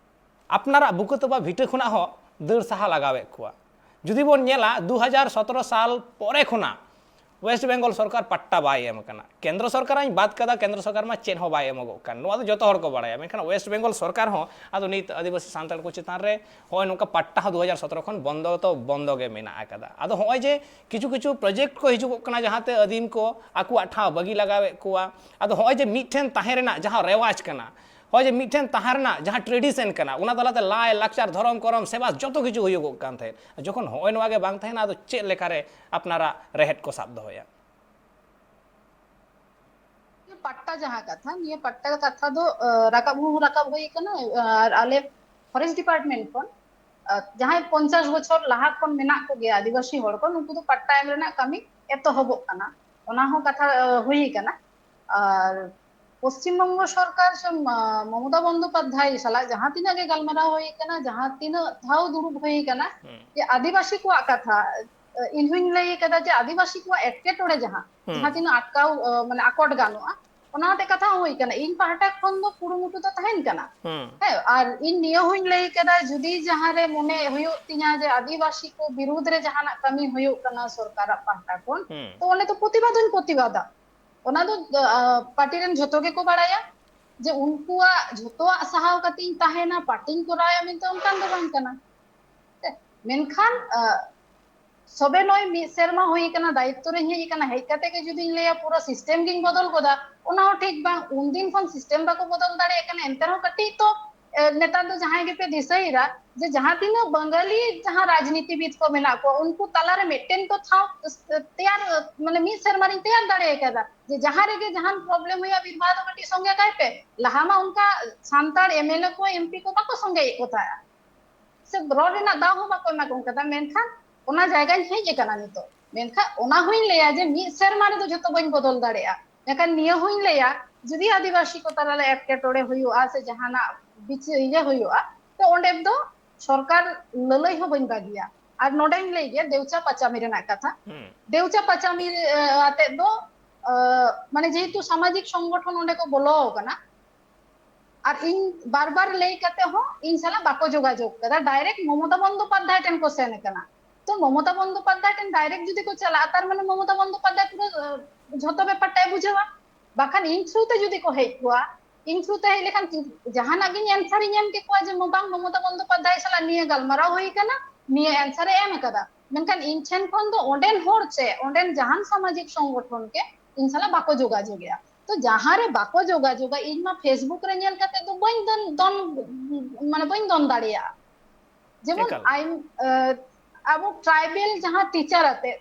ᱟᱯᱱᱟᱨᱟᱜ ᱵᱩᱠᱟᱹ ᱛᱚᱯᱟ ᱵᱷᱤᱴᱟᱹ ᱠᱷᱚᱱᱟᱜ ᱦᱚᱸ ᱫᱟᱹᱲ ᱥᱟᱦᱟ ᱞᱟᱜᱟᱣᱮᱫ ᱠᱚᱣᱟ᱾ ᱡᱩᱫᱤ ᱵᱚᱱ ᱧᱮᱞᱟ, ᱫᱩ ᱦᱟᱡᱟᱨ ᱥᱚᱛᱨᱚ ᱥᱟᱞ ᱯᱚᱨᱮ ᱠᱷᱚᱱᱟᱜ ᱳᱭᱮᱥᱴ ᱵᱮᱝᱜᱚᱞ ᱥᱚᱨᱠᱟᱨ ᱯᱟᱴᱴᱟ ᱵᱟᱭ ᱮᱢ ᱟᱠᱟᱱᱟ᱾ ᱠᱮᱱᱫᱨᱚ ᱥᱚᱨᱠᱟᱨ ᱦᱚᱸᱧ ᱵᱟᱫ ᱠᱟᱫᱟ, ᱠᱮᱱᱫᱨᱚ ᱥᱚᱨᱠᱟᱨ ᱢᱟ ᱪᱮᱫ ᱦᱚᱸ ᱵᱟᱭ ᱮᱢᱚᱜᱚᱜ ᱠᱟᱱ, ᱱᱚᱣᱟ ᱫᱚ ᱡᱚᱛᱚ ᱦᱚᱲ ᱠᱚ ᱵᱟᱲᱟᱭᱟ᱾ ᱢᱮᱱᱠᱷᱟᱱ ᱳᱭᱮᱥᱴ ᱵᱮᱝᱜᱚᱞ ᱥᱚᱨᱠᱟᱨ ᱦᱚᱸ ᱟᱫᱚ ᱱᱤᱛ ᱟᱹᱫᱤᱵᱟᱹᱥᱤ ᱥᱟᱱᱛᱟᱲ ᱠᱚ ᱪᱮᱛᱟᱱ ᱨᱮ ᱦᱚᱸᱜᱼᱚᱭ ᱱᱚᱝᱠᱟ ᱯᱟᱴᱴᱟ ᱦᱚᱸ ᱫᱩ ᱦᱟᱡᱟᱨ ᱥᱚᱛᱨᱚ ᱠᱷᱚᱱ ᱵᱚᱱᱫᱚ ᱛᱚ ᱵᱚᱱᱫᱚ ᱜᱮ ᱢᱮᱱᱟᱜ ᱟᱠᱟᱫᱟ᱾ ᱟᱫᱚ ᱦᱚᱸᱜᱼᱚᱭ ᱡᱮ ᱠᱤᱪᱷᱩ ᱠᱤᱪᱷᱩ ᱯᱨᱚᱡᱮᱠᱴ ᱠᱚ ᱦᱤᱡᱩᱜᱚᱜ ᱠᱟᱱᱟ, ᱡᱟᱦᱟᱸᱛᱮ ᱟᱹᱫᱤᱢ ᱠᱚ ᱟᱠᱚᱣᱟᱜ ᱴᱷᱟᱶ ᱵᱟᱹᱜᱤ ᱞᱟᱜᱟᱣᱮᱫ ᱠᱚᱣᱟ᱾ ᱟᱫᱚ ᱦᱚᱸᱜᱼᱚᱭ ᱡᱮ ᱢᱤᱫᱴᱷᱮᱱ ᱛᱟᱦᱮᱸ ᱨᱮᱱᱟᱜ ᱡᱟᱦᱟᱸ ᱨᱮᱣᱟᱡᱽ ᱠᱟᱱᱟ, ᱦᱚᱸᱜᱼᱚᱭ ᱡᱮ ᱢᱤᱫᱴᱷᱮᱱ ᱛᱟᱦᱮᱸ ᱨᱮᱱᱟᱜ ᱡᱟᱦᱟᱸ ᱴᱨᱮᱰᱤᱥᱚᱱ ᱠᱟᱱᱟ, ᱚᱱᱟ ᱛᱟᱞᱟᱛᱮ ᱞᱟᱭ ᱞᱟᱠᱪᱟᱨ, ᱫᱷᱚᱨᱚᱢ ᱠᱚᱨᱚᱢ, ᱥᱮᱵᱟ, ᱡᱚᱛᱚ ᱠᱤᱪᱷᱩ ᱦᱩᱭᱩᱜᱚᱜ ᱠᱟᱱ ᱛᱟᱦᱮᱸᱫ, ᱡᱚᱠᱷᱚᱱ ᱦᱚᱸᱜᱼᱚᱭ ᱱᱚᱣᱟ ᱜᱮ ᱵᱟᱝ ᱛᱟᱦᱮᱱᱟ, ᱟᱫᱚ ᱪᱮᱫ ᱞᱮᱠᱟᱨᱮ ᱟᱯᱱᱟᱨᱟᱜ ᱨᱮᱦᱮᱫ ᱠᱚ ᱥᱟᱵ ᱫᱚᱦᱚᱭᱟ? ᱯᱟᱴᱴᱟ ᱡᱟᱦᱟᱸ ᱠᱟᱛᱷᱟ, ᱱᱤᱭᱟᱹ ᱯᱟᱴᱴᱟ ᱠᱟᱛᱷᱟ ᱫᱚ ᱨᱟᱠᱟᱵ ᱦᱚᱸ ᱨᱟᱠᱟᱵ ᱦᱩᱭ ᱟᱠᱟᱱᱟ᱾ ᱟᱨ ᱟᱞᱮ ᱯᱷᱚᱨᱮᱥᱴ ᱰᱤᱯᱟᱨᱴᱢᱮᱱᱴ ᱠᱷᱚᱱ ᱡᱟᱦᱟᱸᱭ ᱯᱚᱧᱪᱟᱥ ᱵᱚᱪᱷᱚᱨ ᱞᱟᱦᱟ ᱠᱷᱚᱱ ᱢᱮᱱᱟᱜ ᱠᱚᱜᱮᱭᱟ ᱟᱹᱫᱤᱵᱟᱹᱥᱤ ᱦᱚᱲ ᱠᱚ, ᱱᱩᱠᱩ ᱫᱚ ᱯᱟᱴᱴᱟ ᱮᱢ ᱨᱮᱱᱟᱜ ᱠᱟᱹᱢᱤ ᱮᱛᱚᱦᱚᱵᱚᱜ ᱠᱟᱱᱟ, ᱚᱱᱟ ᱦᱚᱸ ᱠᱟᱛᱷᱟ ᱦᱩᱭ ᱟᱠᱟᱱᱟ᱾ ᱟᱨ ᱯᱚᱥᱪᱤᱢ ᱵᱚᱝᱜᱚ ᱥᱚᱨᱠᱟᱨ ᱥᱮ ᱢᱚᱢᱚᱛᱟ ᱵᱚᱱᱫᱳᱯᱟᱫᱽᱫᱷᱟᱭ ᱥᱟᱞᱟᱜ ᱡᱟᱦᱟᱸ ᱛᱤᱱᱟᱹᱜ ᱜᱮ ᱜᱟᱞᱢᱟᱨᱟᱣ ᱦᱩᱭ ᱟᱠᱟᱱᱟ, ᱡᱟᱦᱟᱸ ᱛᱤᱱᱟᱹᱜ ᱫᱷᱟᱣ ᱫᱩᱲᱩᱵ ᱦᱩᱭ ᱟᱠᱟᱱᱟ, ᱡᱮ ᱟᱹᱫᱤᱵᱟᱹᱥᱤ ᱠᱚᱣᱟᱜ ᱠᱟᱛᱷᱟ ᱤᱧ ᱦᱚᱧ ᱞᱟᱹᱭ ᱟᱠᱟᱫᱟ ᱡᱮ ᱟᱹᱫᱤᱵᱟᱹᱥᱤ ᱠᱚᱣᱟᱜ ᱮᱴᱠᱮᱴᱚᱬᱮ ᱡᱟᱦᱟᱸ ᱡᱟᱦᱟᱸ ᱛᱤᱱᱟᱹᱜ ᱟᱴᱠᱟᱣ ᱢᱟᱱᱮ ᱟᱠᱚᱴ ᱜᱟᱱᱚᱜᱼᱟ, ᱚᱱᱟ ᱦᱚᱛᱮ ᱠᱟᱛᱷᱟ ᱦᱚᱸ ᱦᱩᱭ ᱟᱠᱟᱱᱟ᱾ ᱤᱧ ᱯᱟᱦᱴᱟ ᱠᱷᱚᱱ ᱫᱚ ᱠᱩᱨᱩᱢᱩᱴᱩ ᱫᱚ ᱛᱟᱦᱮᱱ ᱠᱟᱱᱟ᱾ ᱦᱮᱸ, ᱟᱨ ᱤᱧ ᱱᱤᱭᱟᱹ ᱦᱚᱧ ᱞᱟᱹᱭ ᱟᱠᱟᱫᱟ, ᱡᱩᱫᱤ ᱡᱟᱦᱟᱸᱨᱮ ᱢᱚᱱᱮ ᱦᱩᱭᱩᱜ ᱛᱤᱧᱟ ᱡᱮ ᱟᱹᱫᱤᱵᱟᱹᱥᱤ ᱠᱚ ᱵᱤᱨᱩᱫᱽ ᱨᱮ ᱡᱟᱦᱟᱱᱟᱜ ᱠᱟᱹᱢᱤ ᱦᱩᱭᱩᱜ ᱠᱟᱱᱟ ᱥᱚᱨᱠᱟᱨᱟᱜ ᱯᱟᱦᱴᱟ ᱠᱷᱚᱱ, ᱛᱚ ᱚᱸᱰᱮ ᱫᱚ ᱯᱨᱚᱛᱤᱵᱟᱫ ᱦᱚᱧ ᱯᱨᱚᱛᱤᱵᱟᱫᱟ᱾ ᱚᱱᱟ ᱫᱚ ᱯᱟᱨᱴᱤ ᱨᱮᱱ ᱡᱷᱚᱛᱚ ᱜᱮᱠᱚ ᱵᱟᱲᱟᱭᱟ ᱡᱮ ᱩᱱᱠᱩᱣᱟᱜ ᱡᱷᱚᱛᱚᱣᱟᱜ ᱥᱟᱦᱟᱣ ᱠᱟᱛᱮᱧ ᱛᱟᱦᱮᱱᱟ, ᱯᱟᱨᱴᱤᱧ ᱠᱚᱨᱟᱣᱟ ᱢᱮᱱᱛᱮ ᱚᱱᱠᱟᱱ ᱫᱚ ᱵᱟᱝ ᱠᱟᱱᱟ᱾ ᱢᱮᱱᱠᱷᱟᱱ ᱥᱚᱵᱮ ᱱᱚᱭ ᱢᱤᱫ ᱥᱮᱨᱢᱟ ᱦᱩᱭ ᱟᱠᱟᱱᱟ, ᱫᱟᱭᱤᱛᱛᱚ ᱨᱮᱧ ᱦᱮᱡ ᱟᱠᱟᱱᱟ, ᱦᱮᱡ ᱠᱟᱛᱮ ᱜᱮ ᱡᱩᱫᱤᱧ ᱞᱟᱹᱭᱟ ᱯᱩᱨᱟᱹ ᱥᱤᱥᱴᱮᱢ ᱜᱤᱧ ᱵᱚᱫᱚᱞ ᱜᱚᱫᱟ, ᱚᱱᱟ ᱦᱚᱸ ᱴᱷᱤᱠ ᱵᱟᱝ᱾ ᱩᱱᱫᱤᱱ ᱠᱷᱚᱱ ᱥᱤᱥᱴᱮᱢ ᱵᱟᱠᱚ ᱵᱚᱫᱚᱞ ᱫᱟᱲᱮᱭᱟᱜ ᱠᱟᱱᱟ, ᱮᱱᱛᱮ ᱨᱮᱦᱚᱸ ᱠᱟᱹᱴᱤᱡ ᱛᱚ ᱱᱮᱛᱟᱨ ᱫᱚ ᱡᱟᱦᱟᱸᱭ ᱜᱮᱯᱮ ᱫᱤᱥᱟᱹᱭᱮᱫᱟ ᱡᱮ ᱡᱟᱦᱟᱸ ᱛᱤᱱᱟᱹᱜ ᱵᱟᱝᱜᱟᱞᱤ ᱡᱟᱦᱟᱸ ᱨᱟᱡᱽᱱᱤᱛᱤᱵᱤᱫ ᱠᱚ ᱢᱮᱱᱟᱜ ᱠᱚᱣᱟ, ᱩᱱᱠᱩ ᱛᱟᱞᱟᱨᱮ ᱢᱤᱫᱴᱮᱱ ᱛᱚ ᱴᱷᱟᱶ ᱛᱮᱭᱟᱨ, ᱢᱟᱱᱮ ᱢᱤᱫ ᱥᱮᱨᱢᱟ ᱨᱤᱧ ᱛᱮᱭᱟᱨ ᱫᱟᱲᱮ ᱟᱠᱟᱫᱟ ᱡᱮ ᱡᱟᱦᱟᱸ ᱨᱮᱜᱮ ᱡᱟᱦᱟᱱ ᱯᱨᱚᱵᱞᱮᱢ ᱦᱩᱭᱩᱜᱼᱟ, ᱵᱤᱨᱵᱟᱦᱟ ᱫᱚ ᱠᱟᱹᱴᱤᱡ ᱥᱚᱸᱜᱮ ᱠᱟᱭ ᱯᱮ᱾ ᱞᱟᱦᱟ ᱢᱟ ᱚᱱᱠᱟ ᱥᱟᱱᱛᱟᱲ ᱮᱢ ᱮᱞ ᱮ ᱠᱚ, ᱮᱢ ᱯᱤ ᱠᱚ ᱵᱟᱠᱚ ᱥᱚᱸᱜᱮᱭᱮᱫ ᱠᱚ ᱛᱟᱦᱮᱸᱜᱼᱟ, ᱥᱮ ᱨᱚᱲ ᱨᱮᱱᱟᱜ ᱫᱟᱣ ᱦᱚᱸ ᱵᱟᱠᱚ ᱮᱢᱟ ᱠᱚ ᱠᱟᱫᱟ᱾ ᱢᱮᱱᱠᱷᱟᱱ ᱚᱱᱟ ᱡᱟᱭᱜᱟᱧ ᱦᱮᱡ ᱟᱠᱟᱱᱟ ᱱᱤᱛᱚᱜ᱾ ᱢᱮᱱᱠᱷᱟᱱ ᱚᱱᱟ ᱦᱚᱸᱧ ᱞᱟᱹᱭᱟ ᱡᱮ ᱢᱤᱫ ᱥᱮᱨᱢᱟ ᱨᱮᱫᱚ ᱡᱷᱚᱛᱚ ᱵᱟᱹᱧ ᱵᱚᱫᱚᱞ ᱫᱟᱲᱮᱭᱟᱜᱼᱟ᱾ ᱢᱮᱱᱠᱷᱟᱱ ᱱᱤᱭᱟᱹ ᱦᱚᱸᱧ ᱞᱟᱹᱭᱟ, ᱡᱩᱫᱤ ᱟᱹᱫᱤᱵᱟᱹᱥᱤ ᱠᱚ ᱛᱟᱞᱟᱨᱮ ᱮᱴᱠᱮᱴᱚᱬᱮ ᱦᱩᱭᱩᱜᱼᱟ ᱥᱮ ᱡᱟᱦᱟᱱᱟᱜ ᱵᱤᱪᱟᱹᱨ ᱤᱭᱟᱹ ᱦᱩᱭᱩᱜᱼᱟ, ᱛᱚ ᱚᱸᱰᱮ ᱫᱚ ᱥᱚᱨᱠᱟᱨ ᱞᱟᱹᱞᱟᱹᱭ ᱦᱚᱸ ᱵᱟᱹᱧ ᱵᱟᱹᱜᱤᱭᱟ᱾ ᱟᱨ ᱱᱚᱰᱮᱧ ᱞᱟᱹᱭ ᱜᱮᱭᱟ ᱫᱮᱣᱪᱟ ᱯᱟᱪᱟᱢᱤ ᱨᱮᱱᱟᱜ ᱠᱟᱛᱷᱟ᱾ ᱫᱮᱣᱪᱟ ᱯᱟᱪᱟᱢᱤ ᱟᱛᱮᱫ ᱫᱚ ᱢᱟᱱᱮ ᱡᱮᱦᱮᱛᱩ ᱥᱟᱢᱟᱡᱤᱠ ᱥᱚᱝᱜᱚᱴᱷᱚᱱ ᱚᱸᱰᱮ ᱠᱚ ᱵᱚᱞᱚ ᱟᱠᱟᱱᱟ, ᱟᱨ ᱤᱧ ᱵᱟᱨ ᱵᱟᱨ ᱞᱟᱹᱭ ᱠᱟᱛᱮ ᱦᱚᱸ ᱤᱧ ᱥᱟᱞᱟᱜ ᱵᱟᱠᱚ ᱡᱳᱜᱟᱡᱳᱜᱽ ᱠᱟᱫᱟ᱾ ᱰᱟᱭᱨᱮᱠᱴ ᱢᱚᱢᱚᱛᱟ ᱵᱚᱱᱫᱳᱯᱟᱫᱽᱫᱷᱟᱭ ᱴᱷᱮᱱ ᱠᱚ ᱥᱮᱱ ᱟᱠᱟᱱᱟ᱾ ᱛᱚ ᱢᱚᱢᱚᱛᱟ ᱵᱚᱱᱫᱳᱯᱟᱫᱽᱫᱷᱟᱭ ᱴᱷᱮᱱ ᱰᱟᱭᱨᱮᱠᱴ ᱡᱩᱫᱤ ᱠᱚ ᱪᱟᱞᱟᱜᱼᱟ, ᱛᱟᱨ ᱢᱟᱱᱮ ᱢᱚᱢᱚᱛᱟ ᱵᱚᱱᱫᱳᱯᱟᱫᱽᱫᱷᱟᱭ ᱯᱩᱨᱟᱹ ᱡᱷᱚᱛᱚ ᱵᱮᱯᱟᱨ ᱴᱟᱭ ᱵᱩᱡᱷᱟᱹᱣᱟ᱾ ᱵᱟᱠᱷᱟᱱ ᱤᱧ ᱛᱷᱨᱩ ᱛᱮ ᱡᱩᱫᱤ ᱠᱚ ᱦᱮᱡ ᱠᱚᱜᱼᱟ, ᱤᱧ ᱛᱷᱨᱩ ᱛᱮ ᱦᱮᱡ ᱞᱮᱠᱷᱟᱱ ᱡᱟᱦᱟᱱᱟᱜ ᱜᱤᱧ ᱮᱱᱥᱟᱨ ᱤᱧ ᱮᱢ ᱠᱮᱠᱚᱣᱟ ᱡᱮ ᱵᱟᱝ, ᱢᱚᱢᱚᱛᱟ ᱵᱚᱱᱫᱳᱯᱟᱫᱽᱫᱷᱟᱭ ᱥᱟᱞᱟᱜ ᱱᱤᱭᱟᱹ ᱜᱟᱞᱢᱟᱨᱟᱣ ᱦᱩᱭ ᱠᱟᱱᱟ, ᱱᱤᱭᱟᱹ ᱮᱱᱥᱟᱨ ᱮ ᱮᱢ ᱠᱟᱫᱟ, ᱢᱮᱱᱠᱷᱟᱱ ᱤᱧ ᱴᱷᱮᱱ ᱠᱷᱚᱱ ᱫᱚ ᱚᱸᱰᱮᱱ ᱦᱚᱲ ᱥᱮ ᱚᱸᱰᱮᱱ ᱡᱟᱦᱟᱱ ᱥᱟᱢᱟᱡᱤᱠ ᱥᱚᱝᱜᱚᱴᱷᱚᱱ ᱜᱮ ᱤᱧ ᱥᱟᱞᱟᱜ ᱵᱟᱠᱚ ᱡᱳᱜᱟᱡᱳᱜ ᱮᱜᱼᱟ᱾ ᱛᱚ ᱡᱟᱦᱟᱸ ᱨᱮ ᱵᱟᱠᱚ ᱡᱳᱜᱟᱡᱳᱜᱟ, ᱤᱧ ᱢᱟ Facebook ᱨᱮ ᱧᱮᱞ ᱠᱟᱛᱮ ᱫᱚ ᱵᱟᱹᱧ ᱫᱚᱱ, ᱫᱚᱱ ᱢᱟᱱᱮ ᱵᱟᱹᱧ ᱫᱚᱱ ᱫᱟᱲᱮᱭᱟᱜᱼᱟ᱾ ᱡᱮᱢᱚᱱ ᱟᱭᱢ-, ᱟᱸ, ᱟᱵᱚ ᱴᱨᱟᱭᱵᱮᱞ ᱡᱟᱦᱟᱸ ᱴᱤᱪᱟᱨ ᱟᱛᱮ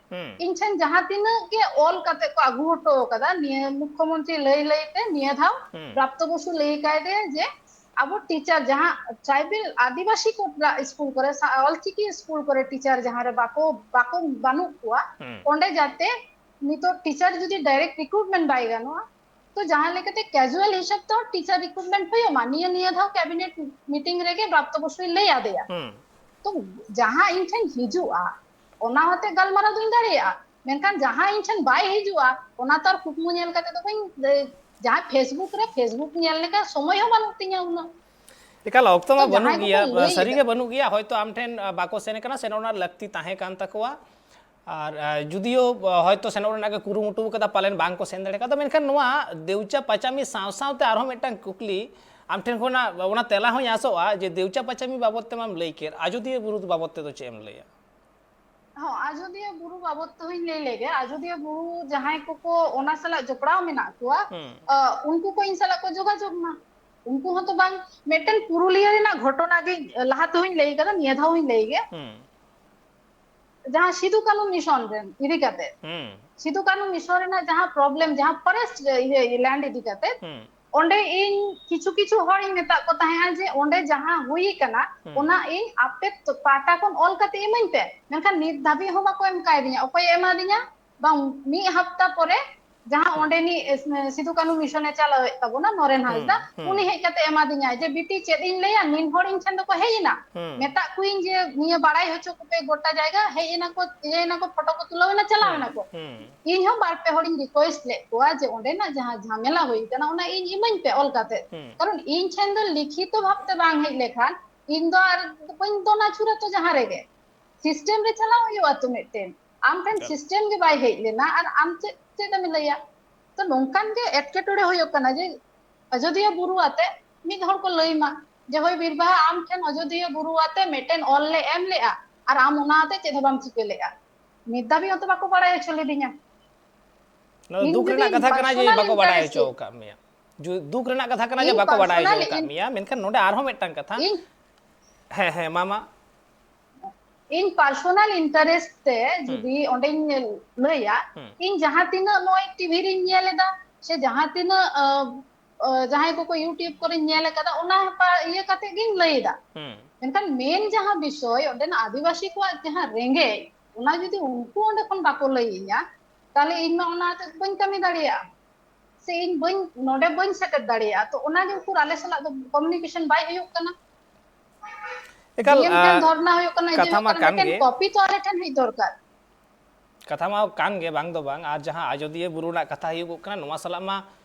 ᱤᱧ ᱴᱷᱮᱱ ᱡᱟᱦᱟᱸ ᱛᱤᱱᱟᱹᱜ ᱜᱮ ᱚᱞ ᱠᱟᱛᱮ ᱠᱚ ᱟᱹᱜᱩ ᱦᱚᱴᱚ ᱠᱟᱫᱟ, ᱱᱤᱭᱟᱹ ᱢᱩᱠᱷᱭᱚᱢᱚᱱᱛᱨᱤ ᱞᱟᱹᱭ ᱞᱟᱹᱭ ᱛᱮ ᱱᱤᱭᱟᱹ ᱫᱷᱟᱣ ᱯᱨᱟᱯᱛᱚ ᱵᱚᱥᱩ ᱞᱟᱹᱭ ᱠᱟᱭ ᱫᱮ ᱡᱮ ᱟᱵᱚ ᱴᱤᱪᱟᱨ ᱡᱟᱦᱟᱸ ᱴᱨᱟᱭᱵᱮᱞ ᱟᱹᱫᱤᱵᱟᱹᱥᱤ ᱠᱚ ᱥᱠᱩᱞ ᱠᱚᱨᱮ, ᱥᱟ-, ᱚᱞᱪᱤᱠᱤ ᱥᱠᱩᱞ ᱠᱚᱨᱮ ᱴᱤᱪᱟᱨ ᱡᱟᱦᱟᱸ ᱨᱮ ᱵᱟᱠᱚ, ᱵᱟᱠᱚ, ᱵᱟᱹᱱᱩᱜ ᱠᱚᱣᱟ, ᱚᱸᱰᱮ ᱡᱟᱛᱮ ᱱᱤᱛᱚᱜ ᱴᱤᱪᱟᱨ ᱡᱩᱫᱤ ᱰᱟᱭᱨᱮᱠᱴ ᱨᱤᱠᱨᱩᱴᱢᱮᱱᱴ ᱵᱟᱭ ᱜᱟᱱᱚᱜᱼᱟ, ᱛᱚ ᱡᱟᱦᱟᱸ ᱞᱮᱠᱟᱛᱮ ᱠᱮᱡᱩᱭᱟᱞ ᱦᱤᱥᱟᱹᱵ ᱛᱮᱦᱚᱸ ᱴᱤᱪᱟᱨ ᱨᱤᱠᱨᱩᱴᱢᱮᱱᱴ ᱦᱩᱭᱩᱜ ᱢᱟ, ᱱᱤᱭᱟᱹ, ᱱᱤᱭᱟᱹ ᱫᱷᱟᱣ ᱠᱮᱵᱤᱱᱮᱴ ᱢᱤᱴᱤᱝ ᱨᱮᱜᱮ ᱯᱨᱟᱯᱛᱚ ᱵᱚᱥᱩᱭ ᱞᱟᱹᱭ ᱟᱫᱮᱭᱟ᱾ ᱛᱚ ᱡᱟᱦᱟᱸ ᱤᱧ ᱴᱷᱮᱱ ᱦᱤᱡᱩᱜᱼᱟ, ᱚᱱᱟ ᱦᱚᱛᱮ ᱜᱟᱞᱢᱟᱨᱟᱣ ᱫᱩᱧ ᱫᱟᱲᱮᱭᱟᱜᱼᱟ, ᱢᱮᱱᱠᱷᱟᱱ ᱡᱟᱦᱟᱸ ᱤᱧ ᱴᱷᱮᱱ ᱵᱟᱭ ᱦᱤᱡᱩᱜᱼᱟ, ᱚᱱᱟ ᱛᱚ ᱟᱨ ᱠᱩᱠᱢᱩ ᱧᱮᱞ ᱠᱟᱛᱮ ᱫᱚ ᱵᱟᱹᱧ, ᱡᱟᱦᱟᱸ Facebook ᱨᱮ, Facebook ᱧᱮᱞ ᱞᱮᱠᱟ ᱥᱚᱢᱚᱭ ᱦᱚᱸ ᱵᱟᱹᱱᱩᱜ ᱛᱤᱧᱟ ᱩᱱᱟᱹᱜ᱾ ᱮᱠᱟᱞ, ᱚᱠᱛᱚ ᱢᱟ ᱛᱚ ᱵᱟᱹᱱᱩᱜ ᱡᱟᱦᱟᱸᱭ ᱜᱮᱭᱟ, ᱠᱚᱠᱚ ᱞᱟᱹᱭ ᱥᱟᱹᱨᱤ ᱮᱫᱟ᱾ ᱜᱮ ᱵᱟᱹᱱᱩᱜ ᱜᱮᱭᱟ᱾ ᱦᱚᱭᱛᱚ ᱟᱢ ᱴᱷᱮᱱ, ᱟ, ᱵᱟᱠᱚ ᱥᱮᱱ ᱠᱟᱱᱟ, ᱥᱮᱱᱚᱜ ᱨᱮᱱᱟᱜ ᱞᱟᱹᱠᱛᱤ ᱛᱟᱦᱮᱸ ᱠᱟᱱ ᱛᱟᱠᱚᱣᱟ᱾ ᱟᱨ, ᱟ, ᱡᱩᱫᱤᱭᱳ, ᱟ, ᱦᱚᱭᱛᱚ ᱥᱮᱱᱚᱜ ᱨᱮᱱᱟᱜ ᱜᱮ ᱠᱩᱨᱩᱢᱩᱴᱩ ᱠᱟᱫᱟ, ᱯᱟᱞᱮᱱ ᱵᱟᱝ ᱠᱚ ᱥᱮᱱ ᱫᱟᱲᱮ ᱠᱟᱣᱫᱟ᱾ ᱢᱮᱱᱠᱷᱟᱱ ᱱᱚᱣᱟ ᱫᱮᱣᱪᱟ ᱯᱟᱪᱟᱢᱤ ᱥᱟᱶ ᱥᱟᱶᱛᱮ ᱟᱨᱦᱚᱸ ᱢᱤᱫᱴᱟᱝ ᱠᱩᱠᱞᱤ ᱟᱢ ᱴᱷᱮᱱ ᱠᱷᱚᱱᱟᱜ, ᱚᱱᱟ ᱛᱮᱞᱟ ᱦᱚᱸᱧ ᱟᱥᱚᱜᱼᱟ ᱡᱮ ᱫᱮᱣᱪᱟ ᱯᱟᱪᱟᱢᱤ ᱵᱟᱵᱚᱫ ᱛᱮ ᱢᱟᱢ ᱞᱟᱹᱭ ᱠᱮᱫ, ᱟᱡᱚᱫᱤᱭᱟᱹ ᱵᱩᱨᱩ ᱵᱟᱵᱚᱫ ᱛᱮᱫᱚ ᱪᱮᱫ ᱮᱢ ᱞᱟᱹᱭᱟ? ᱦᱚᱸ, ᱟᱡᱚᱫᱤᱭᱟᱹ ᱵᱩᱨᱩ ᱵᱟᱵᱚᱫ ᱛᱮᱦᱚᱸᱧ ᱞᱟᱹᱭ ᱞᱮᱜᱮ᱾ ᱟᱡᱚᱫᱤᱭᱟᱹ ᱵᱩᱨᱩ ᱡᱟᱦᱟᱸᱭ ᱠᱚᱠᱚ ᱚᱱᱟ ᱥᱟᱞᱟᱜ ᱡᱚᱯᱲᱟᱣ ᱢᱮᱱᱟᱜ ᱠᱚᱣᱟ, ᱦᱩᱸ᱾ ᱟ, ᱩᱱᱠᱩ ᱠᱚ ᱤᱧ ᱥᱟᱞᱟᱜ ᱠᱚ ᱡᱳᱜᱟᱡᱳᱜᱽ ᱢᱟ᱾ ᱩᱱᱠᱩ ᱦᱚᱸᱛᱚ ᱵᱟᱝ, ᱢᱤᱫᱴᱮᱱ ᱯᱩᱨᱩᱞᱤᱭᱟᱹ ᱨᱮᱱᱟᱜ ᱜᱷᱚᱴᱚᱱᱟ ᱜᱮ ᱞᱟᱦᱟ ᱛᱮᱦᱚᱸᱧ ᱞᱟᱹᱭ ᱠᱟᱫᱟ, ᱱᱤᱭᱟᱹ ᱫᱷᱟᱣ ᱦᱚᱸᱧ ᱞᱟᱹᱭ ᱜᱮ᱾ ᱦᱩᱸ᱾ ᱡᱟᱦᱟᱸ ᱥᱤᱫᱩ ᱠᱟᱹᱱᱩ ᱢᱤᱥᱚᱱ ᱨᱮᱱ ᱤᱫᱤ ᱠᱟᱛᱮ, ᱦᱩᱸ᱾ ᱥᱤᱫᱩ ᱠᱟᱹᱱᱩ ᱢᱤᱥᱚᱱ ᱨᱮᱱᱟᱜ ᱡᱟᱦᱟᱸ ᱯᱨᱚᱵᱞᱮᱢ, ᱡᱟᱦᱟᱸ ᱯᱷᱚᱨᱮᱥᱴ ᱤᱭᱟᱹ ᱞᱮᱱᱰ ᱤᱫᱤ ᱠᱟᱛᱮ, ᱦᱩᱸ᱾ ᱚᱸᱰᱮ ᱤᱧ ᱠᱤᱪᱷᱩ ᱠᱤᱪᱷᱩ ᱦᱚᱲᱤᱧ ᱢᱮᱛᱟᱫ ᱠᱚ ᱛᱟᱦᱮᱸᱜᱼᱟ ᱡᱮ ᱚᱸᱰᱮ ᱡᱟᱦᱟᱸ ᱦᱩᱭ ᱠᱟᱱᱟ, ᱦᱩᱸ᱾ ᱚᱱᱟ ᱤᱧ ᱟᱯᱮ ᱯᱟᱦᱴᱟ ᱠᱷᱚᱱ ᱚᱞ ᱠᱟᱛᱮ ᱤᱢᱟᱹᱧ ᱯᱮ᱾ ᱢᱮᱱᱠᱷᱟᱱ ᱱᱤᱛ ᱫᱷᱟᱹᱵᱤᱡ ᱦᱚᱸ ᱵᱟᱠᱚ ᱮᱢ ᱠᱟᱭᱫᱤᱧᱟ᱾ ᱚᱠᱚᱭᱮ ᱮᱢᱟᱫᱤᱧᱟ? ᱵᱟᱝ, ᱢᱤᱫ ᱦᱟᱯᱛᱟ ᱯᱚᱨᱮ ᱡᱟᱦᱟᱸ ᱦᱩᱸ᱾ ᱚᱸᱰᱮᱱᱤᱡ ᱮᱥ-, ᱥᱤᱫᱩ ᱠᱟᱹᱱᱩ ᱢᱤᱥᱚᱱᱮ ᱪᱟᱞᱟᱣᱮᱫ ᱛᱟᱵᱚᱱᱟ, ᱱᱚᱨᱮᱱ ᱦᱩᱸ, ᱦᱟᱸᱥᱫᱟ, ᱦᱩᱸ᱾ ᱩᱱᱤ ᱦᱮᱡ ᱠᱟᱛᱮ ᱮᱢᱟᱫᱤᱧᱟᱭ ᱡᱮ, "ᱵᱤᱴᱤ, ᱪᱮᱫ ᱤᱧ ᱞᱟᱹᱭᱟ, ᱱᱤᱱ ᱦᱚᱲ ᱤᱧ ᱴᱷᱮᱱ ᱫᱚᱠᱚ ᱦᱮᱡ ᱮᱱᱟ, ᱦᱩᱸ᱾ ᱢᱮᱛᱟᱜ ᱠᱚᱣᱟᱧ ᱡᱮ ᱱᱤᱭᱟᱹ ᱵᱟᱲᱟᱭ ᱦᱚᱪᱚ ᱠᱚᱯᱮ ᱜᱚᱴᱟ ᱡᱟᱭᱜᱟ, ᱦᱮᱡ ᱮᱱᱟ ᱠᱚ, ᱤᱭᱟᱹ ᱮᱱᱟ ᱠᱚ, ᱯᱷᱳᱴᱳ ᱠᱚ ᱛᱩᱞᱟᱹᱣ ᱮᱱᱟ, ᱪᱟᱞᱟᱣ ᱦᱩᱸ, ᱮᱱᱟ ᱠᱚ᱾ ᱦᱩᱸ᱾ ᱤᱧ ᱦᱚᱸ ᱵᱟᱨ ᱯᱮ ᱦᱚᱲᱤᱧ ᱨᱤᱠᱣᱮᱥᱴ ᱞᱮᱫ ᱠᱚᱣᱟ ᱡᱮ ᱚᱸᱰᱮᱱᱟᱜ ᱡᱟᱦᱟᱸ ᱡᱷᱟᱢᱮᱞᱟ ᱦᱩᱭ ᱠᱟᱱᱟ, ᱚᱱᱟ ᱤᱧ ᱤᱢᱟᱹᱧ ᱯᱮ ᱚᱞ ᱠᱟᱛᱮ᱾ ᱦᱩᱸ᱾ ᱠᱟᱨᱚᱱ ᱤᱧ ᱴᱷᱮᱱ ᱫᱚ ᱞᱤᱠᱷᱤᱛᱚ ᱵᱷᱟᱵᱛᱮ ᱵᱟᱝ ᱦᱮᱡ ᱞᱮᱠᱷᱟᱱ ᱤᱧ ᱫᱚ ᱟᱨ ᱵᱟᱹᱧ ᱫᱚᱱ ᱟᱹᱪᱩᱨᱟ ᱛᱚ ᱡᱟᱦᱟᱸ ᱨᱮᱜᱮ᱾ ᱥᱤᱥᱴᱮᱢ ᱨᱮ ᱪᱟᱞᱟᱣ ᱦᱩᱭᱩᱜᱼᱟ ᱛᱚ ᱢᱤᱫᱴᱮᱱ᱾ ᱟᱢ ᱴᱷᱮᱱ ᱥᱤᱥᱴᱮᱢ ᱜᱮ ᱵᱟᱭ ᱦᱮᱡ ᱞᱮᱱᱟ ᱟᱨ ᱟᱢ ᱪᱮᱫ ᱪᱮᱫ ᱮᱢ ᱞᱟᱹᱭᱟ? ᱛᱚ ᱱᱚᱝᱠᱟᱱ ᱜᱮ ᱮᱴᱠᱮᱴᱚᱬᱮ ᱦᱩᱭᱩᱜ ᱠᱟᱱᱟ ᱡᱮ ᱟᱡᱚᱫᱤᱭᱟᱹ ᱵᱩᱨᱩ ᱟᱛᱮ ᱢᱤᱫ ᱦᱚᱲ ᱠᱚ ᱞᱟᱹᱭ ᱢᱟ ᱡᱮ, "ᱦᱳᱭ ᱵᱤᱨ ᱵᱟᱦᱟ, ᱟᱢ ᱴᱷᱮᱱ ᱟᱡᱚᱫᱤᱭᱟᱹ ᱵᱩᱨᱩ ᱟᱛᱮ ᱢᱤᱫᱴᱮᱱ ᱚᱞ ᱞᱮ ᱮᱢ ᱞᱮᱜᱼᱟ ᱟᱨ ᱟᱢ ᱚᱱᱟ ᱟᱛᱮ ᱪᱮᱫ ᱦᱚᱸ ᱵᱟᱢ ᱪᱤᱠᱟᱹ ᱞᱮᱜᱼᱟ, ᱱᱤᱛ ᱫᱷᱟᱹᱵᱤᱡ ᱦᱚᱸᱛᱚ ᱵᱟᱠᱚ ᱵᱟᱲᱟᱭ ᱦᱚᱪᱚ ᱞᱤᱫᱤᱧᱟ᱾" ᱱᱚᱣᱟ ᱤᱧ ᱫᱩᱠ ᱡᱩᱫᱤ ᱨᱮᱱᱟᱜ ᱤᱧ ᱠᱟᱛᱷᱟ ᱠᱟᱱᱟ ᱡᱮ personal ᱵᱟᱠᱚ ᱵᱟᱲᱟᱭ interest ᱦᱚᱪᱚ ᱛᱮ, ᱟᱠᱟᱫ ᱢᱮᱭᱟ᱾ ᱡᱩ-, ᱫᱩᱠ ᱨᱮᱱᱟᱜ ᱠᱟᱛᱷᱟ ᱠᱟᱱᱟ ᱡᱮ ᱤᱧ ᱵᱟᱠᱚ ᱵᱟᱲᱟᱭ personal ᱦᱚᱪᱚ ᱟᱠᱟᱫ in- ᱢᱮᱭᱟ, ᱢᱮᱱᱠᱷᱟᱱ ᱱᱚᱰᱮ ᱟᱨᱦᱚᱸ ᱢᱤᱫᱴᱟᱝ ᱠᱟᱛᱷᱟ᱾ ᱤᱧ ᱦᱮᱸ, ᱦᱮᱸ, ᱢᱟ, ᱢᱟ᱾ ᱤᱧ personal interest ᱛᱮ ᱦᱩᱸ᱾ ᱡᱩᱫᱤ ᱚᱸᱰᱮᱧ ᱞᱟᱹᱭᱟ, ᱦᱩᱸ᱾ ᱤᱧ ᱡᱟᱦᱟᱸ ᱛᱤᱱᱟᱹᱜ ᱱᱚᱜᱼᱚᱭ ᱴᱤᱵᱷᱤ ᱨᱤᱧ ᱧᱮᱞ ᱮᱫᱟ, ᱥᱮ ᱡᱟᱦᱟᱸ ᱛᱤᱱᱟᱹᱜ, ᱟᱸ, ᱟᱸ, ᱡᱟᱦᱟᱸᱭ ᱠᱚᱠᱚ YouTube ᱠᱚᱨᱮᱧ ᱧᱮᱞ ᱟᱠᱟᱫᱟ, ᱚᱱᱟ ᱯᱟ-, ᱤᱭᱟᱹ ᱠᱟᱛᱮ ᱜᱤᱧ ᱞᱟᱹᱭ ᱮᱫᱟ᱾ ᱦᱩᱸ᱾ ᱢᱮᱱᱠᱷᱟᱱ main ᱡᱟᱦᱟᱸ ᱵᱤᱥᱚᱭ, ᱚᱸᱰᱮᱱᱟᱜ ᱟᱹᱫᱤᱵᱟᱹᱥᱤ ᱠᱚᱣᱟᱜ ᱡᱟᱦᱟᱸ ᱨᱮᱸᱜᱮᱡ, ᱚᱱᱟ ᱡᱩᱫᱤ ᱩᱱᱠᱩ ᱚᱸᱰᱮ ᱠᱷᱚᱱ ᱵᱟᱠᱚ ᱞᱟᱹᱭ ᱤᱧᱟ, ᱛᱟᱦᱞᱮ ᱤᱧ ᱢᱟ ᱚᱱᱟ ᱟᱛᱮ ᱵᱟᱹᱧ ᱠᱟᱹᱢᱤ ᱫᱟᱲᱮᱭᱟᱜᱼᱟ, ᱥᱮ ᱤᱧ ᱵᱟᱹᱧ, ᱱᱚᱰᱮ ᱵᱟᱹᱧ ᱥᱮᱴᱮᱨ ᱫᱟᱲᱮᱭᱟᱜᱼᱟ᱾ ᱛᱚ ᱚᱱᱟ ᱜᱮ ᱩᱠᱩᱨ ᱟᱞᱮ ᱥᱟᱞᱟᱜ ᱫᱚ communication ᱵᱟᱭ ᱦᱩᱭᱩᱜ ᱠᱟᱱᱟ᱾ ᱮᱠᱟᱞ, ᱰᱤ ᱮᱢ ᱴᱷᱮᱱ ᱟᱸ, ᱫᱷᱚᱨᱱᱟ ᱦᱩᱭᱩᱜ ᱠᱟᱱᱟ, ᱤᱭᱟᱹ ᱠᱟᱛᱷᱟ ᱦᱩᱭᱩᱜ ᱢᱟ ᱠᱟᱱᱟ, ᱠᱟᱱ ᱢᱤᱫᱴᱮᱱ ᱜᱮ᱾ Copy ᱛᱚ ᱟᱞᱮ ᱴᱷᱮᱱ ᱦᱮᱡ ᱫᱚᱨᱠᱟᱨ᱾ ᱠᱟᱛᱷᱟ ᱢᱟ ᱠᱟᱱ ᱜᱮ, ᱵᱟᱝ ᱫᱚ ᱵᱟᱝ᱾ ᱟᱨ ᱡᱟᱦᱟᱸ ᱟᱡᱚᱫᱤᱭᱟᱹ ᱵᱩᱨᱩ ᱨᱮᱱᱟᱜ ᱠᱟᱛᱷᱟ ᱦᱩᱭᱩᱜᱚᱜ ᱠᱟᱱᱟ, ᱱᱚᱣᱟ ᱥᱟᱞᱟᱜ ᱢᱟ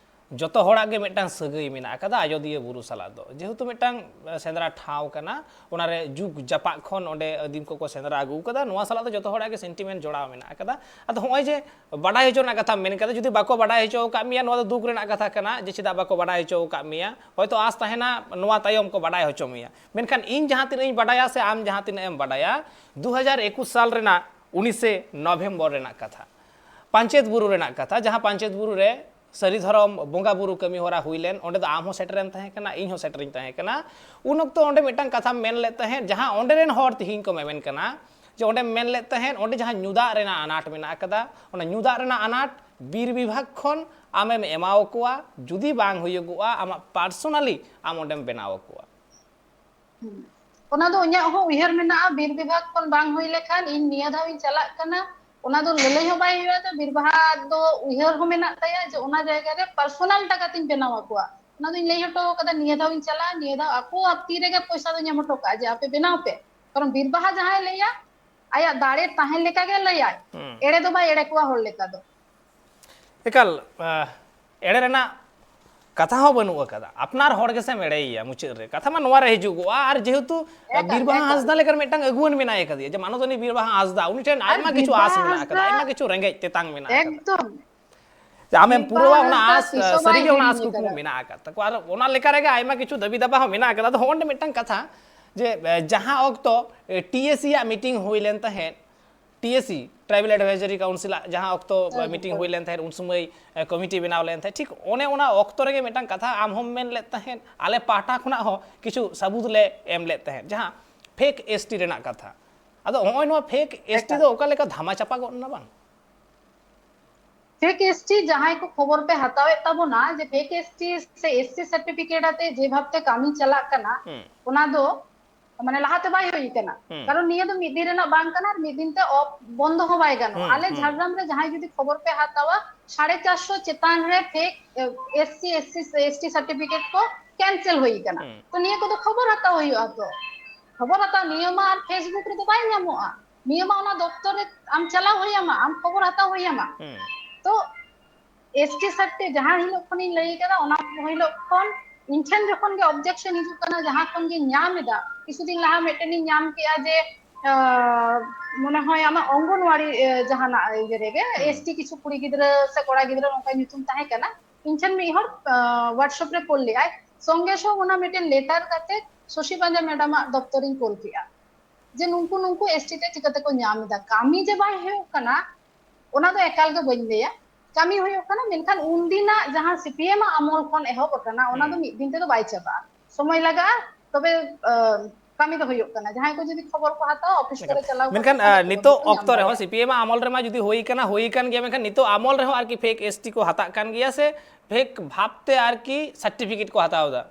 ᱡᱚᱛᱚ ᱦᱚᱲᱟᱜ ᱜᱮ ᱢᱤᱫᱴᱟᱝ ᱥᱟᱹᱜᱟᱹᱭ ᱢᱮᱱᱟᱜ ᱟᱠᱟᱫᱟ ᱟᱡᱚᱫᱤᱭᱟᱹ ᱵᱩᱨᱩ ᱥᱟᱞᱟᱜ ᱫᱚ, ᱡᱮᱦᱮᱛᱩ ᱢᱤᱫᱴᱟᱝ, ᱮ, ᱥᱮᱸᱫᱽᱨᱟ ᱴᱷᱟᱶ ᱠᱟᱱᱟ, ᱚᱱᱟᱨᱮ ᱡᱩᱜᱽ ᱡᱟᱯᱟᱜ ᱠᱷᱚᱱ ᱚᱸᱰᱮ ᱟᱹᱫᱤᱢ ᱠᱚᱠᱚ ᱥᱮᱸᱫᱽᱨᱟ ᱟᱹᱜᱩ ᱟᱠᱟᱫᱟ, ᱱᱚᱣᱟ ᱥᱟᱞᱟᱜ ᱫᱚ ᱡᱚᱛᱚ ᱦᱚᱲᱟᱜ ᱜᱮ sentiment ᱡᱚᱲᱟᱣ ᱢᱮᱱᱟᱜ ᱟᱠᱟᱫᱟ᱾ ᱟᱫᱚ ᱦᱚᱸᱜᱼᱚᱭ ᱡᱮ ᱵᱟᱰᱟᱭ ᱦᱚᱪᱚ ᱨᱮᱱᱟᱜ ᱠᱟᱛᱷᱟᱢ ᱢᱮᱱ ᱠᱟᱫᱟ, ᱡᱩᱫᱤ ᱵᱟᱠᱚ ᱵᱟᱰᱟᱭ ᱦᱚᱪᱚ ᱟᱠᱟᱫ ᱢᱮᱭᱟ, ᱱᱚᱣᱟ ᱫᱚ ᱫᱩᱠ ᱨᱮᱱᱟᱜ ᱠᱟᱛᱷᱟ ᱠᱟᱱᱟ ᱡᱮ ᱪᱮᱫᱟᱜ ᱵᱟᱠᱚ ᱵᱟᱰᱟᱭ ᱦᱚᱪᱚ ᱟᱠᱟᱫ ᱢᱮᱭᱟ᱾ ᱦᱚᱭᱛᱳ ᱟᱸᱥ ᱛᱟᱦᱮᱱᱟ ᱱᱚᱣᱟ ᱛᱟᱭᱚᱢ ᱠᱚ ᱵᱟᱰᱟᱭ ᱦᱚᱪᱚ ᱢᱮᱭᱟ, ᱢᱮᱱᱠᱷᱟᱱ ᱤᱧ ᱡᱟᱦᱟᱸ ᱛᱤᱱᱟᱹᱜ ᱤᱧ ᱵᱟᱰᱟᱭᱟ ᱥᱮ ᱟᱢ ᱡᱟᱦᱟᱸ ᱛᱤᱱᱟᱹᱜ ᱮᱢ ᱵᱟᱰᱟᱭᱟ, ᱫᱩ ᱦᱟᱡᱟᱨ ᱮᱠᱩᱥ ᱥᱟᱞ ᱨᱮᱱᱟᱜ ᱩᱱᱤᱥᱮ ᱱᱚᱵᱷᱮᱢᱵᱚᱨ ᱨᱮᱱᱟᱜ ᱠᱟᱛᱷᱟ, ᱯᱟᱧᱪᱮᱛ ᱵᱩᱨᱩ ᱨᱮᱱᱟᱜ ᱠᱟᱛᱷᱟ, ᱡᱟᱦᱟᱸ ᱯᱟᱧᱪᱮᱛ ᱵᱩᱨᱩ ᱨᱮ ᱥᱟᱹᱨᱤ ᱫᱷᱚᱨᱚᱢ ᱵᱚᱸᱜᱟ ᱵᱩᱨᱩ ᱠᱟᱹᱢᱤ ᱦᱚᱨᱟ ᱦᱩᱭ ᱞᱮᱱ, ᱚᱸᱰᱮ ᱫᱚ ᱟᱢ ᱦᱚᱸ ᱥᱮᱴᱮᱨᱮᱢ ᱛᱟᱦᱮᱸ ᱠᱟᱱᱟ, ᱤᱧ ᱦᱚᱸ ᱥᱮᱴᱮᱨᱤᱧ ᱛᱟᱦᱮᱸ ᱠᱟᱱᱟ᱾ ᱩᱱ ᱚᱠᱛᱚ ᱚᱸᱰᱮ ᱢᱤᱫᱴᱟᱝ ᱠᱟᱛᱷᱟᱢ ᱢᱮᱱ ᱞᱮᱫ ᱛᱟᱦᱮᱸᱫ, ᱡᱟᱦᱟᱸ ᱚᱸᱰᱮ ᱨᱮᱱ ᱦᱚᱲ ᱛᱤᱦᱤᱧ ᱠᱚ ᱢᱮᱢᱮᱱ ᱠᱟᱱᱟ ᱡᱮ ᱚᱸᱰᱮᱢ ᱢᱮᱱ ᱞᱮᱫ ᱛᱟᱦᱮᱸᱫ ᱚᱸᱰᱮ ᱡᱟᱦᱟᱸ ᱧᱩ ᱫᱟᱜ ᱨᱮᱱᱟᱜ ᱟᱱᱟᱴ ᱢᱮᱱᱟᱜ ᱟᱠᱟᱫᱟ, ᱚᱱᱟ ᱧᱩ ᱫᱟᱜ ᱨᱮᱱᱟᱜ ᱟᱱᱟᱴ ᱵᱤᱨ ᱵᱤᱵᱷᱟᱜᱽ ᱠᱷᱚᱱ ᱟᱢᱮᱢ ᱮᱢᱟᱣᱟᱠᱚᱣᱟ, ᱡᱩᱫᱤ ᱵᱟᱝ ᱦᱩᱭᱩᱜᱚᱜᱼᱟ, ᱟᱢᱟᱜ personally ᱟᱢ ᱚᱸᱰᱮᱢ ᱵᱮᱱᱟᱣ ᱟᱠᱚᱣᱟ᱾ ᱦᱩᱸ᱾ ᱚᱱᱟ ᱫᱚ ᱤᱧᱟᱹᱜ ᱦᱚᱸ ᱩᱭᱦᱟᱹᱨ ᱢᱮᱱᱟᱜᱼᱟ, ᱵᱤᱨ ᱵᱤᱵᱷᱟᱜᱽ ᱠᱷᱚᱱ ᱵᱟᱝ ᱦᱩᱭ ᱞᱮᱠᱷᱟᱱ ᱤᱧ ᱱᱤᱭᱟᱹ ᱫᱷᱟᱣ ᱤᱧ ᱪᱟᱞᱟᱜ ᱠᱟᱱᱟ᱾ ᱚᱱᱟ ᱫᱚ ᱞᱟᱹᱞᱟᱹᱭ ᱦᱚᱸ ᱵᱟᱭ ᱦᱩᱭᱩᱜᱼᱟ, ᱡᱮ ᱵᱤᱨ ᱵᱟᱦᱟ ᱫᱚ ᱩᱭᱦᱟᱹᱨ ᱦᱚᱸ ᱢᱮᱱᱟᱜ ᱛᱟᱭᱟ ᱡᱮ ᱚᱱᱟ ᱡᱟᱭᱜᱟ ᱨᱮ personal ᱴᱟᱠᱟ ᱛᱤᱧ ᱵᱮᱱᱟᱣ ᱟᱠᱚᱣᱟ᱾ ᱚᱱᱟ ᱫᱚᱧ ᱞᱟᱹᱭ ᱦᱚᱴᱚ ᱟᱠᱟᱫᱟ, ᱱᱤᱭᱟᱹ ᱫᱷᱟᱣ ᱤᱧ ᱪᱟᱞᱟᱜᱼᱟ, ᱱᱤᱭᱟᱹ ᱫᱷᱟᱣ ᱟᱠᱚ ᱛᱤ ᱨᱮᱜᱮ ᱯᱚᱭᱥᱟ ᱫᱚᱧ ᱮᱢ ᱦᱚᱴᱚ ᱠᱟᱜᱼᱟ ᱡᱮ ᱟᱯᱮ ᱵᱮᱱᱟᱣ ᱯᱮ᱾ ᱠᱟᱨᱚᱱ ᱵᱤᱨ ᱵᱟᱦᱟ ᱡᱟᱦᱟᱸᱭ ᱞᱟᱹᱭᱟ, ᱟᱭᱟᱜ ᱫᱟᱲᱮ ᱛᱟᱦᱮᱸ ᱞᱮᱠᱟ ᱜᱮ ᱞᱟᱹᱭᱟᱭ, ᱦᱩᱸ᱾ ᱮᱲᱮ ᱫᱚ ᱵᱟᱭ ᱮᱲᱮ ᱠᱚᱣᱟ ᱦᱚᱲ ᱞᱮᱠᱟ ᱫᱚ᱾ ᱮᱠᱟᱞ, ᱟᱦ, ᱮᱲᱮ ᱨᱮᱱᱟᱜ ᱠᱟᱛᱷᱟ ᱦᱚᱸ ᱵᱟᱹᱱᱩᱜ ᱟᱠᱟᱫᱟ᱾ ᱟᱯᱱᱟᱨ ᱦᱚᱲ ᱜᱮᱥᱮ ᱢᱮᱲᱮᱭᱮᱭᱟ ᱢᱩᱪᱟᱹᱫ ᱨᱮ᱾ ᱠᱟᱛᱷᱟ ᱢᱟ ᱱᱚᱣᱟ ᱨᱮ ᱦᱤᱡᱩᱜᱚᱜᱼᱟ, ᱟᱨ ᱡᱮᱦᱮᱛᱩ ᱮᱠᱟᱞ, ᱵᱤᱨ ᱵᱟᱦᱟ ᱮᱠᱟᱞ᱾ ᱦᱟᱸᱥᱫᱟ ᱞᱮᱠᱟᱱ ᱢᱤᱫᱴᱟᱝ ᱟᱹᱜᱩᱣᱟᱹᱱ ᱢᱮᱱᱟᱭ ᱟᱠᱟᱫᱮᱭᱟ, ᱡᱮ ᱢᱟᱱᱚᱛᱟᱱᱤ ᱵᱤᱨ ᱵᱟᱦᱟ ᱦᱟᱸᱥᱫᱟ, ᱩᱱᱤ ᱴᱷᱮᱱ ᱟᱨ ᱟᱭᱢᱟ ᱵᱤᱨ ᱠᱤᱪᱷᱩ ᱟᱥ ᱵᱟᱦᱟ ᱢᱮᱱᱟᱜ ᱟᱠᱟᱫᱟ, ᱦᱟᱸᱥᱫᱟ ᱟᱭᱢᱟ ᱠᱤᱪᱷᱩ ᱨᱮᱸᱜᱮᱡ ᱛᱮᱛᱟᱝ ᱢᱮᱱᱟᱜ ᱟᱠᱟᱫᱟ᱾ ᱮᱠᱫᱚᱢ᱾ ᱡᱮ ᱟᱢᱮᱢ ᱵᱤᱨ ᱯᱩᱨᱟᱹᱣᱟ, ᱵᱟᱦᱟ ᱚᱱᱟ ᱦᱟᱸᱥᱫᱟ ᱟᱸᱥ, ᱛᱤᱥ ᱦᱚᱸ ᱵᱟᱭ ᱥᱟᱹᱨᱤᱜᱮ ᱚᱱᱟ ᱦᱤᱲᱤᱧ ᱟᱸᱥ ᱠᱩᱠᱢᱩ ᱟᱠᱟᱫᱟ᱾ ᱢᱮᱱᱟᱜ ᱟᱠᱟᱫ ᱛᱟᱠᱚᱣᱟ᱾ ᱟᱨ ᱚᱱᱟ ᱞᱮᱠᱟ ᱨᱮᱜᱮ ᱟᱭᱢᱟ ᱠᱤᱪᱷᱩ ᱫᱟᱹᱵᱤ ᱫᱟᱵᱟ ᱦᱚᱸ ᱢᱮᱱᱟᱜ ᱟᱠᱟᱫᱟ᱾ ᱟᱫᱚ ᱦᱚᱸᱜᱼᱚ ᱱᱚᱰᱮ ᱢᱤᱫᱴᱟᱝ ᱠᱟᱛᱷᱟ, ᱡᱮ, ᱮ, ᱡᱟᱦᱟᱸ ᱚᱠᱛᱚ, ᱮ, ᱴᱤ ᱮ ᱥᱤ ᱟᱜ ᱢᱤᱴᱤᱝ ᱦᱩᱭ ᱞᱮᱱ ᱛᱟᱦᱮᱸᱫ, T A C, Tribal Advisory Council ᱟᱜ ᱡᱟᱦᱟᱸ ᱚᱠᱛᱚ, ᱮ, ᱦᱳᱭ, ᱢᱤᱴᱤᱝ ᱦᱳᱭ᱾ ᱦᱩᱭ ᱞᱮᱱ ᱛᱟᱦᱮᱸᱫ, ᱩᱱ ᱥᱚᱢᱚᱭ, ᱮ, ᱠᱚᱢᱤᱴᱤ ᱵᱮᱱᱟᱣ ᱞᱮᱱ ᱛᱟᱦᱮᱸᱫ, ᱴᱷᱤᱠ ᱚᱱᱮ ᱚᱱᱟ ᱚᱠᱛᱚ ᱨᱮᱜᱮ ᱢᱤᱫᱴᱟᱝ ᱠᱟᱛᱷᱟ ᱟᱢ ᱦᱚᱸᱢ ᱢᱮᱱ ᱞᱮᱫ ᱛᱟᱦᱮᱸᱫ, ᱟᱞᱮ ᱯᱟᱦᱴᱟ ᱠᱷᱚᱱᱟᱜ ᱦᱚᱸ ᱠᱤᱪᱷᱩ ᱥᱟᱹᱵᱩᱫ ᱞᱮ ᱮᱢ ᱞᱮᱫ ᱛᱟᱦᱮᱸᱫ, ᱡᱟᱦᱟᱸ ᱯᱷᱮᱠ ᱮᱥ ᱴᱤ ᱨᱮᱱᱟᱜ ᱠᱟᱛᱷᱟ᱾ ᱟᱫᱚ ᱦᱚᱸᱜᱼᱚᱭ ᱱᱚᱣᱟ ᱯᱷᱮᱠ ᱮᱥ ᱴᱤ ᱮᱠᱟᱞ᱾ ᱫᱚ ᱚᱠᱟ ᱞᱮᱠᱟ ᱫᱷᱟᱢᱟ ᱪᱟᱯᱟ ᱜᱚᱫ ᱮᱱᱟ ᱵᱟᱝ? ᱯᱷᱮᱠ ᱮᱥ ᱴᱤ ᱡᱟᱦᱟᱸᱭ ᱠᱚ ᱠᱷᱚᱵᱚᱨ ᱯᱮ ᱦᱟᱛᱟᱣᱮᱫ ᱛᱟᱵᱚᱱᱟ ᱡᱮ ᱯᱷᱮᱠ ᱮᱥ ᱴᱤ ᱥᱮ ᱮᱥ ᱥᱤ ᱥᱟᱨᱴᱤᱯᱷᱤᱠᱮᱴ ᱟᱛᱮ ᱡᱮ ᱵᱷᱟᱵᱛᱮ ᱠᱟᱹᱢᱤ ᱪᱟᱞᱟᱜ ᱠᱟᱱᱟ, ᱦᱩᱸ᱾ ᱚᱱᱟ ᱫᱚ ᱢᱟᱱᱮ ᱞᱟᱦᱟᱛᱮ ᱵᱟᱭ ᱦᱩᱭ ᱠᱟᱱᱟ᱾ ᱦᱩᱸ᱾ ᱠᱟᱨᱚᱱ ᱱᱤᱭᱟᱹ ᱫᱚ ᱢᱤᱫ ᱫᱤᱱ ᱨᱮᱱᱟᱜ ᱵᱟᱝ ᱠᱟᱱᱟ, ᱟᱨ ᱢᱤᱫ ᱫᱤᱱ ᱛᱮ ᱚᱯᱷ ᱵᱚᱱᱫᱚ ᱦᱚᱸ ᱵᱟᱭ ᱜᱟᱱᱚᱜᱼᱟ᱾ ᱦᱩᱸ, ᱟᱞᱮ ᱦᱩᱸ᱾ ᱡᱷᱟᱲᱜᱨᱟᱢ ᱨᱮ ᱡᱟᱦᱟᱸᱭ ᱡᱩᱫᱤ ᱠᱷᱚᱵᱚᱨ ᱯᱮ ᱦᱟᱛᱟᱣᱟ, ᱥᱟᱲᱮ ᱪᱟᱨᱥᱚ ᱪᱮᱛᱟᱱ ᱨᱮ fake S C, S C, S T certificate ᱠᱚ ᱠᱮᱱᱥᱮᱞ ᱦᱩᱭ ᱠᱟᱱᱟ᱾ ᱦᱩᱸ᱾ ᱛᱚ ᱱᱤᱭᱟᱹ ᱠᱚᱫᱚ ᱠᱷᱚᱵᱚᱨ ᱦᱟᱛᱟᱣ ᱦᱩᱭᱩᱜᱼᱟ᱾ ᱛᱚ ᱠᱷᱚᱵᱚᱨ ᱦᱟᱛᱟᱣ ᱱᱤᱭᱟᱹ ᱢᱟ ᱟᱨ ᱯᱷᱮᱥᱵᱩᱠ ᱨᱮᱫᱚ ᱵᱟᱭ ᱧᱟᱢᱚᱜᱼᱟ᱾ ᱱᱤᱭᱟᱹ ᱢᱟ ᱚᱱᱟ ᱫᱚᱯᱛᱚᱨ ᱨᱮ ᱟᱢ ᱪᱟᱞᱟᱣ ᱦᱩᱭᱟᱢᱟ, ᱟᱢ ᱠᱷᱚᱵᱚᱨ ᱦᱟᱛᱟᱣ ᱦᱩᱭᱟᱢᱟ᱾ ᱦᱩᱸ᱾ ᱛᱚ ᱮᱥ ᱴᱤ ᱥᱟᱨᱴᱤ ᱡᱟᱦᱟᱸ ᱦᱤᱞᱳᱜ ᱠᱷᱚᱱᱤᱧ ᱞᱟᱹᱭ ᱠᱟᱫᱟ, ᱚᱱᱟ ᱦᱤᱞᱳᱜ ᱠᱷᱚᱱ ᱤᱧ ᱴᱷᱮᱱ ᱡᱚᱠᱷᱚᱱ ᱜᱮ ᱚᱵᱡᱮᱠᱥᱚᱱ ᱦᱤᱡᱩᱜ ᱠᱟᱱᱟ, ᱡᱟᱦᱟᱸ ᱠᱷᱚᱱ ᱜᱮ ᱧᱟᱢ ᱮᱫᱟ, ᱠᱤᱪᱷᱩ ᱫᱤᱱ ᱞᱟᱦᱟ ᱢᱤᱫᱴᱮᱱ ᱤᱧ ᱧᱟᱢ ᱠᱮᱫᱟ ᱡᱮ, ᱟᱸ, ᱢᱚᱱᱮ ᱦᱚᱭ ᱟᱢᱟᱜ ᱚᱝᱜᱚᱱᱣᱟᱲᱤ, ᱮ, ᱡᱟᱦᱟᱱᱟᱜ ᱤᱭᱟᱹ ᱨᱮᱜᱮ ᱦᱩᱸ᱾ ᱮᱥ ᱴᱤ ᱠᱤᱪᱷᱩ ᱠᱩᱲᱤ ᱜᱤᱫᱽᱨᱟᱹ ᱥᱮ ᱠᱚᱲᱟ ᱜᱤᱫᱽᱨᱟᱹ ᱱᱚᱝᱠᱟ ᱧᱩᱛᱩᱢ ᱛᱟᱦᱮᱸ ᱠᱟᱱᱟ᱾ ᱤᱧ ᱴᱷᱮᱱ ᱢᱤᱫ ᱦᱚᱲ, ᱟᱸ, WhatsApp ᱨᱮ ᱠᱳᱞ ᱞᱮᱫᱟᱭ, ᱥᱚᱝᱜᱮ ᱥᱚᱝ ᱚᱱᱟ ᱢᱤᱫᱴᱮᱱ ᱞᱮᱴᱟᱨ ᱠᱟᱛᱮ ᱥᱚᱥᱤ ᱯᱟᱧᱡᱟ ᱢᱮᱰᱟᱢᱟᱜ ᱫᱚᱯᱛᱚᱨᱤᱧ ᱠᱳᱞ ᱠᱮᱫᱟ᱾ ᱡᱮ ᱱᱩᱠᱩ ᱱᱩᱠᱩ ᱮᱥ ᱴᱤ ᱛᱮ ᱪᱤᱠᱟᱹ ᱛᱮᱠᱚ ᱧᱟᱢ ᱮᱫᱟ? ᱠᱟᱹᱢᱤ ᱡᱮ ᱵᱟᱭ ᱦᱩᱭᱩᱜ ᱠᱟᱱᱟ, ᱚᱱᱟ ᱫᱚ ᱮᱠᱟᱞ ᱜᱮ ᱵᱟᱹᱧ ᱞᱟᱹᱭᱟ᱾ ᱠᱟᱹᱢᱤ ᱦᱩᱭᱩᱜ ᱠᱟᱱᱟ, ᱢᱮᱱᱠᱷᱟᱱ ᱩᱱᱫᱤᱱᱟᱜ ᱡᱟᱦᱟᱸ ᱥᱤ ᱯᱤ ᱮᱢ ᱟᱜ ᱟᱢᱚᱞ ᱠᱷᱚᱱ ᱮᱦᱚᱵ ᱟᱠᱟᱱᱟ, ᱚᱱᱟ ᱫᱚ ᱦᱩᱸ᱾ ᱢᱤᱫ ᱫᱤᱱ ᱛᱮᱫᱚ ᱵᱟᱭ ᱪᱟᱵᱟᱜᱼᱟ, ᱥᱚᱢᱚᱭ ᱞᱟᱜᱟᱜᱼᱟ, ᱛᱚᱵᱮ, ᱟᱸ, ᱠᱟᱹᱢᱤ ᱫᱚ ᱦᱩᱭᱩᱜ ᱠᱟᱱᱟ᱾ ᱡᱟᱦᱟᱸᱭ ᱠᱚ ᱡᱩᱫᱤ ᱠᱷᱚᱵᱚᱨ ᱠᱚ ᱦᱟᱛᱟᱣᱟ, ᱚᱯᱷᱤᱥ ᱮᱠᱟᱞ᱾ ᱠᱚᱨᱮ ᱪᱟᱞᱟᱣ ᱢᱮᱱᱠᱷᱟᱱ, ᱠᱟᱛᱮ ᱟᱸ, ᱠᱟᱹᱢᱤ ᱠᱚ ᱱᱤᱛᱚᱜ ᱠᱚ ᱧᱟᱢ ᱚᱠᱛᱚ ᱨᱮᱦᱚᱸ ᱫᱟᱲᱮᱭᱟᱜᱼᱟ᱾ ᱥᱤ ᱯᱤ ᱮᱢ ᱟᱜ ᱟᱢᱚᱞ ᱨᱮᱢᱟ ᱡᱩᱫᱤ ᱦᱩᱭ ᱠᱟᱱᱟ, ᱦᱩᱭ ᱠᱟᱱ ᱜᱮᱭᱟ, ᱢᱮᱱᱠᱷᱟᱱ ᱱᱤᱛᱚᱜ ᱟᱢᱚᱞ ᱨᱮᱦᱚᱸ ᱟᱨᱠᱤ ᱯᱷᱮᱠ ᱮᱥ ᱴᱤ ᱠᱚ ᱦᱟᱛᱟᱜ ᱠᱟᱱ ᱜᱮᱭᱟ ᱥᱮ ᱯᱷᱮᱠ ᱵᱷᱟᱵᱽ ᱛᱮ ᱟᱨᱠᱤ ᱥᱟᱨᱴᱤᱯᱷᱤᱠᱮᱴ ᱠᱚ ᱦᱟᱛᱟᱣ ᱮᱫᱟ?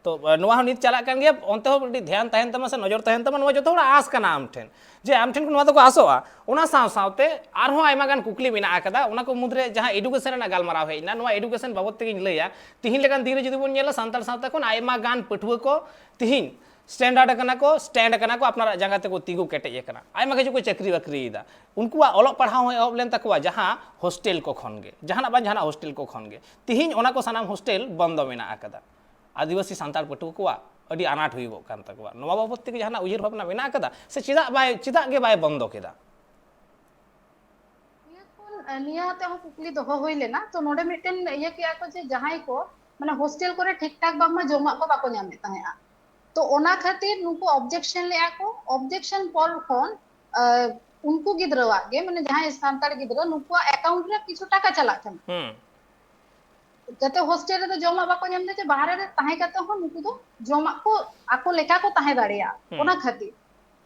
ᱛᱚ, ᱱᱚᱣᱟ ᱦᱚᱸ ᱱᱤᱛ ᱪᱟᱞᱟᱜ ᱠᱟᱱ ᱜᱮᱭᱟ, ᱚᱱᱛᱮ ᱦᱚᱸ ᱠᱟᱹᱴᱤᱡ ᱫᱷᱮᱭᱟᱱ ᱛᱟᱦᱮᱱ ᱛᱟᱢᱟ ᱥᱮ ᱱᱚᱡᱚᱨ ᱛᱟᱦᱮᱱ ᱛᱟᱢᱟ, ᱱᱚᱣᱟ ᱡᱚᱛᱚ ᱦᱚᱲᱟᱜ ᱟᱸᱥ ᱠᱟᱱᱟ ᱟᱢ ᱴᱷᱮᱱ, ᱡᱮ ᱟᱢ ᱴᱷᱮᱱ ᱠᱷᱚᱱ ᱱᱚᱣᱟ ᱫᱚᱠᱚ ᱟᱸᱥᱚᱜᱼᱟ᱾ ᱚᱱᱟ ᱥᱟᱶ ᱥᱟᱶᱛᱮ ᱟᱨᱦᱚᱸ ᱟᱭᱢᱟ ᱜᱟᱱ ᱠᱩᱠᱞᱤ ᱢᱮᱱᱟᱜ ᱟᱠᱟᱫᱟ, ᱚᱱᱟ ᱠᱚ ᱢᱩᱫᱽᱨᱮ ᱡᱟᱦᱟᱸ ᱮᱰᱩᱠᱮᱥᱚᱱ ᱨᱮᱱᱟᱜ ᱜᱟᱞᱢᱟᱨᱟᱣ ᱦᱮᱡ ᱮᱱᱟ, ᱱᱚᱣᱟ ᱮᱰᱩᱠᱮᱥᱚᱱ ᱵᱟᱵᱚᱫ ᱛᱮᱜᱤᱧ ᱞᱟᱹᱭᱟ᱾ ᱛᱤᱦᱤᱧ ᱞᱮᱠᱟᱱ ᱫᱤᱱ ᱨᱮ ᱡᱩᱫᱤ ᱵᱚᱱ ᱧᱮᱞᱟ, ᱥᱟᱱᱛᱟᱲ ᱥᱟᱶᱛᱟ ᱠᱷᱚᱱ ᱟᱭᱢᱟ ᱜᱟᱱ ᱯᱟᱹᱴᱷᱩᱣᱟᱹ ᱠᱚ ᱛᱤᱦᱤᱧ ᱥᱴᱮᱱᱰᱟᱨᱰ ᱟᱠᱟᱱᱟ ᱠᱚ, ᱥᱴᱮᱱᱰ ᱟᱠᱟᱱᱟ ᱠᱚ, ᱟᱯᱱᱟᱨᱟᱜ ᱡᱟᱸᱜᱟ ᱛᱮᱠᱚ ᱛᱤᱸᱜᱩ ᱠᱮᱴᱮᱡ ᱟᱠᱟᱱᱟ, ᱟᱭᱢᱟ ᱠᱤᱪᱷᱩ ᱠᱚ ᱪᱟᱹᱠᱨᱤ ᱵᱟᱹᱠᱨᱤᱭᱮᱫᱟ᱾ ᱩᱱᱠᱩᱣᱟᱜ ᱚᱞᱚᱜ ᱯᱟᱲᱦᱟᱣ ᱦᱚᱸ ᱮᱦᱚᱵ ᱞᱮᱱ ᱛᱟᱠᱚᱣᱟ ᱡᱟᱦᱟᱸ ᱦᱳᱥᱴᱮᱞ ᱠᱚ ᱠᱷᱚᱱ ᱜᱮ, ᱡᱟᱦᱟᱱᱟᱜ ᱵᱟᱝ ᱡᱟᱦᱟᱱᱟᱜ ᱦᱳᱥᱴᱮᱞ ᱠᱚ ᱠᱷᱚᱱ ᱜᱮ᱾ ᱛᱤᱦᱤᱧ ᱚᱱᱟ ᱠᱚ ᱥᱟᱱᱟᱢ ᱦᱳᱥᱴᱮᱞ ᱵᱚᱱᱫᱚ ᱢᱮᱱᱟᱜ ᱟᱠᱟᱫᱟ᱾ ᱟᱹᱫᱤᱵᱟᱹᱥᱤ ᱥᱟᱱᱛᱟᱲ ᱯᱟᱹᱴᱷᱩᱣᱟᱹ ᱠᱚᱣᱟᱜ ᱟᱹᱰᱤ ᱟᱱᱟᱴ ᱦᱩᱭᱩᱜᱚᱜ ᱠᱟᱱ ᱛᱟᱠᱚᱣᱟ᱾ ᱱᱚᱣᱟ ᱵᱟᱵᱚᱛ ᱛᱮᱜᱮ ᱡᱟᱦᱟᱱᱟᱜ ᱩᱭᱦᱟᱹᱨ ᱵᱷᱟᱵᱽᱱᱟ ᱢᱮᱱᱟᱜ ᱟᱠᱟᱫᱟ ᱥᱮ ᱪᱮᱫᱟᱜ ᱵᱟᱭ, ᱪᱮᱫᱟᱜ ᱜᱮ ᱵᱟᱭ ᱵᱚᱱᱫᱚ ᱠᱮᱫᱟ? ᱱᱤᱭᱟᱹ ᱠᱷᱚᱱ, ᱱᱤᱭᱟᱹ ᱟᱛᱮ ᱦᱚᱸ ᱠᱩᱠᱞᱤ ᱫᱚᱦᱚ ᱦᱩᱭ ᱞᱮᱱᱟ᱾ ᱛᱚ ᱱᱚᱰᱮ ᱢᱤᱫᱴᱮᱱ ᱤᱭᱟᱹ ᱠᱮᱜᱼᱟ ᱠᱚ ᱡᱮ ᱡᱟᱦᱟᱸᱭ ᱠᱚ ᱢᱟᱱᱮ ᱦᱳᱥᱴᱮᱞ ᱠᱚᱨᱮ ᱴᱷᱤᱠ ᱴᱷᱟᱠ ᱵᱟᱝᱢᱟ ᱡᱚᱢᱟᱜ ᱠᱚ ᱵᱟᱠᱚ ᱧᱟᱢᱮᱫ ᱛᱟᱦᱮᱸᱜᱼᱟ, ᱛᱚ ᱚᱱᱟ ᱠᱷᱟᱹᱛᱤᱨ ᱱᱩᱠᱩ ᱚᱵᱡᱮᱠᱥᱚᱱ ᱞᱮᱜᱼᱟ ᱠᱚ᱾ ᱚᱵᱡᱮᱠᱥᱚᱱ ᱯᱚᱨ ᱠᱷᱚᱱ ᱟᱸ, ᱩᱱᱠᱩ ᱜᱤᱫᱽᱨᱟᱹᱣᱟᱜ ᱜᱮ, ᱢᱟᱱᱮ ᱡᱟᱦᱟᱸᱭ ᱥᱟᱱᱛᱟᱲ ᱜᱤᱫᱽᱨᱟᱹ, ᱱᱩᱠᱩᱣᱟᱜ ᱮᱠᱟᱣᱩᱱᱴ ᱨᱮ ᱠᱤᱪᱷᱩ ᱴᱟᱠᱟ ᱪᱟᱞᱟᱜ ᱠᱟᱱᱟ᱾ ᱦᱩᱸ᱾ ᱡᱟᱛᱮ ᱦᱳᱥᱴᱮᱞ ᱨᱮᱫᱚ ᱡᱚᱢᱟᱜ ᱵᱟᱠᱚ ᱧᱟᱢ ᱮᱫᱟ, ᱡᱮ ᱵᱟᱦᱨᱮ ᱨᱮ ᱛᱟᱦᱮᱸ ᱠᱟᱛᱮ ᱦᱚᱸ ᱱᱩᱠᱩ ᱫᱚ ᱡᱚᱢᱟᱜ ᱠᱚ ᱟᱠᱚ ᱞᱮᱠᱟ ᱠᱚ ᱛᱟᱦᱮᱸ ᱫᱟᱲᱮᱭᱟᱜᱼᱟ, ᱦᱩᱸ᱾ ᱚᱱᱟ ᱠᱷᱟᱹᱛᱤᱨ᱾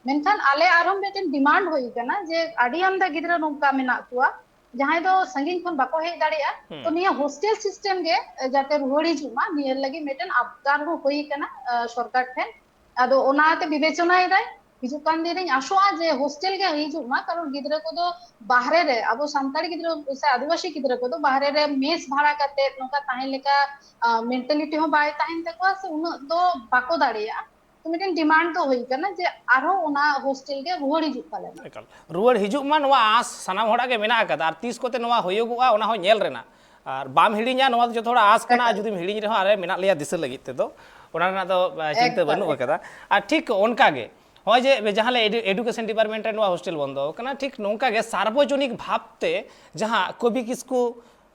ᱢᱮᱱᱠᱷᱟᱱ ᱟᱞᱮ ᱟᱨᱦᱚᱸ ᱢᱤᱫᱴᱮᱱ ᱰᱤᱢᱟᱱᱰ ᱦᱩᱭ ᱠᱟᱱᱟ ᱡᱮ ᱟᱹᱰᱤ ᱟᱢᱫᱟ ᱜᱤᱫᱽᱨᱟᱹ ᱱᱚᱝᱠᱟ ᱢᱮᱱᱟᱜ ᱠᱚᱣᱟ ᱡᱟᱦᱟᱸᱭ ᱫᱚ ᱥᱟᱺᱜᱤᱧ ᱠᱷᱚᱱ ᱵᱟᱠᱚ ᱦᱮᱡ ᱫᱟᱲᱮᱭᱟᱜᱼᱟ, ᱦᱩᱸ᱾ ᱛᱚ ᱱᱤᱭᱟᱹ ᱦᱳᱥᱴᱮᱞ ᱥᱤᱥᱴᱮᱢ ᱜᱮ ᱡᱟᱛᱮ ᱨᱩᱣᱟᱹᱲ ᱦᱤᱡᱩᱜ ᱢᱟ, ᱱᱤᱭᱟᱹ ᱞᱟᱹᱜᱤᱫ ᱢᱤᱫᱴᱮᱱ ᱟᱵᱫᱟᱨ ᱦᱚᱸ ᱦᱩᱭ ᱠᱟᱱᱟ, ᱟᱸ, ᱥᱚᱨᱠᱟᱨ ᱴᱷᱮᱱ᱾ ᱟᱫᱚ ᱚᱱᱟᱛᱮ ᱵᱤᱵᱮᱪᱚᱱᱟᱭᱮᱫᱟᱭ᱾ ᱦᱤᱡᱩᱜ ᱠᱟᱱ ᱫᱤᱱ ᱨᱤᱧ ᱟᱥᱚᱜᱼᱟ ᱡᱮ ᱦᱳᱥᱴᱮᱞ ᱜᱮ ᱦᱤᱡᱩᱜ ᱢᱟ, ᱠᱟᱨᱚᱱ ᱜᱤᱫᱽᱨᱟᱹ ᱠᱚᱫᱚ ᱵᱟᱦᱨᱮ ᱨᱮ, ᱟᱵᱚ ᱥᱟᱱᱛᱟᱲᱤ ᱜᱤᱫᱽᱨᱟᱹ ᱥᱮ ᱟᱹᱫᱤᱵᱟᱹᱥᱤ ᱜᱤᱫᱽᱨᱟᱹ ᱠᱚᱫᱚ ᱵᱟᱦᱨᱮ ᱨᱮ ᱢᱮᱥ ᱵᱷᱟᱲᱟ ᱠᱟᱛᱮ ᱱᱚᱝᱠᱟ ᱛᱟᱦᱮᱸ ᱞᱮᱠᱟ, ᱟᱸ, ᱢᱮᱱᱴᱟᱞᱤᱴᱤ ᱦᱚᱸ ᱵᱟᱭ ᱛᱟᱦᱮᱱ ᱛᱟᱠᱚᱣᱟ ᱥᱮ ᱩᱱᱟᱹᱜ ᱫᱚ ᱵᱟᱠᱚ ᱫᱟᱲᱮᱭᱟᱜᱼᱟ᱾ ᱛᱚ ᱢᱤᱫᱴᱮᱱ ᱰᱤᱢᱟᱱᱰ ᱫᱚ ᱦᱩᱭ ᱠᱟᱱᱟ ᱡᱮ ᱟᱨᱦᱚᱸ ᱚᱱᱟ ᱦᱳᱥᱴᱮᱞ ᱜᱮ ᱨᱩᱣᱟᱹᱲ ᱦᱤᱡᱩᱜ ᱛᱟᱞᱮ ᱢᱟ᱾ ᱮᱠᱟᱞ᱾ ᱨᱩᱣᱟᱹᱲ ᱦᱤᱡᱩᱜ ᱢᱟ, ᱱᱚᱣᱟ ᱟᱸᱥ ᱥᱟᱱᱟᱢ ᱦᱚᱲᱟᱜ ᱜᱮ ᱢᱮᱱᱟᱜ ᱟᱠᱟᱫᱟ᱾ ᱟᱨ ᱛᱤᱥ ᱠᱚᱛᱮ ᱱᱚᱣᱟ ᱦᱩᱭᱩᱜᱚᱜᱼᱟ, ᱚᱱᱟ ᱦᱚᱸ ᱧᱮᱞ ᱨᱮᱱᱟᱜ᱾ ᱟᱨ ᱵᱟᱢ ᱦᱤᱲᱤᱧᱟ, ᱱᱚᱣᱟ ᱫᱚ ᱡᱚᱛᱚ ᱦᱚᱲᱟᱜ ᱟᱸᱥ ᱠᱟᱱᱟ᱾ ᱟᱨ ᱮᱠᱟᱞ᱾ ᱡᱩᱫᱤᱢ ᱦᱤᱲᱤᱧ ᱨᱮᱦᱚᱸ, ᱟᱞᱮ ᱢᱮᱱᱟᱜ ᱞᱮᱭᱟ ᱫᱤᱥᱟᱹ ᱞᱟᱹᱜᱤᱫ ᱛᱮᱫᱚ, ᱚᱱᱟ ᱨᱮᱱᱟᱜ ᱫᱚ, ᱟ, ᱪᱤᱱᱛᱟᱹ ᱮᱠᱵᱟᱨᱮ, ᱮᱠᱵᱟᱨᱮ᱾ ᱟᱨ ᱴᱷᱤᱠ ᱚᱱᱠᱟ ᱜᱮ ᱱᱚᱜᱼᱚᱭ ᱡᱮ ᱡᱟᱦᱟᱸ ᱞᱮ ᱮᱰᱩ-, ᱮᱰᱩᱠᱮᱥᱚᱱ ᱰᱤᱯᱟᱨᱴᱢᱮᱱᱴ ᱨᱮ ᱱᱚᱣᱟ ᱦᱳᱥᱴᱮᱞ ᱵᱚᱱᱫᱚ ᱟᱠᱟᱱᱟ, ᱴᱷᱤᱠ ᱱᱚᱝᱠᱟ ᱜᱮ ᱥᱟᱨᱵᱚᱡᱚᱱᱤᱠ ᱵᱷᱟᱵᱽᱛᱮ ᱡᱟᱦᱟᱸ ᱠᱚᱵᱤ ᱠᱤᱥᱠᱩ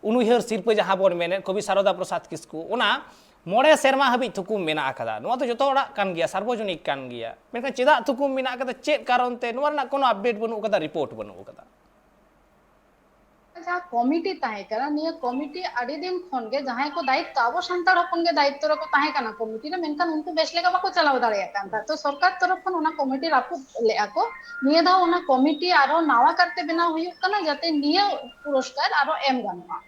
ᱩᱱᱩᱭᱦᱟᱹᱨ ᱥᱤᱨᱯᱟᱹ ᱡᱟᱦᱟᱸ ᱵᱚᱱ ᱢᱮᱱᱮᱫ, ᱠᱚᱵᱤ ᱥᱟᱨᱚᱫᱟ ᱯᱨᱚᱥᱟᱫᱽ ᱠᱤᱥᱠᱩ, ᱚᱱᱟ ᱢᱚᱬᱮ ᱥᱮᱨᱢᱟ ᱦᱟᱹᱵᱤᱡ ᱛᱷᱩᱠᱩᱢ ᱢᱮᱱᱟᱜ ᱟᱠᱟᱫᱟ᱾ ᱱᱚᱣᱟ ᱫᱚ ᱡᱚᱛᱚ ᱦᱚᱲᱟᱜ ᱠᱟᱱ ᱜᱮᱭᱟ, ᱥᱟᱨᱵᱚᱡᱚᱱᱤᱠ ᱠᱟᱱ ᱜᱮᱭᱟ᱾ ᱢᱮᱱᱠᱷᱟᱱ ᱪᱮᱫᱟᱜ ᱛᱷᱩᱠᱩᱢ ᱢᱮᱱᱟᱜ ᱟᱠᱟᱫᱟ, ᱪᱮᱫ ᱠᱟᱨᱚᱱ ᱛᱮ, ᱱᱚᱣᱟ ᱨᱮᱱᱟᱜ ᱠᱳᱱᱳ ᱟᱯᱰᱮᱴ ᱵᱟᱹᱱᱩᱜ ᱟᱠᱟᱫᱟ, ᱨᱤᱯᱳᱨᱴ ᱵᱟᱹᱱᱩᱜ ᱟᱠᱟᱫᱟ᱾ ᱡᱟᱦᱟᱸ ᱠᱚᱢᱤᱴᱤ ᱛᱟᱦᱮᱸ ᱠᱟᱱᱟ, ᱱᱤᱭᱟᱹ ᱠᱚᱢᱤᱴᱤ ᱟᱹᱰᱤ ᱫᱤᱱ ᱠᱷᱚᱱ ᱜᱮ ᱡᱟᱦᱟᱸᱭ ᱠᱚ ᱫᱟᱭᱤᱛᱛᱚ, ᱟᱵᱚ ᱥᱟᱱᱛᱟᱲ ᱦᱚᱯᱚᱱ ᱜᱮ ᱫᱟᱭᱤᱛᱛᱚ ᱨᱮᱠᱚ ᱛᱟᱦᱮᱸ ᱠᱟᱱᱟ ᱠᱚᱢᱤᱴᱤ ᱨᱮ, ᱢᱮᱱᱠᱷᱟᱱ ᱩᱱᱠᱩ ᱵᱮᱥ ᱞᱮᱠᱟ ᱵᱟᱠᱚ ᱪᱟᱞᱟᱣ ᱫᱟᱲᱮᱭᱟᱜ ᱠᱟᱱ ᱛᱟᱦᱮᱸᱫ᱾ ᱛᱚ ᱥᱚᱨᱠᱟᱨ ᱛᱚᱨᱚᱯ ᱠᱷᱚᱱ ᱚᱱᱟ ᱠᱚᱢᱤᱴᱤ ᱨᱟᱹᱯᱩᱫ ᱞᱮᱜᱼᱟ ᱠᱚ᱾ ᱱᱤᱭᱟᱹ ᱫᱷᱟᱣ ᱚᱱᱟ ᱠᱚᱢᱤᱴᱤ ᱟᱨᱚ ᱱᱟᱣᱟ ᱠᱟᱨᱛᱮ ᱵᱮᱱᱟᱣ ᱦᱩᱭᱩᱜ ᱠᱟᱱᱟ, ᱡᱟᱛᱮ ᱱᱤᱭᱟᱹ ᱯᱩᱨᱚᱥᱠᱟᱨ ᱟᱨᱚ ᱮᱢ ᱜᱟᱱᱚᱜᱼᱟ᱾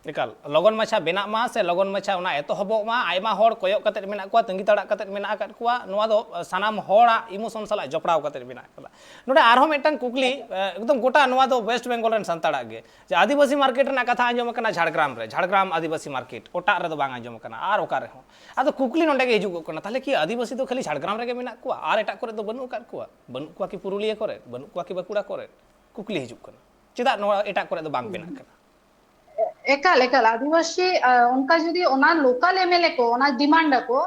ᱮᱠᱟᱞ, ᱞᱚᱜᱚᱱ ᱢᱟᱪᱷᱟ ᱵᱮᱱᱟᱜ ᱢᱟ ᱥᱮ ᱞᱚᱜᱚᱱ ᱢᱟᱪᱷᱟ ᱚᱱᱟ ᱮᱛᱚᱦᱚᱵᱚᱜ ᱢᱟ, ᱟᱭᱢᱟ ᱦᱚᱲ ᱠᱚᱭᱚᱜ ᱠᱟᱛᱮ ᱢᱮᱱᱟᱜ ᱠᱚᱣᱟ, ᱛᱟᱺᱜᱤ ᱛᱟᱲᱟᱜ ᱠᱟᱛᱮ ᱢᱮᱱᱟᱜ ᱟᱠᱟᱫ ᱠᱚᱣᱟ᱾ ᱱᱚᱣᱟ ᱫᱚ ᱥᱟᱱᱟᱢ ᱦᱚᱲᱟᱜ ᱤᱢᱳᱥᱚᱱ ᱥᱟᱞᱟᱜ ᱡᱚᱯᱲᱟᱣ ᱠᱟᱛᱮ ᱢᱮᱱᱟᱜ ᱟᱠᱟᱫᱟ᱾ ᱱᱚᱰᱮ ᱟᱨᱦᱚᱸ ᱢᱤᱫᱴᱟᱝ ᱠᱩᱠᱞᱤ, ᱮᱠᱫᱚᱢ ᱜᱚᱴᱟ ᱱᱚᱣᱟ ᱫᱚ ᱳᱭᱮᱥᱴ ᱵᱮᱝᱜᱚᱞ ᱨᱮᱱ ᱥᱟᱱᱛᱟᱲᱟᱜ ᱜᱮ, ᱡᱮ ᱟᱹᱫᱤᱵᱟᱹᱥᱤ ᱢᱟᱨᱠᱮᱴ ᱨᱮᱱᱟᱜ ᱠᱟᱛᱷᱟ ᱟᱸᱡᱚᱢ ᱟᱠᱟᱱᱟ ᱡᱷᱟᱲᱜᱨᱟᱢ ᱨᱮ, ᱡᱷᱟᱲᱜᱨᱟᱢ ᱟᱹᱫᱤᱵᱟᱹᱥᱤ ᱢᱟᱨᱠᱮᱴ, ᱚᱴᱟᱜ ᱨᱮᱫᱚ ᱵᱟᱝ ᱟᱸᱡᱚᱢ ᱟᱠᱟᱱᱟ ᱟᱨ ᱚᱠᱟ ᱨᱮᱦᱚᱸ᱾ ᱟᱫᱚ ᱠᱩᱠᱞᱤ ᱱᱚᱰᱮ ᱜᱮ ᱦᱤᱡᱩᱜᱚᱜ ᱠᱟᱱᱟ, ᱛᱟᱦᱚᱞᱮ ᱠᱤ ᱟᱹᱫᱤᱵᱟᱹᱥᱤ ᱫᱚ ᱠᱷᱟᱹᱞᱤ ᱡᱷᱟᱲᱜᱨᱟᱢ ᱨᱮᱜᱮ ᱢᱮᱱᱟᱜ ᱠᱚᱣᱟ ᱟᱨ ᱮᱴᱟᱜ ᱠᱚᱨᱮ ᱫᱚ ᱵᱟᱹᱱᱩᱜ ᱟᱠᱟᱫ ᱠᱚᱣᱟ? ᱵᱟᱹᱱᱩᱜ ᱠᱚᱣᱟ ᱠᱤ ᱯᱩᱨᱩᱞᱤᱭᱟᱹ ᱠᱚᱨᱮ? ᱵᱟᱹᱱᱩᱜ ᱠᱚᱣᱟ ᱠᱤ ᱵᱟᱸᱠᱩᱲᱟ ᱠᱚᱨᱮ? ᱠᱩᱠᱞᱤ ᱦᱤᱡᱩᱜ ᱠᱟᱱᱟ, ᱪᱮᱫᱟᱜ ᱱᱚᱣᱟ ᱮᱴᱟᱜ ᱠᱚᱨᱮ ᱫᱚ ᱵᱟᱝ ᱵᱮᱱᱟᱜ ᱠᱟᱱᱟ? ᱮᱠᱟᱞ ᱮᱠᱟᱞ, ᱟᱹᱫᱤᱵᱟᱹᱥᱤ ᱚᱱᱠᱟ ᱡᱩᱫᱤ ᱚᱱᱟ ᱞᱳᱠᱟᱞ ᱮᱢᱮᱞᱮ ᱠᱚ ᱚᱱᱟ ᱰᱤᱢᱟᱱᱰ ᱟᱠᱚ,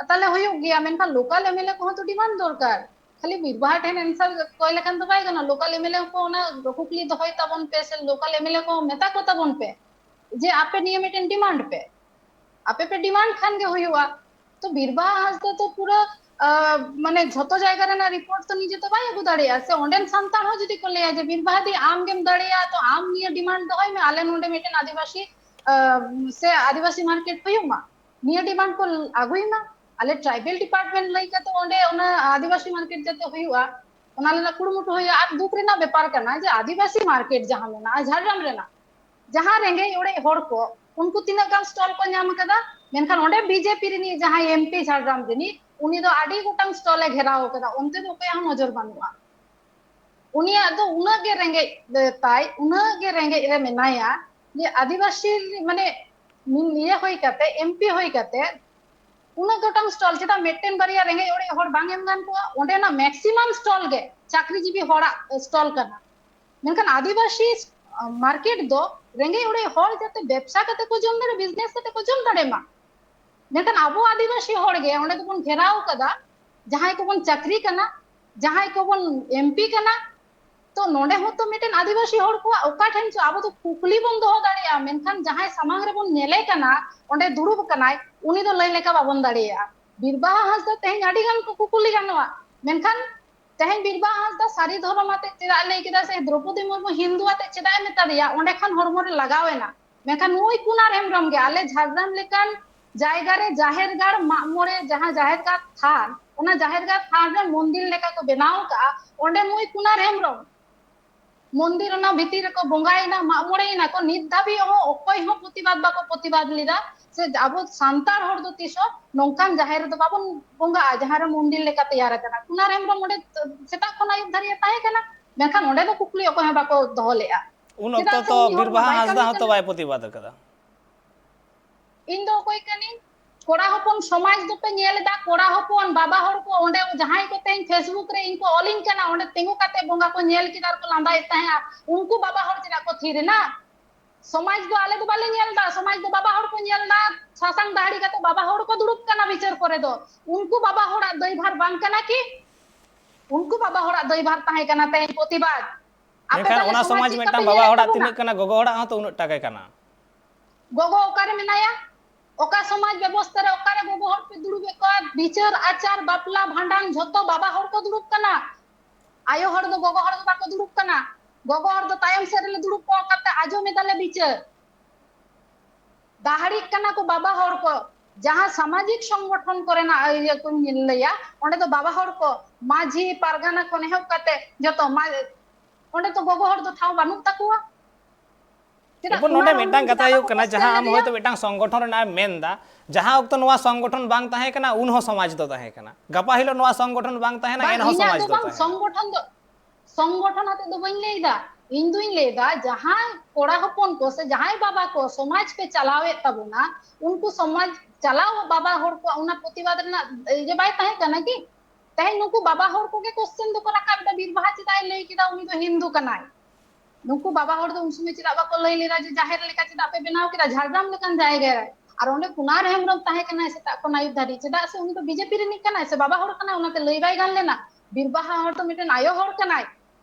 ᱛᱟᱦᱚᱞᱮ ᱦᱩᱭᱩᱜ ᱜᱮᱭᱟ᱾ ᱢᱮᱱᱠᱷᱟᱱ ᱞᱳᱠᱟᱞ ᱮᱢᱮᱞᱮ ᱠᱚᱦᱚᱸ ᱛᱚ ᱰᱤᱢᱟᱱᱰ ᱫᱚᱨᱠᱟᱨ᱾ ᱠᱷᱟᱹᱞᱤ ᱵᱤᱨᱵᱟᱦᱟ ᱴᱷᱮᱱ ᱮᱱᱥᱟᱨ ᱠᱚᱭ ᱞᱮᱠᱷᱟᱱ ᱫᱚ ᱵᱟᱭ ᱜᱟᱱᱚᱜᱼᱟ᱾ ᱞᱳᱠᱟᱞ ᱮᱢᱮᱞᱮ ᱠᱚ ᱚᱱᱟ ᱠᱩᱠᱞᱤ ᱫᱚᱦᱚᱭ ᱛᱟᱵᱚᱱ ᱯᱮ ᱥᱮ ᱞᱳᱠᱟᱞ ᱮᱢᱮᱞᱮ ᱠᱚ ᱢᱮᱛᱟ ᱠᱚ ᱛᱟᱵᱚᱱ ᱯᱮ ᱡᱮ ᱟᱯᱮ ᱱᱤᱭᱟᱹ ᱢᱤᱫᱴᱮᱱ ᱰᱤᱢᱟᱱᱰ ᱯᱮ᱾ ᱟᱯᱮ ᱯᱮ ᱰᱤᱢᱟᱱᱰ ᱠᱷᱟᱱ ᱜᱮ ᱦᱩᱭᱩᱜᱼᱟ᱾ ᱛᱚ ᱵᱤᱨᱵᱟᱦᱟ ᱦᱟᱸᱥᱫᱟ ᱛᱚ ᱯᱩᱨᱟᱹ ᱢᱟᱱᱮ ᱡᱷᱚᱛᱚ ᱡᱟᱭᱜᱟ ᱨᱮᱱᱟᱜ ᱨᱤᱯᱳᱨᱴ ᱛᱚ ᱱᱤᱡᱮ ᱛᱚ ᱵᱟᱭ ᱟᱹᱜᱩ ᱫᱟᱲᱮᱭᱟᱜᱼᱟ ᱥᱮ᱾ ᱚᱸᱰᱮᱱ ᱥᱟᱱᱛᱟᱲ ᱦᱚᱸ ᱡᱩᱫᱤ ᱠᱚ ᱞᱟᱹᱭᱟ ᱡᱮ ᱵᱤᱨᱵᱟᱦᱟ ᱫᱤ ᱟᱢ ᱜᱮᱢ ᱫᱟᱲᱮᱭᱟᱜᱼᱟ, ᱛᱚ ᱟᱢ ᱱᱤᱭᱟᱹ ᱰᱤᱢᱟᱱᱰ ᱫᱚᱦᱚᱭ ᱢᱮ, ᱟᱞᱮ ᱱᱚᱰᱮ ᱢᱤᱫᱴᱮᱱ ᱟᱹᱫᱤᱵᱟᱹᱥᱤ ᱥᱮ ᱟᱹᱫᱤᱵᱟᱹᱥᱤ ᱢᱟᱨᱠᱮᱴ ᱦᱩᱭᱩᱜ ᱢᱟ, ᱱᱤᱭᱟᱹ ᱰᱤᱢᱟᱱᱰ ᱠᱚ ᱟᱹᱜᱩᱭ ᱢᱟ᱾ ᱟᱞᱮ ᱴᱨᱟᱭᱵᱮᱞ ᱰᱤᱯᱟᱨᱴᱢᱮᱱᱴ ᱞᱟᱹᱭ ᱠᱟᱛᱮ ᱚᱸᱰᱮ ᱚᱱᱟ ᱟᱹᱫᱤᱵᱟᱹᱥᱤ ᱢᱟᱨᱠᱮᱴ ᱡᱟᱛᱮ ᱦᱩᱭᱩᱜᱼᱟ, ᱚᱱᱟ ᱨᱮᱱᱟᱜ ᱠᱩᱨᱩᱢᱩᱴᱩ ᱦᱩᱭᱩᱜᱼᱟ᱾ ᱟᱨ ᱫᱩᱠ ᱨᱮᱱᱟᱜ ᱵᱮᱯᱟᱨ ᱠᱟᱱᱟ ᱡᱮ ᱟᱹᱫᱤᱵᱟᱹᱥᱤ ᱢᱟᱨᱠᱮᱴ ᱡᱟᱦᱟᱸ ᱢᱮᱱᱟᱜᱼᱟ ᱡᱷᱟᱲᱜᱨᱟᱢ ᱨᱮᱱᱟᱜ, ᱡᱟᱦᱟᱸ ᱨᱮᱸᱜᱮᱡ ᱚᱲᱮᱡ ᱦᱚᱲ ᱠᱚ, ᱩᱱᱠᱩ ᱛᱤᱱᱟᱹᱜ ᱜᱟᱱ ᱥᱴᱚᱞ ᱠᱚ ᱧᱟᱢ ᱟᱠᱟᱫᱟ? ᱢᱮᱱᱠᱷᱟᱱ ᱚᱸᱰᱮ ᱵᱤᱡᱮᱯᱤ ᱨᱤᱱᱤᱡ ᱡᱟᱦᱟᱸᱭ ᱮᱢᱯᱤ ᱡᱷᱟᱲᱜᱨᱟᱢ ᱨᱤᱱᱤᱡ, ᱩᱱᱤ ᱫᱚ ᱟᱹᱰᱤ ᱜᱚᱴᱟᱝ ᱥᱴᱚᱞ ᱮ ᱜᱷᱮᱨᱟᱣ ᱟᱠᱟᱫᱟ, ᱚᱱᱛᱮ ᱫᱚ ᱚᱠᱚᱭᱟᱜ ᱦᱚᱸ ᱱᱚᱡᱚᱨ ᱵᱟᱹᱱᱩᱜᱼᱟ᱾ ᱩᱱᱤᱭᱟᱜ ᱫᱚ ᱩᱱᱟᱹᱜ ᱜᱮ ᱨᱮᱸᱜᱮᱡ ᱛᱟᱭ, ᱩᱱᱟᱹᱜ ᱜᱮ ᱨᱮᱸᱜᱮᱡ ᱨᱮ ᱢᱮᱱᱟᱭᱟ ᱡᱮ ᱟᱹᱫᱤᱵᱟᱹᱥᱤ ᱢᱟᱱᱮ ᱤᱭᱟᱹ ᱦᱩᱭ ᱠᱟᱛᱮ, ᱮᱢᱯᱤ ᱦᱩᱭ ᱠᱟᱛᱮ ᱩᱱᱟᱹᱜ ᱜᱚᱴᱟᱝ ᱥᱴᱚᱞ, ᱪᱮᱫᱟᱜ ᱢᱤᱫᱴᱮᱱ ᱵᱟᱨᱭᱟ ᱨᱮᱸᱜᱮᱡ ᱚᱲᱮᱡ ᱦᱚᱲ ᱵᱟᱝ ᱮᱢ ᱜᱟᱱ ᱠᱚᱜᱼᱟ? ᱚᱸᱰᱮᱱᱟᱜ ᱢᱮᱠᱥᱤᱢᱟᱢ ᱥᱴᱚᱞ ᱜᱮ ᱪᱟᱹᱠᱨᱤᱡᱤᱵᱤ ᱦᱚᱲᱟᱜ ᱥᱴᱚᱞ ᱠᱟᱱᱟ᱾ ᱢᱮᱱᱠᱷᱟᱱ ᱟᱹᱫᱤᱵᱟᱹᱥᱤ ᱢᱟᱨᱠᱮᱴ ᱫᱚ ᱨᱮᱸᱜᱮᱡ ᱚᱲᱮᱡ ᱦᱚᱲ ᱡᱟᱛᱮ ᱵᱮᱵᱽᱥᱟ ᱠᱟᱛᱮ ᱠᱚ ᱡᱚᱢ ᱫᱟᱲᱮ, ᱵᱤᱡᱽᱱᱮᱥ ᱠᱟᱛᱮ ᱠᱚ ᱡᱚᱢ ᱫᱟᱲᱮ ᱢᱟ᱾ ᱢᱮᱱᱠᱷᱟᱱ ᱟᱵᱚ ᱟᱹᱫᱤᱵᱟᱹᱥᱤ ᱦᱚᱲ ᱜᱮ ᱚᱸᱰᱮ ᱫᱚᱵᱚᱱ ᱜᱷᱮᱨᱟᱣ ᱠᱟᱫᱟ, ᱡᱟᱦᱟᱸᱭ ᱠᱚᱵᱚᱱ ᱪᱟᱹᱠᱨᱤ ᱠᱟᱱᱟ, ᱡᱟᱦᱟᱸᱭ ᱠᱚᱵᱚᱱ ᱮᱢᱯᱤ ᱠᱟᱱᱟ᱾ ᱛᱚ ᱱᱚᱰᱮ ᱦᱚᱸ ᱛᱚ ᱢᱤᱫᱴᱮᱱ ᱟᱹᱫᱤᱵᱟᱹᱥᱤ ᱦᱚᱲ ᱠᱚᱣᱟᱜ ᱚᱠᱟ ᱴᱷᱮᱱ ᱪᱚ ᱟᱵᱚ ᱫᱚ ᱠᱩᱠᱞᱤ ᱵᱚᱱ ᱫᱚᱦᱚ ᱫᱟᱲᱮᱭᱟᱜᱼᱟ, ᱢᱮᱱᱠᱷᱟᱱ ᱡᱟᱦᱟᱸᱭ ᱥᱟᱢᱟᱝ ᱨᱮᱵᱚᱱ ᱧᱮᱞᱮ ᱠᱟᱱᱟ, ᱚᱸᱰᱮ ᱫᱩᱲᱩᱵ ᱟᱠᱟᱱᱟᱭ, ᱩᱱᱤ ᱫᱚ ᱞᱟᱹᱭ ᱞᱮᱠᱟ ᱵᱟᱵᱚᱱ ᱫᱟᱲᱮᱭᱟᱜᱼᱟ᱾ ᱵᱤᱨᱵᱟᱦᱟ ᱦᱟᱸᱥᱫᱟ ᱛᱮᱦᱮᱧ ᱟᱹᱰᱤ ᱜᱟᱱ ᱠᱚ ᱠᱩᱠᱞᱤ ᱜᱟᱱᱚᱜᱼᱟ, ᱢᱮᱱᱠᱷᱟᱱ ᱛᱮᱦᱮᱧ ᱵᱤᱨᱵᱟᱦᱟ ᱦᱟᱸᱥᱫᱟ ᱥᱟᱹᱨᱤ ᱫᱷᱚᱨᱚᱢ ᱟᱛᱮ ᱪᱮᱫᱟᱜ ᱮ ᱞᱟᱹᱭ ᱠᱮᱫᱟ ᱥᱮ ᱫᱨᱚᱯᱚᱫᱤ ᱢᱩᱨᱢᱩ ᱦᱤᱱᱫᱩ ᱟᱛᱮ ᱪᱮᱫᱟᱜ ᱮ ᱢᱮᱛᱟ ᱫᱮᱭᱟ, ᱚᱸᱰᱮ ᱠᱷᱟᱱ ᱦᱚᱲᱢᱚ ᱨᱮ ᱞᱟᱜᱟᱣ ᱮᱱᱟ᱾ ᱢᱮᱱᱠᱷᱟᱱ ᱱᱩᱭ ᱠᱩᱱᱟᱨ ᱦᱮᱢᱵᱨᱚᱢ ᱜᱮ ᱟᱞᱮ ᱡᱷᱟᱲᱜᱨᱟᱢ ᱞᱮᱠᱟᱱ ᱡᱟᱭᱜᱟ ᱨᱮ ᱡᱟᱦᱮᱨ ᱜᱟᱲ ᱢᱟᱜ ᱢᱚᱬᱮ, ᱡᱟᱦᱟᱸ ᱡᱟᱦᱮᱨ ᱜᱟᱲ ᱛᱷᱟᱱ, ᱚᱱᱟ ᱡᱟᱦᱮᱨ ᱜᱟᱲ ᱛᱷᱟᱱ ᱨᱮ ᱢᱚᱱᱫᱤᱨ ᱞᱮᱠᱟ ᱠᱚ ᱵᱮᱱᱟᱣ ᱟᱠᱟᱫᱼᱟ, ᱚᱸᱰᱮ ᱱᱩᱭ ᱠᱩᱱᱟᱨ ᱦᱮᱢᱵᱨᱚᱢ ᱢᱚᱱᱫᱤᱨ ᱚᱱᱟ ᱵᱷᱤᱛᱤᱨ ᱨᱮᱠᱚ ᱵᱚᱸᱜᱟᱭᱮᱱᱟ, ᱢᱟᱜ ᱢᱚᱬᱮᱭᱮᱱᱟ ᱠᱚ, ᱱᱤᱛ ᱫᱷᱟᱹᱵᱤᱡ ᱦᱚᱸ ᱚᱠᱚᱭ ᱦᱚᱸ ᱯᱨᱚᱛᱤᱵᱟᱫ ᱵᱟᱠᱚ ᱯᱨᱚᱛᱤᱵᱟᱫ ᱞᱮᱫᱟ᱾ ᱥᱮ ᱟᱵᱚ ᱥᱟᱱᱛᱟᱲ ᱦᱚᱲ ᱫᱚ ᱛᱤᱥ ᱦᱚᱸ ᱱᱚᱝᱠᱟᱱ ᱡᱟᱦᱮᱨ ᱨᱮᱫᱚ ᱵᱟᱵᱚᱱ ᱵᱚᱸᱜᱟᱜᱼᱟ, ᱡᱟᱦᱟᱸ ᱨᱮ ᱢᱚᱱᱫᱤᱨ ᱞᱮᱠᱟ ᱛᱮᱭᱟᱨ ᱟᱠᱟᱱᱟ᱾ ᱠᱩᱱᱟᱨ ᱦᱮᱢᱵᱨᱚᱢ ᱚᱸᱰᱮ ᱥᱮᱛᱟᱜ ᱠᱷᱚᱱ ᱟᱹᱭᱩᱵ ᱫᱷᱟᱹᱵᱤᱡ ᱮ ᱛᱟᱦᱮᱸ ᱠᱟᱱᱟ, ᱢᱮᱱᱠᱷᱟᱱ ᱚᱸᱰᱮ ᱫᱚ ᱠᱩᱠᱞᱤ ᱚᱠᱚᱭ ᱦᱚᱸ ᱵᱟᱠᱚ ᱫᱚᱦᱚ ᱞᱮᱫᱼᱟ᱾ ᱩᱱ ᱪᱮᱫᱟᱜ ᱚᱠᱛᱚ ᱥᱮ ᱛᱚ ᱩᱱᱤ ᱦᱚᱲ ᱢᱟ ᱵᱤᱨᱵᱟᱦᱟ ᱵᱟᱭ ᱦᱟᱸᱥᱫᱟ ᱠᱟᱹᱢᱤ ᱦᱚᱸᱛᱚ ᱠᱟᱱᱟ᱾ ᱵᱟᱭ ᱯᱨᱚᱛᱤᱵᱟᱫ ᱟᱠᱟᱫᱟ᱾ ᱤᱧ ᱫᱚ ᱚᱠᱚᱭ ᱠᱟᱹᱱᱟᱹᱧ? ᱠᱚᱲᱟ ᱦᱚᱯᱚᱱ ᱥᱚᱢᱟᱡᱽ ᱫᱚᱯᱮ ᱧᱮᱞ ᱮᱫᱟ, ᱠᱚᱲᱟ ᱦᱚᱯᱚᱱ, ᱵᱟᱵᱟ ᱦᱚᱲ ᱠᱚ ᱚᱸᱰᱮ ᱡᱟᱦᱟᱸᱭ ᱠᱚ ᱛᱮᱦᱮᱧ Facebook ᱨᱮ ᱤᱧ ᱠᱚ ᱚᱞᱤᱧ ᱠᱟᱱᱟ, ᱚᱸᱰᱮ ᱛᱤᱸᱜᱩ ᱠᱟᱛᱮ ᱵᱚᱸᱜᱟ ᱠᱚ ᱧᱮᱞ ᱠᱮᱫᱟ ᱟᱨ ᱠᱚ ᱞᱟᱸᱫᱟᱭᱮᱫ ᱛᱟᱦᱮᱸᱜᱼᱟ, ᱩᱱᱠᱩ ᱵᱟᱵᱟ ᱦᱚᱲ ᱪᱮᱫᱟᱜ ᱠᱚ ᱛᱷᱤᱨ ᱮᱱᱟ? ᱥᱚᱢᱟᱡᱽ ᱫᱚ ᱟᱞᱮ ᱫᱚ ᱵᱟᱞᱮ ᱧᱮᱞ ᱮᱫᱟ, ᱥᱚᱢᱟᱡᱽ ᱫᱚ ᱵᱟᱵᱟ ᱦᱚᱲ ᱠᱚ ᱧᱮᱞ ᱮᱫᱟ᱾ ᱥᱟᱥᱟᱝ ᱫᱟᱦᱲᱤ ᱠᱟᱛᱮ ᱵᱟᱵᱟ ᱦᱚᱲ ᱠᱚ ᱫᱩᱲᱩᱵ ᱠᱟᱱᱟ ᱵᱤᱪᱟᱹᱨ ᱠᱚᱨᱮ ᱫᱚ, ᱩᱱᱠᱩ ᱵᱟᱵᱟ ᱦᱚᱲᱟᱜ ᱫᱟᱹᱭᱵᱷᱟᱨ ᱵᱟᱝ ᱠᱟᱱᱟ ᱠᱤ? ᱩᱱᱠᱩ ᱵᱟᱵᱟ ᱦᱚᱲᱟᱜ ᱫᱟᱹᱭᱵᱷᱟᱨ ᱛᱟᱦᱮᱸ ᱠᱟᱱᱟ ᱛᱮᱦᱮᱧ ᱯᱨᱚᱛᱤᱵᱟᱫ᱾ ᱟᱯᱮ ᱢᱮᱱᱠᱷᱟᱱ ᱛᱟᱦᱞᱮ ᱚᱱᱟ ᱥᱚᱢᱟᱡᱽ ᱥᱚᱢᱟᱡᱽ ᱪᱮᱫ ᱢᱤᱫᱴᱟᱝ ᱞᱮᱠᱟᱯᱮ ᱵᱟᱵᱟ ᱧᱮᱞᱮᱫ ᱦᱚᱲᱟᱜ ᱛᱟᱵᱚᱱᱟ? ᱛᱤᱱᱟᱹᱜ ᱠᱟᱱᱟ, ᱜᱚᱜᱚ ᱦᱚᱲᱟᱜ ᱦᱚᱸ ᱛᱚ ᱩᱱᱟᱹᱜ ᱴᱟ ᱜᱮ ᱠᱟᱱᱟ᱾ ᱜᱚᱜᱚ ᱚᱠᱟᱨᱮ ᱢᱮᱱᱟᱭᱟ? ᱚᱠᱟ ᱥᱚᱢᱟᱡᱽ ᱵᱮᱵᱚᱥᱛᱟ ᱨᱮ ᱚᱠᱟᱨᱮ ᱜᱚᱜᱚ ᱦᱚᱲ ᱯᱮ ᱫᱩᱲᱩᱵᱮᱫ ᱠᱚᱣᱟ? ᱵᱤᱪᱟᱹᱨ, ᱟᱪᱟᱨ, ᱵᱟᱯᱞᱟ, ᱵᱷᱟᱸᱰᱟᱱ ᱡᱷᱚᱛᱚ ᱵᱟᱵᱟ ᱦᱚᱲ ᱠᱚ ᱫᱩᱲᱩᱵ ᱠᱟᱱᱟ᱾ ᱟᱭᱳ ᱦᱚᱲ ᱫᱚ ᱜᱚᱜᱚ ᱦᱚᱲ ᱫᱚ ᱵᱟᱠᱚ ᱫᱩᱲᱩᱵ ᱠᱟᱱᱟ᱾ ᱜᱚᱜᱚ ᱦᱚᱲ ᱫᱚ ᱛᱟᱭᱚᱢ ᱥᱮᱫ ᱨᱮᱞᱮ ᱫᱩᱲᱩᱵ ᱠᱚᱜ ᱠᱟᱛᱮ ᱟᱸᱡᱚᱢ ᱮᱫᱟᱞᱮ ᱵᱤᱪᱟᱹᱨ᱾ ᱫᱟᱦᱲᱤᱜ ᱠᱟᱱᱟ ᱠᱚ ᱵᱟᱵᱟ ᱦᱚᱲ ᱠᱚ᱾ ᱡᱟᱦᱟᱸ ᱥᱟᱢᱟᱡᱤᱠ ᱥᱚᱝᱜᱚᱴᱷᱚᱱ ᱠᱚᱨᱮᱱᱟᱜ ᱤᱭᱟᱹ ᱠᱚᱧ ᱞᱟᱹᱭᱟ, ᱚᱸᱰᱮ ᱫᱚ ᱵᱟᱵᱟ ᱦᱚᱲ ᱠᱚ, ᱢᱟᱹᱡᱷᱤ ᱯᱟᱨᱜᱟᱱᱟ ᱠᱷᱚᱱ ᱮᱦᱚᱵ ᱠᱟᱛᱮ ᱡᱚᱛᱚ ᱢᱟ-, ᱚᱸᱰᱮ ᱫᱚ ᱜᱚᱜᱚ ᱦᱚᱲ ᱫᱚ ᱴᱷᱟᱶ ᱵᱟᱹᱱᱩᱜ ᱛᱟᱠᱚᱣᱟ᱾ ᱪᱮᱫᱟᱜ ᱮᱨᱯᱚᱨ ᱱᱚᱰᱮ ᱠᱩᱢᱟᱨ ᱦᱮᱢᱵᱨᱚᱢ ᱢᱤᱫᱴᱟᱝ ᱠᱟᱛᱷᱟ ᱪᱮᱫᱟᱜ ᱦᱩᱭᱩᱜ ᱵᱟᱠᱚ ᱠᱟᱱᱟ, question ᱡᱟᱦᱟᱸ ᱟᱢ ᱞᱮᱫᱮᱭᱟ? ᱦᱚᱭᱛᱳ ᱢᱤᱫᱴᱟᱝ ᱥᱚᱝᱜᱚᱴᱷᱚᱱ ᱨᱮᱱᱟᱜ ᱮᱢ ᱢᱮᱱᱫᱟ, ᱡᱟᱦᱟᱸ ᱚᱠᱛᱚ ᱱᱚᱣᱟ ᱥᱚᱝᱜᱚᱴᱷᱚᱱ ᱵᱟᱝ ᱛᱟᱦᱮᱸ ᱠᱟᱱᱟ, ᱩᱱ ᱦᱚᱸ ᱥᱚᱢᱟᱡᱽ ᱫᱚ ᱛᱟᱦᱮᱸ ᱠᱟᱱᱟ, ᱜᱟᱯᱟ ᱦᱤᱞᱳᱜ ᱱᱚᱣᱟ ᱥᱚᱝᱜᱚᱴᱷᱚᱱ ᱵᱟᱝ ᱛᱟᱦᱮᱱᱟ, ᱵᱟᱝ, ᱮᱱᱦᱚᱸ ᱤᱧᱟᱹᱜ ᱥᱚᱢᱟᱡᱽ ᱫᱚ ᱫᱚ ᱵᱟᱝ, ᱛᱟᱦᱮᱱᱟ᱾ ᱥᱚᱝᱜᱚᱴᱷᱚᱱ ᱫᱚ, ᱥᱚᱝᱜᱚᱴᱷᱚᱱ ᱟᱛᱮ ᱫᱚ ᱵᱟᱹᱧ ᱞᱟᱹᱭ ᱮᱫᱟ᱾ ᱤᱧ ᱫᱩᱧ ᱞᱟᱹᱭ ᱮᱫᱟ, ᱡᱟᱦᱟᱸᱭ ᱠᱚᱲᱟ ᱦᱚᱯᱚᱱ ᱠᱚ ᱥᱮ ᱡᱟᱦᱟᱸᱭ ᱵᱟᱵᱟ ᱠᱚ ᱥᱚᱢᱟᱡᱽ ᱯᱮ ᱪᱟᱞᱟᱣᱮᱫ ᱛᱟᱵᱚᱱᱟ, ᱩᱱᱠᱩ ᱥᱚᱢᱟᱡᱽ ᱪᱟᱞᱟᱣ ᱵᱟᱵᱟ ᱦᱚᱲ ᱠᱚᱣᱟᱜ ᱚᱱᱟ ᱯᱨᱚᱛᱤᱵᱟᱫ ᱨᱮᱱᱟᱜ ᱤᱭᱟᱹ ᱵᱟᱭ ᱛᱟᱦᱮᱸ ᱠᱟᱱᱟ ᱠᱤ? ᱛᱮᱦᱮᱧ ᱱᱩᱠᱩ ᱵᱟᱵᱟ ᱦᱚᱲ ᱠᱚᱜᱮ question ᱫᱚᱠᱚ ᱨᱟᱠᱟᱵ ᱮᱫᱟ, ᱵᱤᱨ ᱵᱟᱦᱟ ᱪᱮᱫᱟᱜ ᱮ ᱞᱟᱹᱭ ᱠᱮᱫᱟ ᱩᱱᱤ ᱫᱚ ᱦᱤᱱᱫᱩ ᱠᱟᱱᱟᱭ? ᱱᱩᱠᱩ ᱵᱟᱵᱟ ᱦᱚᱲ ᱫᱚ ᱩᱱ ᱥᱚᱢᱚᱭ ᱪᱮᱫᱟᱜ ᱵᱟᱠᱚ ᱞᱟᱹᱭ ᱞᱮᱫᱟ ᱡᱮ ᱡᱟᱦᱮᱨ ᱞᱮᱠᱟ ᱪᱮᱫᱟᱜ ᱯᱮ ᱵᱮᱱᱟᱣ ᱠᱮᱫᱟ ᱡᱷᱟᱲᱜᱨᱟᱢ ᱞᱮᱠᱟᱱ ᱡᱟᱭᱜᱟ ᱨᱮ? ᱟᱨ ᱚᱸᱰᱮ ᱠᱩᱱᱟᱨ ᱦᱮᱢᱵᱨᱚᱢ ᱛᱟᱦᱮᱸ ᱠᱟᱱᱟᱭ ᱥᱮᱛᱟᱜ ᱠᱷᱚᱱ ᱟᱹᱭᱩᱵ ᱫᱷᱟᱹᱵᱤᱡ, ᱪᱮᱫᱟᱜ ᱥᱮ ᱩᱱᱤ ᱫᱚ ᱵᱤᱡᱮᱯᱤ ᱨᱤᱱᱤᱡ ᱠᱟᱱᱟᱭ ᱥᱮ ᱵᱟᱵᱟ ᱦᱚᱲ ᱠᱟᱱᱟᱭ, ᱚᱱᱟᱛᱮ ᱞᱟᱹᱭ ᱵᱟᱭ ᱜᱟᱱ ᱞᱮᱱᱟ᱾ ᱵᱤᱨ ᱵᱟᱦᱟ ᱦᱚᱲ ᱫᱚ ᱢᱤᱫᱴᱮᱱ ᱟᱭᱳ ᱦᱚᱲ ᱠᱟᱱᱟᱭ,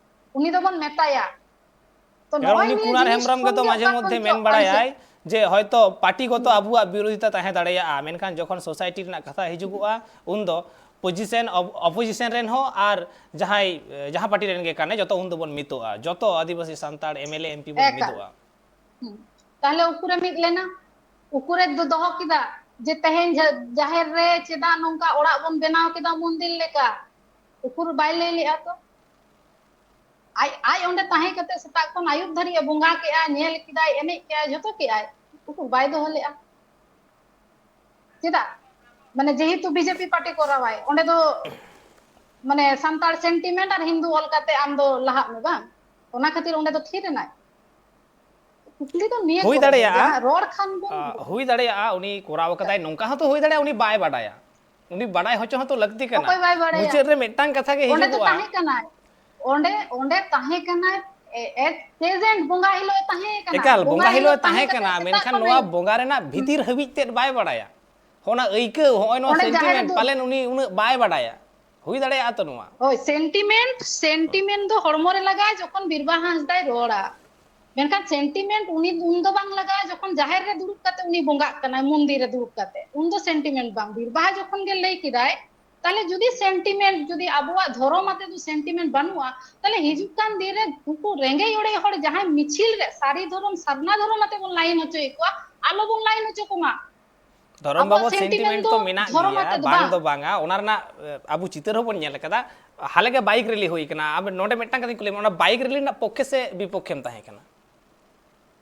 ᱩᱱᱤ ᱫᱚᱵᱚᱱ ᱢᱮᱛᱟᱭᱟ᱾ ᱛᱚ ᱮᱵᱟᱨ ᱱᱚᱜᱼᱚᱭ ᱩᱱᱤ ᱱᱤᱭᱟᱹ ᱠᱩᱱᱟᱨ ᱡᱤᱱᱤᱥ ᱦᱮᱢᱵᱨᱚᱢ ᱠᱷᱚᱱ ᱜᱮᱛᱚ ᱜᱮ ᱢᱟᱡᱷᱮ ᱚᱠᱟ ᱠᱷᱚᱱ ᱢᱚᱫᱽᱫᱷᱮ ᱪᱚ ᱢᱮᱱ ᱟᱹᱲᱤᱥᱮ ᱵᱟᱲᱟᱭᱟᱭ ᱡᱮ ᱦᱚᱭᱛᱚ ᱯᱟᱨᱴᱤ ᱜᱚᱛᱚ ᱟᱵᱚᱣᱟᱜ ᱵᱤᱨᱳᱫᱷᱤᱛᱟ ᱛᱟᱦᱮᱸ ᱫᱟᱲᱮᱭᱟᱜᱼᱟ, ᱢᱮᱱᱠᱷᱟᱱ ᱡᱚᱠᱷᱚᱱ ᱥᱳᱥᱟᱭᱴᱤ ᱨᱮᱱᱟᱜ ᱠᱟᱛᱷᱟ ᱦᱤᱡᱩᱜᱚᱜᱼᱟ, ᱩᱱᱫᱚ ᱯᱚᱡᱤᱥᱚᱱ, ᱚᱯᱚᱡᱤᱥᱚᱱ ᱨᱮᱱ ᱦᱚᱸ ᱟᱨ ᱡᱟᱦᱟᱸᱭ, ᱡᱟᱦᱟᱸ ᱯᱟᱨᱴᱤ ᱨᱮᱱ ᱜᱮ ᱠᱟᱱᱮ, ᱡᱚᱛᱚ ᱩᱱ ᱫᱚᱵᱚᱱ ᱢᱤᱫᱚᱜᱼᱟ, ᱡᱚᱛᱚ Adivasi Santal M L A M P ᱵᱚᱱ ᱮᱠᱟᱞ᱾ ᱢᱤᱫᱚᱜᱼᱟ᱾ ᱦᱩᱸ᱾ ᱛᱟᱦᱞᱮ ᱩᱠᱩᱨᱮ ᱢᱤᱫ ᱞᱮᱱᱟ? ᱩᱠᱩᱨᱮ ᱫᱚ-, ᱫᱚᱦᱚ ᱠᱮᱫᱟ ᱡᱮ ᱛᱮᱦᱮᱧ ᱡᱟ-, ᱡᱟᱦᱮᱨ ᱨᱮ ᱪᱮᱫᱟᱜ ᱱᱚᱝᱠᱟ ᱚᱲᱟᱜ ᱵᱚᱱ ᱵᱮᱱᱟᱣ ᱠᱮᱫᱟ ᱢᱚᱱᱫᱤᱨ ᱞᱮᱠᱟ? ᱩᱠᱩᱨ ᱵᱟᱭ ᱞᱟᱹᱭ ᱞᱮᱜᱼᱟ ᱛᱚ᱾ ᱟᱡ, ᱟᱡ ᱚᱸᱰᱮ ᱛᱟᱦᱮᱸ ᱠᱟᱛᱮ ᱥᱮᱛᱟᱜ ᱠᱷᱚᱱ ᱟᱹᱭᱩᱵ ᱫᱷᱟᱹᱨᱤᱡ ᱮ ᱵᱚᱸᱜᱟ ᱠᱮᱜᱼᱟ, ᱧᱮᱞ ᱠᱮᱫᱟᱭ, ᱮᱱᱮᱡ ᱠᱮᱜᱼᱟᱭ, ᱡᱷᱚᱛᱚ ᱠᱮᱜᱼᱟᱭ, ᱩᱠᱩᱨ ᱵᱟᱭ ᱫᱚᱦᱚ ᱞᱮᱜᱼᱟ᱾ ᱪᱮᱫᱟᱜ? ᱢᱟᱱᱮ ᱡᱮᱦᱮᱛᱩ ᱵᱤᱡᱮᱯᱤ ᱯᱟᱨᱴᱤ ᱠᱚᱨᱟᱣᱟᱭ, ᱚᱸᱰᱮ ᱫᱚ ᱢᱟᱱᱮ ᱥᱟᱱᱛᱟᱲ ᱥᱮᱱᱴᱤᱢᱮᱱᱴ ᱟᱨ ᱦᱤᱱᱫᱩ ᱚᱞ ᱠᱟᱛᱮ ᱟᱢ ᱫᱚ ᱞᱟᱦᱟᱜ ᱢᱮ, ᱵᱟᱝ? ᱚᱱᱟ ᱠᱷᱟᱹᱛᱤᱨ ᱚᱸᱰᱮ ᱫᱚ ᱛᱷᱤᱨ ᱮᱱᱟᱭ᱾ ᱠᱩᱠᱞᱤ ᱫᱚ ᱱᱤᱭᱟᱹ ᱦᱩᱭ ᱠᱚᱨᱮ ᱜᱮ, ᱫᱟᱲᱮᱭᱟᱜᱼᱟ᱾ ᱡᱟᱦᱟᱸ ᱨᱚᱲ ᱠᱷᱟᱱ ᱵᱚᱱ ᱟ, ᱦᱩᱭ ᱫᱟᱲᱮᱭᱟᱜᱼᱟ ᱩᱱᱤ ᱠᱚᱨᱟᱣ ᱟᱠᱟᱫᱟᱭ, ᱱᱚᱝᱠᱟ ᱦᱚᱸᱛᱚ ᱦᱩᱭ ᱫᱟᱲᱮᱭᱟᱜᱼᱟ ᱩᱱᱤ ᱵᱟᱭ ᱵᱟᱰᱟᱭᱟ᱾ ᱩᱱᱤ ᱵᱟᱰᱟᱭ ᱦᱚᱪᱚ ᱦᱚᱸᱛᱚ ᱞᱟᱹᱠᱛᱤ ᱠᱟᱱᱟ᱾ ᱚᱠᱚᱭ ᱵᱟᱭ ᱵᱟᱲᱟᱭᱟ? ᱢᱩᱪᱟᱹᱫ ᱨᱮ ᱢᱤᱫᱴᱟᱝ ᱠᱟᱛᱷᱟ ᱜᱮ ᱚᱸᱰᱮ ᱫᱚ ᱦᱤᱡᱩᱜᱚᱜᱼᱟ᱾ ᱛᱟᱦᱮᱸ ᱠᱟᱱᱟᱭ, ᱚᱸᱰᱮ, ᱚᱸᱰᱮ ᱛᱟᱦᱮᱸ ᱠᱟᱱᱟᱭ, ᱮ-, at present ᱵᱚᱸᱜᱟ ᱦᱤᱞᱳᱜ ᱮ ᱛᱟᱦᱮᱸ ᱠᱟᱱᱟ᱾ ᱮᱠᱟᱞ ᱵᱚᱸᱜᱟ ᱦᱤᱞᱳᱜ ᱮ ᱛᱟᱦᱮᱸ ᱛᱟᱦᱮᱸ ᱠᱟᱱᱟ, ᱥᱮᱛᱟᱜ ᱢᱮᱱᱠᱷᱟᱱ ᱠᱷᱚᱱ ᱱᱚᱣᱟ ᱟᱹᱭᱩᱵ᱾ ᱵᱚᱸᱜᱟ ᱨᱮᱱᱟᱜ ᱵᱷᱤᱛᱤᱨ ᱦᱟᱹᱵᱤᱡ ᱛᱮᱫ ᱵᱟᱭ ᱵᱟᱲᱟᱭᱟ᱾ ᱚᱱᱟ ᱟᱹᱭᱠᱟᱹᱣ, ᱦᱚᱸᱜᱼᱚᱭ ᱱᱚᱣᱟ ᱚᱸᱰᱮ ᱡᱟᱦᱮᱨ ᱥᱮᱱᱴᱤᱢᱮᱱᱴ ᱫᱩ- ᱯᱟᱞᱮᱱ ᱩᱱᱤ ᱩᱱᱟᱹᱜ ᱵᱟᱭ ᱵᱟᱰᱟᱭᱟ᱾ ᱦᱩᱭ ᱫᱟᱲᱮᱭᱟᱜᱼᱟ ᱛᱚ ᱱᱚᱣᱟ᱾ ᱦᱳᱭ, ᱥᱮᱱᱴᱤᱢᱮᱱᱴ, ᱥᱮᱱᱴᱤᱢᱮᱱᱴ ᱫᱚ ᱦᱚᱲᱢᱚ ᱨᱮ ᱞᱟᱜᱟᱜᱼᱟ ᱡᱚᱠᱷᱚᱱ ᱵᱤᱨᱵᱟᱦᱟ ᱦᱟᱸᱥᱫᱟᱭ ᱨᱚᱲᱟ᱾ ᱢᱮᱱᱠᱷᱟᱱ ᱥᱮᱱᱴᱤᱢᱮᱱᱴ ᱩᱱᱤ ᱩᱱ ᱫᱚ ᱵᱟᱝ ᱞᱟᱜᱟᱜᱼᱟ ᱡᱚᱠᱷᱚᱱ ᱡᱟᱦᱮᱨ ᱨᱮ ᱫᱩᱲᱩᱵ ᱠᱟᱛᱮ ᱩᱱᱤ ᱵᱚᱸᱜᱟᱜ ᱠᱟᱱᱟᱭ, ᱢᱚᱱᱫᱤᱨ ᱨᱮ ᱫᱩᱲᱩᱵ ᱠᱟᱛᱮ, ᱩᱱ ᱫᱚ ᱥᱮᱱᱴᱤᱢᱮᱱᱴ ᱵᱟᱝ᱾ ᱵᱤᱨᱵᱟᱦᱟ ᱡᱚᱠᱷᱚᱱ ᱜᱮ ᱞᱟᱹᱭ ᱠᱮᱫᱟᱭ, ᱛᱟᱦᱞᱮ ᱡᱩᱫᱤ ᱥᱮᱱᱴᱤᱢᱮᱱᱴ, ᱡᱩᱫᱤ ᱟᱵᱚᱣᱟᱜ ᱫᱷᱚᱨᱚᱢ ᱟᱛᱮ ᱫᱚ ᱥᱮᱱᱴᱤᱢᱮᱱᱴ ᱵᱟᱹᱱᱩᱜᱼᱟ, ᱛᱟᱦᱞᱮ ᱦᱤᱡᱩᱜ ᱠᱟᱱ ᱫᱤᱱ ᱨᱮ ᱩᱱᱠᱩ ᱨᱮᱸᱜᱮᱡ ᱚᱨᱮᱡ ᱦᱚᱲ ᱡᱟᱦᱟᱸᱭ ᱢᱤᱪᱷᱤᱞ ᱨᱮ ᱥᱟᱹᱨᱤ ᱫᱷᱚᱨᱚᱢ, ᱥᱟᱨᱱᱟ ᱫᱷᱚᱨᱚᱢ ᱟᱛᱮ ᱵᱚᱱ ᱞᱟᱭᱤᱱ ᱦᱚᱪᱚᱭᱮᱫ ᱠᱚᱣᱟ, ᱟᱞᱚ ᱵᱚᱱ ᱞᱟᱭᱤᱱ ᱦᱚᱪᱚ ᱠᱚᱢᱟ᱾ ᱫᱷᱚᱨᱚᱢ ᱟᱵᱚᱣᱟᱜ ᱵᱟᱵᱚᱫ ᱥᱮᱱᱴᱤᱢᱮᱱᱴ ᱥᱮᱱᱴᱤᱢᱮᱱᱴ ᱫᱚ ᱛᱚ ᱢᱮᱱᱟᱜ ᱫᱷᱚᱨᱚᱢ ᱜᱮᱭᱟ, ᱟᱛᱮ ᱫᱚ ᱵᱟᱝ ᱵᱟᱝ᱾ ᱫᱚ ᱵᱟᱝᱟ, ᱚᱱᱟ ᱨᱮᱱᱟᱜ ᱮ, ᱟᱵᱚ ᱪᱤᱛᱟᱹᱨ ᱦᱚᱸᱵᱚᱱ ᱧᱮᱞ ᱟᱠᱟᱫᱟ᱾ ᱦᱟᱞᱮ ᱜᱮ ᱵᱟᱭᱤᱠ ᱨᱮᱞᱤ ᱦᱩᱭ ᱠᱟᱱᱟ᱾ ᱟᱵᱮᱱ ᱱᱚᱰᱮ ᱢᱤᱫᱴᱟᱝ ᱠᱟᱛᱷᱟᱧ ᱠᱩᱞᱤ ᱢᱮᱭᱟ, ᱚᱱᱟ ᱵᱟᱭᱤᱠ ᱨᱮᱞᱤ ᱨᱮᱱᱟᱜ ᱯᱚᱠᱠᱷᱮ ᱥᱮ ᱵᱤᱯᱚᱠᱠᱷᱮᱢ ᱛᱟᱦᱮᱸ ᱠᱟᱱᱟ?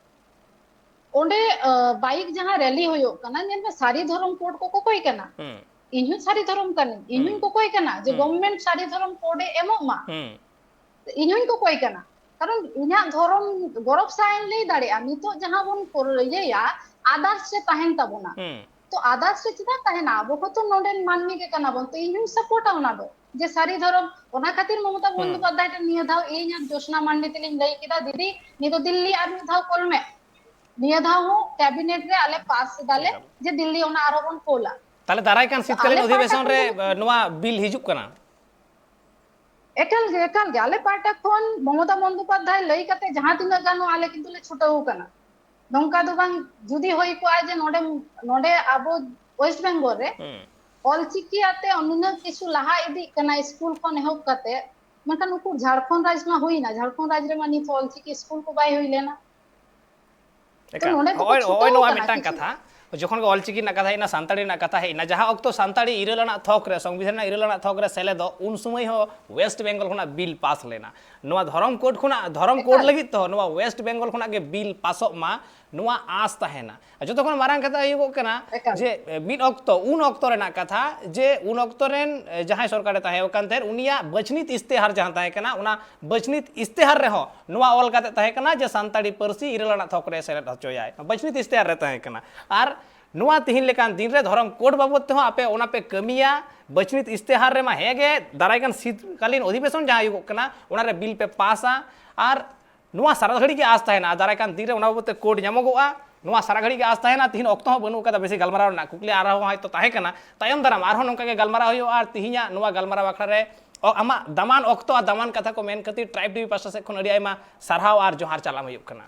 ᱚᱸᱰᱮ ᱟ, ᱵᱟᱭᱤᱠ ᱡᱟᱦᱟᱸ ᱨᱮᱞᱤ ᱦᱩᱭᱩᱜ ᱠᱟᱱᱟ, ᱧᱮᱞ ᱢᱮ, ᱥᱟᱹᱨᱤ ᱫᱷᱚᱨᱚᱢ ᱠᱳᱰ ᱠᱚ ᱠᱚᱠᱚᱭ ᱠᱟᱱᱟ᱾ ᱦᱩᱸ᱾ ᱤᱧ ᱦᱚᱸ ᱥᱟᱹᱨᱤ ᱫᱷᱚᱨᱚᱢ ᱠᱟᱹᱱᱟᱹᱧ, ᱤᱧ ᱦᱚᱸᱧ ᱦᱩᱸ᱾ ᱠᱚᱠᱚᱭ ᱠᱟᱱᱟ ᱡᱮ ᱦᱩᱸ᱾ ᱜᱚᱵᱷᱢᱮᱱᱴ ᱥᱟᱹᱨᱤ ᱫᱷᱚᱨᱚᱢ ᱠᱳᱰ ᱮ ᱮᱢᱚᱜ ᱢᱟ᱾ ᱦᱩᱸ᱾ ᱤᱧ ᱦᱚᱸᱧ ᱠᱚᱠᱚᱭ ᱠᱟᱱᱟ, ᱠᱟᱨᱚᱱ ᱤᱧᱟᱹᱜ ᱫᱷᱚᱨᱚᱢ ᱜᱚᱨᱚᱵ ᱥᱟᱶ ᱤᱧ ᱞᱟᱹᱭ ᱫᱟᱲᱮᱭᱟᱜᱼᱟ᱾ ᱱᱤᱛᱚᱜ ᱡᱟᱦᱟᱸ ᱵᱚᱱ ᱠᱚᱨ-, ᱤᱭᱟᱹᱭᱟ, ᱟᱫᱟᱨᱥ ᱨᱮ ᱛᱟᱦᱮᱱ ᱛᱟᱵᱚᱱᱟ᱾ ᱦᱩᱸ᱾ ᱛᱚ ᱟᱫᱟᱨᱥ ᱨᱮ ᱪᱮᱫᱟᱜ ᱛᱟᱦᱮᱱᱟ? ᱟᱵᱚ ᱦᱚᱸᱛᱚ ᱱᱚᱰᱮᱱ ᱢᱟᱹᱱᱢᱤ ᱜᱮ ᱠᱟᱱᱟ ᱵᱚᱱ, ᱛᱚ ᱤᱧ ᱦᱚᱸᱧ ᱥᱟᱯᱳᱨᱴᱟ ᱚᱱᱟ ᱫᱚ, ᱡᱮ ᱥᱟᱹᱨᱤ ᱫᱷᱚᱨᱚᱢ᱾ ᱚᱱᱟ ᱠᱷᱟᱹᱛᱤᱨ ᱢᱚᱢᱚᱛᱟ ᱦᱩᱸ᱾ ᱵᱚᱱᱫᱳᱯᱟᱫᱽᱫᱷᱟᱭ ᱴᱷᱮᱱ ᱱᱤᱭᱟᱹ ᱫᱷᱟᱣ ᱤᱧ ᱟᱨ ᱡᱳᱥᱱᱟ ᱢᱟᱱᱰᱤ ᱛᱮᱞᱤᱧ ᱞᱟᱹᱭ ᱠᱮᱫᱟ, "ᱫᱤᱫᱤ, ᱱᱤᱭᱟᱹ ᱫᱚ ᱫᱤᱞᱞᱤ ᱟᱨ ᱢᱤᱫ ᱫᱷᱟᱣ ᱠᱚᱞ ᱢᱮ, ᱱᱤᱭᱟᱹ ᱫᱷᱟᱣ ᱦᱚᱸ ᱠᱮᱵᱤᱱᱮᱴ ᱨᱮ ᱟᱞᱮ ᱯᱟᱥ ᱮᱫᱟᱞᱮ ᱮᱠᱟᱞ᱾ ᱡᱮ ᱫᱤᱞᱞᱤ ᱚᱱᱟ ᱟᱨᱦᱚᱸ ᱵᱚᱱ ᱠᱳᱞᱟ᱾" ᱛᱟᱦᱞᱮ ᱫᱟᱨᱟᱭ ᱠᱟᱱ ᱛᱚ ᱟᱞᱮ ᱥᱤᱛᱠᱟᱞᱤᱱ ᱯᱟᱦᱴᱟ ᱚᱫᱷᱤᱵᱮᱥᱚᱱ ᱠᱷᱚᱱ ᱨᱮ ᱫᱚ ᱮ, ᱱᱚᱣᱟ ᱵᱤᱞ ᱦᱤᱡᱩᱜ ᱠᱟᱱᱟ? ᱮᱠᱟᱞ ᱜᱮ, ᱮᱠᱟᱞ ᱜᱮ᱾ ᱟᱞᱮ ᱯᱟᱦᱴᱟ ᱠᱷᱚᱱ ᱢᱚᱢᱚᱛᱟ ᱵᱚᱱᱫᱳᱯᱟᱫᱽᱫᱷᱟᱭ ᱞᱟᱹᱭ ᱠᱟᱛᱮ ᱡᱟᱦᱟᱸ ᱛᱤᱱᱟᱹᱜ ᱜᱟᱱᱚᱜᱼᱟ, ᱟᱞᱮ ᱠᱤᱱᱛᱩ ᱞᱮ ᱪᱷᱩᱴᱟᱹᱣ ᱠᱟᱱᱟ᱾ ᱱᱚᱝᱠᱟ ᱫᱚ ᱵᱟᱝ, ᱡᱩᱫᱤ ᱦᱩᱭ ᱠᱚᱜᱼᱟ ᱡᱮ ᱱᱚᱰᱮ, ᱱᱚᱰᱮ ᱟᱵᱚ ᱳᱭᱮᱥᱴ ᱵᱮᱝᱜᱚᱞ ᱨᱮ ᱦᱩᱸ᱾ ᱚᱞᱪᱤᱠᱤ ᱟᱛᱮ ᱱᱩᱱᱟᱹᱜ ᱠᱤᱪᱷᱩ ᱞᱟᱦᱟ ᱤᱫᱤᱜ ᱠᱟᱱᱟ, ᱥᱠᱩᱞ ᱠᱷᱚᱱ ᱮᱦᱚᱵ ᱠᱟᱛᱮ, ᱢᱮᱱᱠᱷᱟᱱ ᱩᱠᱩᱨ, ᱡᱷᱟᱲᱠᱷᱚᱸᱰ ᱨᱟᱡᱽ ᱢᱟ ᱦᱩᱭᱱᱟ, ᱡᱷᱟᱲᱠᱷᱚᱸᱰ ᱨᱟᱡᱽ ᱨᱮᱢᱟ ᱱᱤᱛ ᱦᱚᱸ ᱚᱞᱪᱤᱠᱤ ᱥᱠᱩᱞ ᱠᱚ ᱵᱟᱭ ᱦᱩᱭ ᱞᱮᱱᱟ᱾ ᱛᱚ ᱮᱠᱟᱞ᱾ ᱱᱚᱰᱮ ᱫᱚᱠᱚ ᱦᱚᱸᱜᱼᱚᱭ, ᱦᱚᱸᱜᱼᱚᱭ ᱪᱷᱩᱴᱟᱹᱣ ᱱᱚᱣᱟ ᱟᱠᱟᱱᱟ ᱢᱤᱫᱴᱟᱝ ᱠᱤᱪᱷᱩ᱾ ᱠᱟᱛᱷᱟ, ᱡᱚᱠᱷᱚᱱ ᱜᱮ ᱚᱞᱪᱤᱠᱤ ᱨᱮᱱᱟᱜ ᱠᱟᱛᱷᱟ ᱦᱮᱡ ᱮᱱᱟ, ᱥᱟᱱᱛᱟᱲᱤ ᱨᱮᱱᱟᱜ ᱠᱟᱛᱷᱟ ᱦᱮᱡ ᱮᱱᱟ, ᱡᱟᱦᱟᱸ ᱚᱠᱛᱚ ᱥᱟᱱᱛᱟᱲᱤ ᱤᱨᱟᱹᱞ ᱟᱱᱟᱜ ᱛᱷᱚᱠ ᱨᱮ, ᱥᱚᱝᱵᱤᱫᱷᱟᱱ ᱨᱮᱱᱟᱜ ᱤᱨᱟᱹᱞ ᱟᱱᱟᱜ ᱛᱷᱚᱠ ᱨᱮ ᱥᱮᱞᱮᱫᱚᱜ, ᱩᱱ ᱥᱚᱢᱚᱭ ᱦᱚᱸ ᱳᱭᱮᱥᱴ ᱵᱮᱝᱜᱚᱞ ᱠᱷᱚᱱᱟᱜ ᱵᱤᱞ ᱯᱟᱥ ᱞᱮᱱᱟ᱾ ᱱᱚᱣᱟ ᱫᱷᱚᱨᱚᱢ ᱠᱳᱰ ᱠᱷᱚᱱᱟᱜ, ᱫᱷᱚᱨᱚᱢ ᱠᱳᱰ ᱞᱟᱹᱜᱤᱫ ᱛᱮᱦᱚᱸ ᱱᱚᱣᱟ ᱳᱭᱮᱥᱴ ᱵᱮᱝᱜᱚᱞ ᱠᱷᱚᱱᱟᱜ ᱜᱮ ᱵᱤᱞ ᱯᱟᱥᱚᱜ ᱢᱟ, ᱱᱚᱣᱟ ᱟᱸᱥ ᱛᱟᱦᱮᱱᱟ᱾ ᱟᱨ ᱡᱚᱛᱚ ᱠᱷᱚᱱ ᱢᱟᱨᱟᱝ ᱠᱟᱛᱷᱟ ᱦᱩᱭᱩᱜᱚᱜ ᱠᱟᱱᱟ ᱡᱮ, ᱢᱤᱫ ᱚᱠᱛᱚ, ᱩᱱ ᱚᱠᱛᱚ ᱨᱮᱱᱟᱜ ᱠᱟᱛᱷᱟ, ᱡᱮ ᱩᱱ ᱚᱠᱛᱚ ᱨᱮᱱ, ᱮ, ᱡᱟᱦᱟᱸᱭ ᱥᱚᱨᱠᱟᱨᱮ ᱛᱟᱦᱮᱸ ᱠᱟᱱ ᱛᱟᱦᱮᱸᱫ, ᱩᱱᱤᱭᱟᱜ ᱵᱟᱪᱷᱱᱤᱛ ᱤᱥᱛᱮᱦᱟᱨ ᱡᱟᱦᱟᱸ ᱛᱟᱦᱮᱸ ᱠᱟᱱᱟ, ᱚᱱᱟ ᱵᱟᱪᱷᱱᱤᱛ ᱤᱥᱛᱮᱦᱟᱨ ᱨᱮᱦᱚᱸ ᱱᱚᱣᱟ ᱚᱞ ᱠᱟᱛᱮ ᱛᱟᱦᱮᱸ ᱠᱟᱱᱟ ᱡᱮ ᱥᱟᱱᱛᱟᱲᱤ ᱯᱟᱹᱨᱥᱤ ᱤᱨᱟᱹᱞ ᱟᱱᱟᱜ ᱛᱷᱚᱠ ᱨᱮ ᱥᱮᱞᱮᱫ ᱦᱚᱪᱚᱭᱟᱭ᱾ ᱵᱟᱪᱷᱱᱤᱛ ᱤᱥᱛᱮᱦᱟᱨ ᱨᱮ ᱛᱟᱦᱮᱸ ᱠᱟᱱᱟ᱾ ᱟᱨ ᱱᱚᱣᱟ ᱛᱤᱦᱤᱧ ᱞᱮᱠᱟᱱ ᱫᱤᱱ ᱨᱮ ᱫᱷᱚᱨᱚᱢ ᱠᱳᱰ ᱵᱟᱵᱚᱫ ᱛᱮᱦᱚᱸ ᱟᱯᱮ ᱚᱱᱟ ᱯᱮ ᱠᱟᱹᱢᱤᱭᱟ᱾ ᱵᱟᱪᱷᱱᱤᱛ ᱤᱥᱛᱮᱦᱟᱨ ᱨᱮᱢᱟ ᱦᱮᱸ ᱜᱮ, ᱫᱟᱨᱟᱭ ᱠᱟᱱ ᱥᱤᱛᱠᱟᱞᱤᱱ ᱚᱫᱷᱤᱵᱮᱥᱚᱱ ᱡᱟᱦᱟᱸ ᱦᱩᱭᱩᱜᱚᱜ ᱠᱟᱱᱟ, ᱚᱱᱟ ᱨᱮ ᱵᱤᱞ ᱯᱮ ᱯᱟᱥᱟ᱾ ᱟᱨ ᱱᱚᱣᱟ ᱥᱟᱨᱟ ᱜᱷᱟᱹᱲᱤ ᱜᱮ ᱟᱸᱥ ᱛᱟᱦᱮᱱᱟ, ᱫᱟᱨᱟᱭ ᱠᱟᱱ ᱫᱤᱱ ᱨᱮ ᱚᱱᱟ ᱵᱟᱵᱚᱫ ᱛᱮ ᱠᱳᱰ ᱧᱟᱢᱚᱜᱚᱜᱼᱟ᱾ ᱱᱚᱣᱟ ᱥᱟᱨᱟ ᱜᱷᱟᱹᱲᱤ ᱜᱮ ᱟᱸᱥ ᱛᱟᱦᱮᱱᱟ᱾ ᱛᱤᱦᱤᱧ ᱚᱠᱛᱚ ᱦᱚᱸ ᱵᱟᱹᱱᱩᱜ ᱠᱟᱫᱟ ᱵᱮᱥᱤ ᱜᱟᱞᱢᱟᱨᱟᱣ ᱨᱮᱱᱟᱜ, ᱠᱩᱠᱞᱤ ᱟᱨᱦᱚᱸ ᱦᱚᱭᱛᱳ ᱛᱟᱦᱮᱸ ᱠᱟᱱᱟ, ᱛᱟᱭᱚᱢ ᱫᱟᱨᱟᱢ ᱟᱨᱦᱚᱸ ᱱᱚᱝᱠᱟ ᱜᱮ ᱜᱟᱞᱢᱟᱨᱟᱣ ᱦᱩᱭᱩᱜᱼᱟ᱾ ᱟᱨ ᱛᱤᱦᱤᱧᱟᱜ ᱱᱚᱣᱟ ᱜᱟᱞᱢᱟᱨᱟᱣ ᱟᱠᱷᱲᱟ ᱨᱮ ᱚ-, ᱟᱢᱟᱜ ᱫᱟᱢᱟᱱ ᱚᱠᱛᱚ ᱟᱨ ᱫᱟᱢᱟᱱ ᱠᱟᱛᱷᱟ ᱠᱚ ᱢᱮᱱ ᱠᱷᱟᱹᱛᱤᱨ ᱴᱨᱟᱭᱤᱵᱽ ᱴᱤᱵᱷᱤ ᱯᱟᱥᱴᱟ ᱥᱮᱫ ᱠᱷᱚᱱ ᱟᱹᱰᱤ ᱟᱭᱢᱟ ᱥᱟᱨᱦᱟᱣ ᱟᱨ ᱡᱚᱦᱟᱨ ᱪᱟᱞᱟᱢ ᱦᱩᱭᱩᱜ ᱠᱟᱱᱟ᱾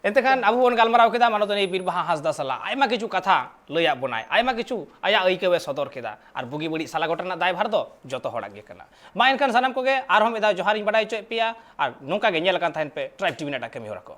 ᱮᱱᱛᱮ ᱠᱷᱟᱱ ᱟᱵᱚ ᱵᱚᱱ ᱜᱟᱞᱢᱟᱨᱟᱣ ᱠᱮᱫᱟ ᱢᱟᱱᱚᱛᱟᱱᱤ ᱵᱤᱨᱵᱟᱦᱟ ᱦᱟᱸᱥᱫᱟ ᱥᱟᱞᱟᱜ, ᱟᱭᱢᱟ ᱠᱤᱪᱷᱩ ᱠᱟᱛᱷᱟ ᱞᱟᱹᱭᱟᱫ ᱵᱚᱱᱟᱭ, ᱟᱭᱢᱟ ᱠᱤᱪᱷᱩ ᱟᱭᱟᱜ ᱟᱹᱭᱠᱟᱹᱣ ᱮ ᱥᱚᱫᱚᱨ ᱠᱮᱫᱟ, ᱟᱨ ᱵᱩᱜᱤ ᱵᱟᱹᱲᱤᱡ ᱥᱟᱞᱟ ᱜᱚᱴᱟ ᱨᱮᱱᱟᱜ ᱫᱟᱭᱵᱷᱟᱨ ᱫᱚ ᱡᱚᱛᱚ ᱦᱚᱲᱟᱜ ᱜᱮ ᱠᱟᱱᱟ᱾ ᱢᱟ ᱮᱱᱠᱷᱟᱱ ᱥᱟᱱᱟᱢ ᱠᱚᱜᱮ ᱟᱨᱦᱚᱸ ᱢᱤᱫ ᱫᱷᱟᱣ ᱡᱚᱦᱟᱨᱤᱧ ᱵᱟᱰᱟᱭ ᱦᱚᱪᱚᱭᱮᱫ ᱯᱮᱭᱟ, ᱟᱨ ᱱᱚᱝᱠᱟ ᱜᱮ ᱧᱮᱞ ᱟᱠᱟᱱ ᱛᱟᱦᱮᱱ ᱯᱮ ᱴᱨᱟᱭᱤᱵᱽ ᱴᱤᱵᱷᱤ ᱨᱮᱱᱟᱜ ᱠᱟᱹᱢᱤ ᱦᱚᱨᱟ ᱠᱚ᱾